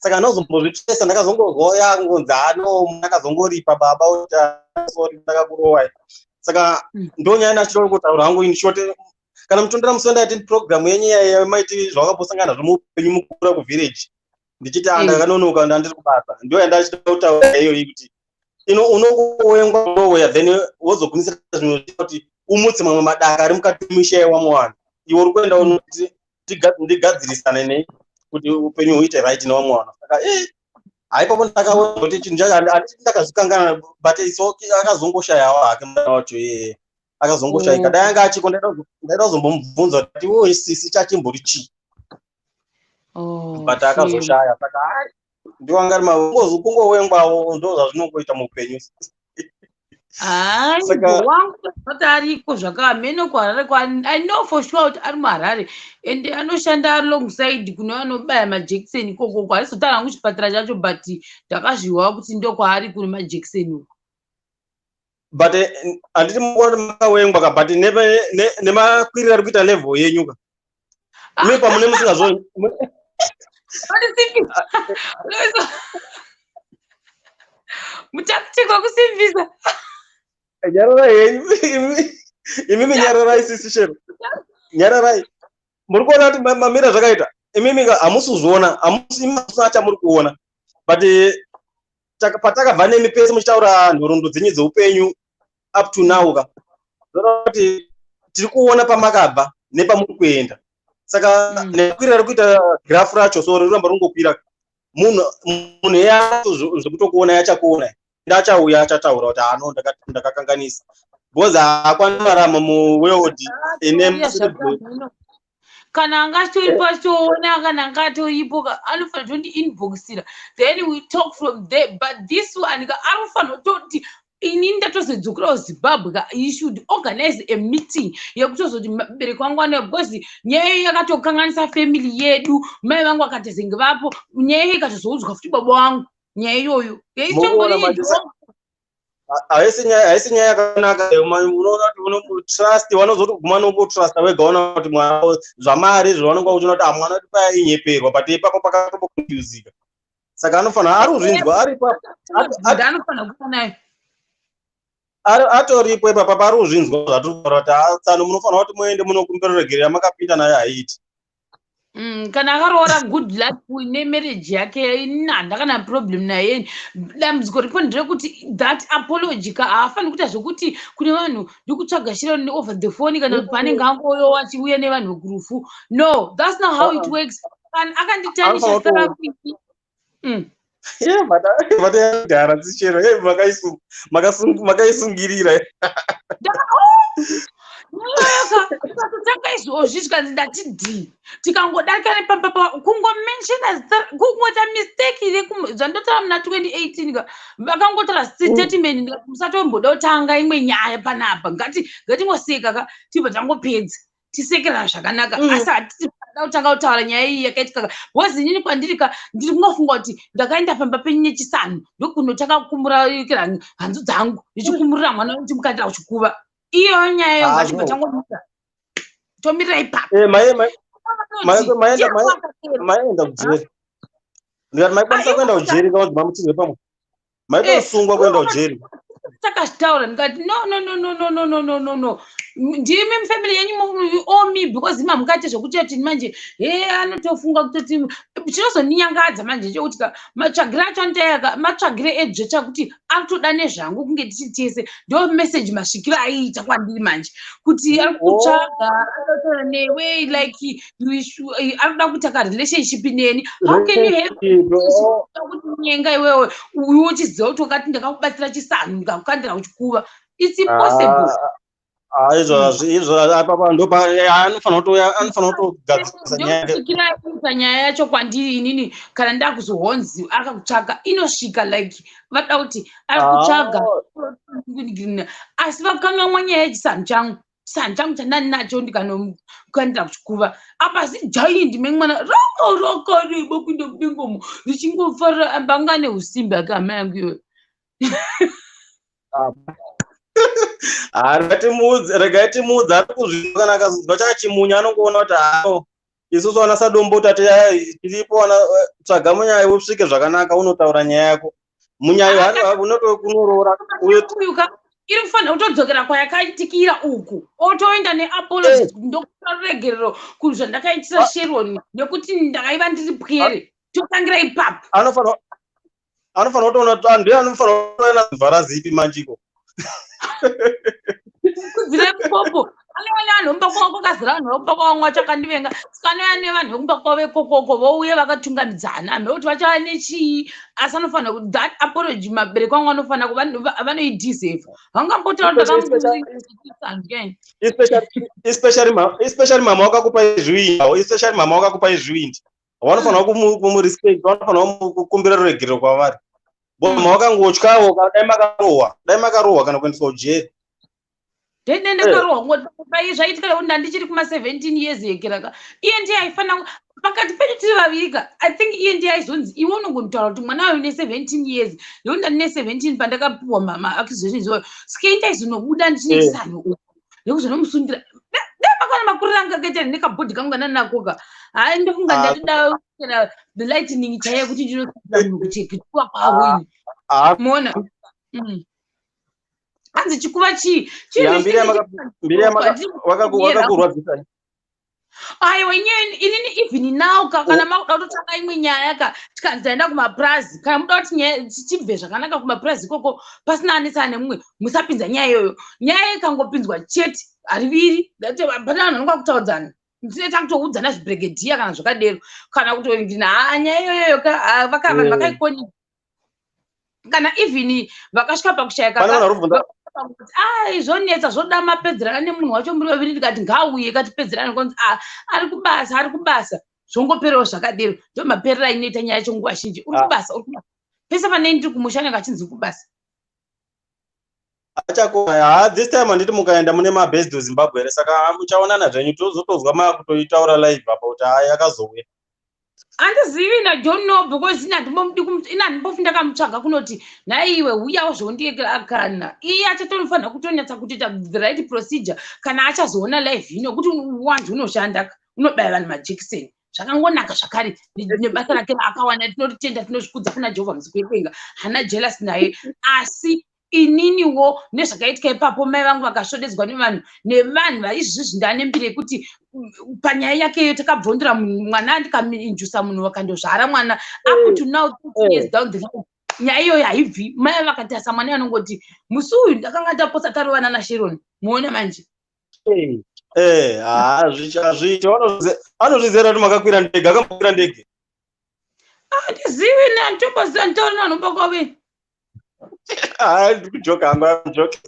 Saka ndinozombozvitresa, ndakazongozwa yangonzi ano akazongoripa baba kuti, "Ah, sorry, ndakakurowai." Saka ndonyaya ndachida kutaura hangu in short. Kana mutondera musi wandaiti program yenyu yamaiti zvawakambosangana nazvo muupenyu mukura kuvillage, ndichiti, ah, ndakanonoka, ndandiri kubasa, ndo yandachida kutaura iyoyi, kuti ino unongowengwa nowhere, then wozogumisira zvimwe kuti umutse mamwe madaka ari mukati memisha yewamwe vanhu. Iwe uri kuenda unoti ndigadzirisane nei kuti upenyu huite right nevamwe vanhu. Saka haipapo ndakaona kuti chinhu chacho handiti ndakazvikangana, but it's okay. Akazongoshayawo hake mwana wacho iyeye, akazongoshaika. Dai anga achiko, ndaida kuzombomubvunza kuti iwe sisi chachimbori chii. Oh, But shame. Akazoshaya. Saka hai, ndiwo anga ari kungowengwawo, ndo zvazvinongoita muupenyu. Hayi, wangu kuti ariko zvakamheno kuHarare. I know for sure kuti ari muHarare and anoshanda alongside kune vanobaya majekiseni ikokoko. Handizotaura hangu chipatara chacho, but ndakazviwa kuti ndokwaari kune majekiseni uko. But handiti mukuona kuti makawengwa ka? But nemakwiriro ari kuita level yenyu ka, imi pamune musingazvo. Andisimbisa mutactic wekusimbisa. Nyararai henyu imimi, nyararai sisi Shero, nyararai. Muri kuona kuti mamira zvakaita imimi hamusi kuzviona, hamusi imi, hamusina chamuri kuona. But patakabva nemi pese muchitaura nhoroondo dzenyu dzeupenyu up to now ka, zvoreva kuti tiri kuona pamakabva nepamuri kuenda. Saka nemakwiriro ari kuita graph racho, so riramba ringokwira. Munhu yacho zvekutokuona yachakuona, achauya achataura kuti ano ndakakanganisa, because haakwanisi kurarama muworld ine Uya kana anga achitoripo achitoona, kana anga atoripo anofanira kutondi inboxira, then we talk from there. But this one ka, ari kufanira kutoti inini ndatozodzokerawo Zimbabwe ka, he should organize a meeting yekutozoti mubereki wangu anouya, because nyaya iyi yakatokanganisa family yedu. Mai vangu akatozenge vapo, nyaya iyi ikatozoudzwa futi baba vangu, nyaya iyoyo. Mukuona manje, haisi nyaya yakanaka. Unoona kuti trust vanozoti guma nongotrusta wega, ona kuti mwana zvamari izvo vanonga uchiona kuti mwana wedu paya inyeperwa, but ipapo pakatombokufusika. Saka anofanira ari kuzvinzwa ari ipapo. Anofanira kuva nayo. Atoripo ipapa pari kuzvinzwa zvatiri kutaura kuti tsano munofanira kuti muende munokumbira regerera, makapinda nayo haiti. Kana akaroora, good luck nemarriage yake. Ini handina kana problem naye. Dambudziko ripo nderekuti that apology ka, haafaniri kuita zvokuti kune vanhu ndikutsvaga shiro over the phone, kana kuti paanenge angoyo achiuya nevanhu vekurufu. No, that's not how it works. Kana akanditanisha Anofanira zita rangu ini. Vatayagara dzichero makaisungirira. Tanga izvozvi zvikanzi ndati d tikangodarika nepamba kungomentiona zita, kungoita mistake zvandotaura muna 2018 ka, vakangotaura statement, ndikati musatomboda kutanga imwe nyaya panapa. Ngatingoseka ka, tibva tangopedza, tisekerana zvakanaka. Asi hatisi da kutanga kutaura nyaya iyi yakaitika ka, because inini kwandiri ka, ndiri kungofunga kuti ndakaenda pamba penyu nechisanu, ndokunotanga kukumura hanzu dzangu ndichikumurira mwana ndichimukandira kuchikuva. Iyoyo nyaya iyo Ah, ngatibva no. tangomira, tomirira ipapo. Maenda kujeri, ndikati maikwanisa kuenda kujeri kaunzi mamuchizwe pamwe maitosungwa kuenda kujeri. Takazvitaura, ndikati no, no, no, no, no, no, no, no, no, no, ndimi mufamily yenyu you owe me, because mamukaite zvekuti ati manje he anotofunga kutoti chinozondinyangadza manje chekuti ka matsvagiro acho anoita matsvagiro edzvetsva kuti akutoda nezvangu kunge tichi tese. Ndo message masvikiro aiita kwandiri manje kuti ari kutsvaga anotaura newe like anoda kuita karelationship neni. How can you have kuti nyenga iwewe uyu uchiziva kuti wakati ndakakubatsira chisanu ndikakukandira kuchikuva? It's impossible. Ah, izvo apapa ndo anofanira kutouya, anofanira kutogadzirisa nyaya yake. Ndokusvikira aita nyaya yacho kwandiri inini, kana ndakuzohonzi akakutsvaga, inosvika like vada kuti ari kutsvaga, asi vakangamwa nyaya yechisanu changu, chisanu changu chandani nacho ndikanomukandira kuchikuva. Apa zigiant memwana ranga rakareba kuenda mudengomo, richingofarira ambanga neusimbi ake hama yangu iyoyo. Ah, regai timuudze, ari kuzvinzwa. Kana akazonzwa chachimunya anongoona kuti hano isusu ana sadombo tati tiripo. Ana tsvaga munyaya usvike zvakanaka, unotaura nyaya yako munyaya unotokunoroora. Uyu ka iri kufanira kutodzokera kwayakaitikira uku, otoenda neapology, ndokutora ruregerero kuzvandakaitira Sharon nekuti ndakaiva ndiri pwere. Totangira ipapo. Anofanira kutoona kuti ndiye anofanira kutoona vhara zipi manjiko. Kudzire popo anouya nevanhu vemumba kwavo, kwakazara vanhu vekumba kwavo vachakandivenga. Saka anouya nevanhu vekumba kwavo ikokoko, vouya vakatungamidzana mhekuti vachava nechii. Asi anofanira kuti that apology mabereki vangu anofanira vanoideserve, vangambotaura ndakamudini. Especially mama wakakupa izviwindi, especially mama wakakupa izviwindi, vanofanira kumurespect, vanofanira kukumbira ruregerero kwavari. Boma wakangotyawo, dai makarohwa, dai makarohwa kana kuendeswa kujeri. Dai ndakarohwa ngoti zvaitika nekuti ndandichiri kuma 17 years yekeraka. Iye ndiye aifanira pakati pedu tiri vaviri ka. I think iye ndiye aizonzi iwe unongotaura kuti mwana uyu ne 17 years. Nekuti ndandine 17 pandakapiwa ma accusations iwayo. Saka iye ndaizonobuda ndichine chisanho uku. Nekuzonomusundira. Dai makaona makuriro anga akaita nekabhodhi kangu kana nako ka. Hayi, ndofunga ndatoda kana the lightning chaiyo kuti ndinosundira munhu kuti kuchikuva kwavo ini. Muona? Hanzi chikuva chii? Mbiri wakakurwadzisa. Aiwa, inini even now ka, kana makuda kutotanga imwe nyaya ka, tikanzi taenda kumapurazi, kana muda kuti nyaya tibve zvakanaka kumapurazi ikoko pasina anetsana nemumwe, musapinza nyaya iyoyo. Nyaya ikangopinzwa chete, hariviri pane vanhu vanonga kutaudzana, tine takutoudzana zvibregedhiya kana zvakadero, kana kuti haa, nyaya iyoyoyo ka, vanhu vakaikonisa, kana even vakasvika pakushayika, ai, zvonetsa, zvoda mapedzerana nemunhu wacho muri vaviri. Ndikati ngauye katipedzerane, kwanzi a, ari kubasa, ari kubasa, zvongoperawo zvakadero. Ndo maperero ainoita nyaya yacho nguva zhinji. Uri kubasa, uri kubasa, pese pane ndiri kumusha anenge achinzi kubasa. Achakona ha, this time handiti mukaenda mune mabased Zimbabwe here? Saka muchaonana zvenyu, tozotozwa makutoitaura live apa kuti hai, akazouya. Handizivi, I don't know, because ina handimbofi ndakamutsvaga kunoti nhaiwe uyawo zvondiekera. Kana iye achatonofanira kutonyatsa kutoita the right procedure kana achazoona live ino, kuti wanzi unoshanda, unobaya vanhu majekiseni zvakangonaka zvakare nebasa rake raakawana. Tinotenda, tinozvikudza kuna Jehovha musiki wedenga. Hana jealous naye, asi ininiwo nezvakaitika ipapo, mai vangu vakasvodedzwa nevanhu vaizvizvi, ndane mbiri yekuti panyaya yakeyo takabvondera mwana, ndikainjusa munhu vakandozvara mwana. Up to now, 30 years down the line, nyaya iyoyo haibvi. Mai vakatarisa mwana, anongoti musi uyu ndakanga ndapotsa tarovana naSharon. Muona manje. Hazviiti, anozvizera kuti makakwira ndege, akambokwira ndege. Handizivi, handitomboziva, nditauri nanombokwave. Ah, ndikujoka hangu, I'm joking.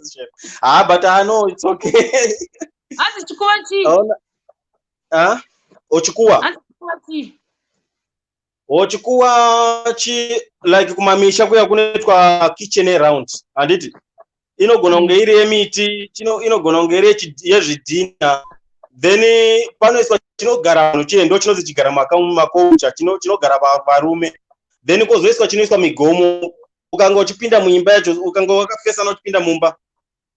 Ah, but I know it's okay. Hanzi chikuva chii? Ah, ochikuwa. Hanzi chikuva chii? Ochikuwa chi like kumamisha kuya kunoitwa kitchen round, handiti? Inogona kunge iri yemiti, inogona kunge iri yezvidhina. Then panoiswa chinogara vanhu chiye, ndo chinonzi chigara makoucha, chinogara varume. Then kwozoiswa chinoiswa migomo. Ukanga uchipinda muimba yacho, ukanga wakapesana uchipinda mumba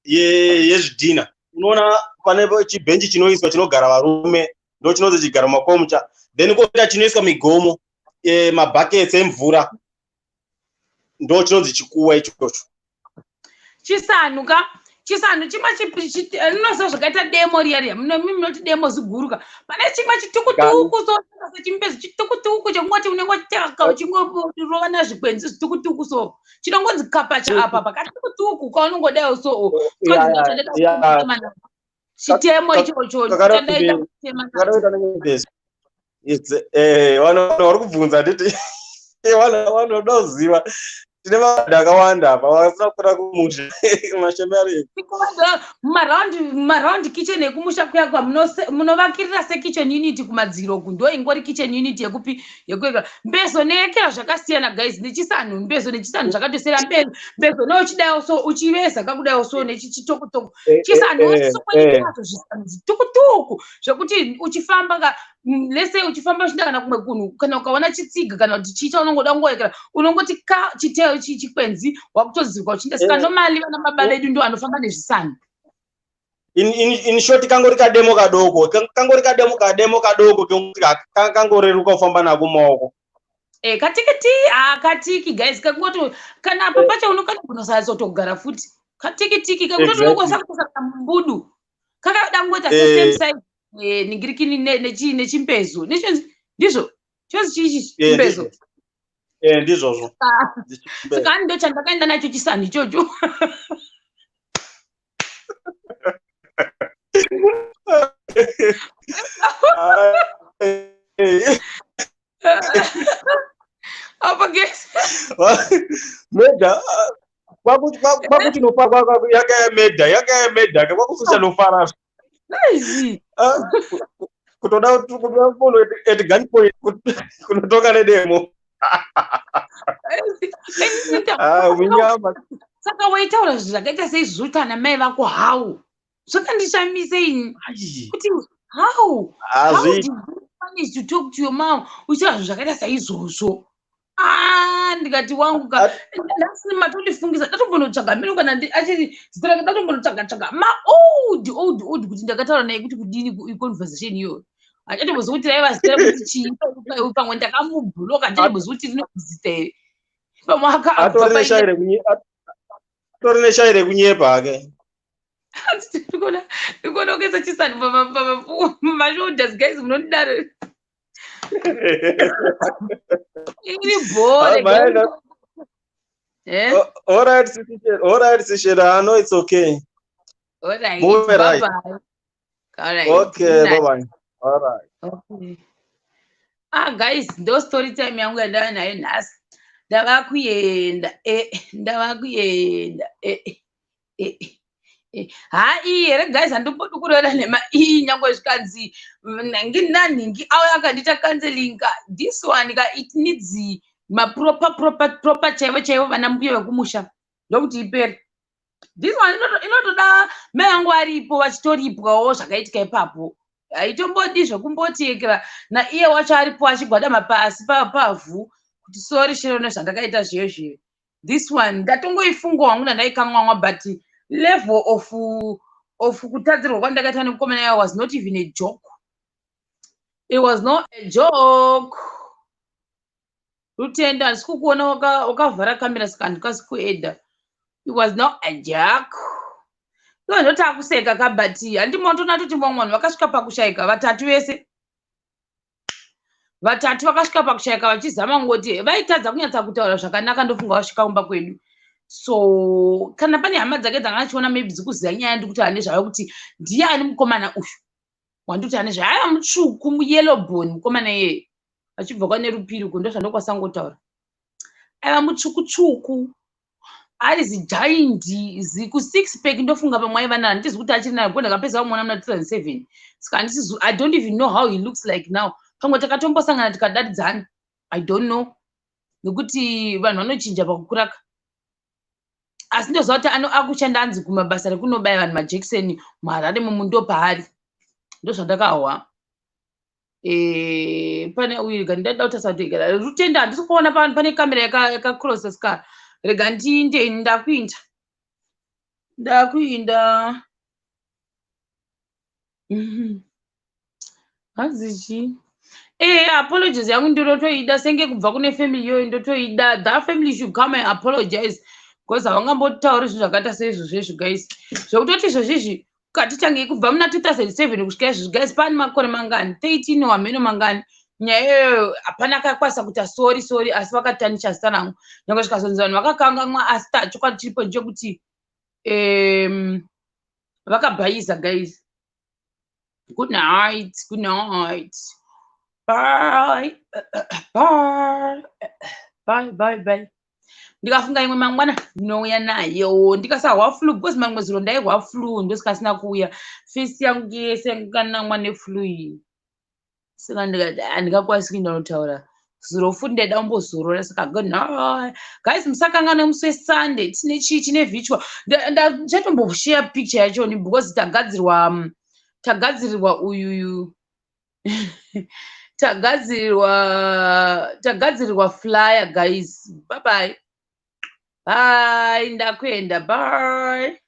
yezvidhina, unoona pane chibhenji chinoiswa chinogara varume, ndo chinonzi chigara makomucha. Then kwoita chinoiswa migomo, mabhakets emvura, ndo chinonzi chikuwa ichocho. Chisanhu ka, chisanhu chimwe rinoziva zvakaita demo riya riya, munoti demo ziguru ka. Pane chimwe chitukutuku so, sechimbezo chitukutuku chekungoti unenge uchitaka uchingorova nazvikwenzi zvitukutuku so, chinongonzi kapacha apa pakatukutuku kaunongodaiwo so. Chitemo ichocho chandaita kutema. Vanhu vari kubvunza, handiti? Vanhu vanoda kuziva, tine vanhu akawanda apa vasina kukwira kumusha mashemari. Mumaround kitchen ekumusha kuya kwa munovakirira sekitchen unit kumadziro ku, ndo ingori kitchen unit yekupi yekueka. Mbezo neyekera zvakasiyana, guys, nechisanhu. Mbezo nechisanhu zvakatosiyana. Mbezo neuchidayo so, uchiveza kakudayo so, nechichitokutoko. Chisanhu wasokwaito zvisanhu zvitukutuku zvekuti uchifamba ka, lese uchifamba uchienda kana kumwe kunhu, kana ukaona chitsiga kana kuti chicha unongoda kungoekera, unongoti ka chiteo chikwenzi, wakutozirwa uchienda. Saka normally vana baba vedu ndo vanofamba nezvisanhu. In short, kangori kademo kadoko, kangori kademo kadoko kekuti kangoreruka kufamba nako mumaoko. Katikiti katiki, guys, kakungoti kana apa pacho unokanogonosazotogara futi, katikitiki kakutoti unongosa kutosaka mbudu, kakada kungoita same size ningirikini nechimbezo. Ndizvo chozi chichi chimbezo. Ndizvozvo. Saka ani ndo chandakaenda nacho chisanhu ichocho. Apa guys. Meda kwakuchinofa yakayamedha, yakayamedha kwakusuchanofara. Nice. Kutoda kutoda munhu at gunpoint kunotonga nedemo. Ah, munyama. Saka waitaura zvinhu zvakaita seizvozvo kuti ana mai vako, how? Zvakandishamisa ini kuti how did you manage to talk to your mom uchitaura zvinhu zvakaita saizvozvo? Ah, ndikati wangu ka, nhasi matondifungisa. Ndatombonotsvaga mino kana achiri zita rake, ndatombonotsvaga tsvaga maold old old kuti ndakataura naye kuti kudini conversation iyoyo. Handichatombozivi kuti raiva zita rekuti chii. Pamwe ndakamubhuloka, handichatombozivi kuti rinozita here. Pamwe Atori neshai rekunyepa hake. Ndikuona kuisa chisani pamashoulders. Guys, munondidaro, iri bhore. Eh? All right, Sishera, I know it's okay. All right. Move right. Bye-bye. All right. Okay, Good night. bye bye. All right. Okay. Ah guys, ndo story time yangu yandava nayo nhasi. Ndava kuenda, ndava kuenda. Ha, iyi here guys, handimbodi kureva nhema iyi, nyangwe zvikanzi nhangi nanhingi auya akandiita counseling. This one ka, it needs maproper proper proper chaivo chaivo, vana mbuya vekumusha, ndokuti ipere. This one inotoda mai vangu varipo vachitoripwawo zvakaitika ipapo. Haitombodi zvekumboti naiye wacho aripo achigwadama pasi pavhu kuti sorry Shero nezvandakaita zviyo zviyo. This one ndatongoifunga wangu, ndandaikanganwa, but level of kutadzirwa kwandakaita nemukomana yayo was not even a joke. It was not a joke. Rutendo, handisi kukuona, wakavhara kamera, saka handikasi kuedha. It was not a joke. Ivo ndotakuseka ka, but handimotoona toti vamwe vanhu vakasvika pakushayika vatatu vese, vatatu vakasvika pakushayika vachizama ngoti vaitadza kunyatsa kutaura zvakanaka. Ndofunga vasvika kumba kwedu, so kana pane hama dzake dzanga achiona, maybe dzikuziva nyaya ndikuti ane zvavo, kuti ndiani mukomana uyu wandikuti ane zvavo. Aiva mutsvuku, muyellow bone mukomana iyeye, achibva kwane rupiri uko, ndozvandokwanisa ngotaura. Aiva mutsvuku tsvuku, ari zigiant, ziku six pack. Ndofunga pamwe aiva nayo, handizi kuti achiri nayo, ndakapedza kumuona muna 2007, saka handisi, I don't even know how he looks like now. Pamwe takatombosangana tikadaridzana, I don't know, nekuti vanhu vanochinja pakukuraka. Asi ndoziva kuti akushanda, anzi kumabasa rekunobaya vanhu majekiseni muHarare mumu, ndo paari, ndozvandakahwa. Pane uyu, rega ndada kutarisa kuti Rutendo, handisi kuona pane kamera yakacrossa, saka rega ndiinde. Ndakuinda, ndakuinda. Hanzi chii? Apologies yangu ndinotoida senge kubva kune family iyoyo, ndotoida. That family should come and apologize, because havangambotauri zvinhu zvakaita seizvozvo guys, zvekutoti izvozvizvi katitange kubva muna 2007 kusvika izvozvi guys, pane makore mangani? 13, wamheno mangani. Nyaya iyoyo hapana akakwanisa kuita sorry sorry, asi vakatanisha zita rangu, nyange zvikazonzi vanhu vakakangamwa, asi chokwadi chiripo ndechekuti vakabhayiza. Guys, good night, good night, bye bye bye bye bye. Ndikafunga imwe mangwana ndinouya nayo, ndikasahwa flu, because mamwe zuro ndaihwa flu, ndosikasina kuuya. Face yangu yese kanamwa neflu iyi, saka ndikati handingakwanisi kuenda notaura zuro futi, ndaida kumbozorora. Saka good night guys, musakanganwe musi weSunday tine chii? Tine virtual. Ndichatomboshare picture yachoni because tagadzirwa, tagadzirirwa uyuyu, tagadzirirwa flyer. Guys, bye bye bye, ndakuenda, bye.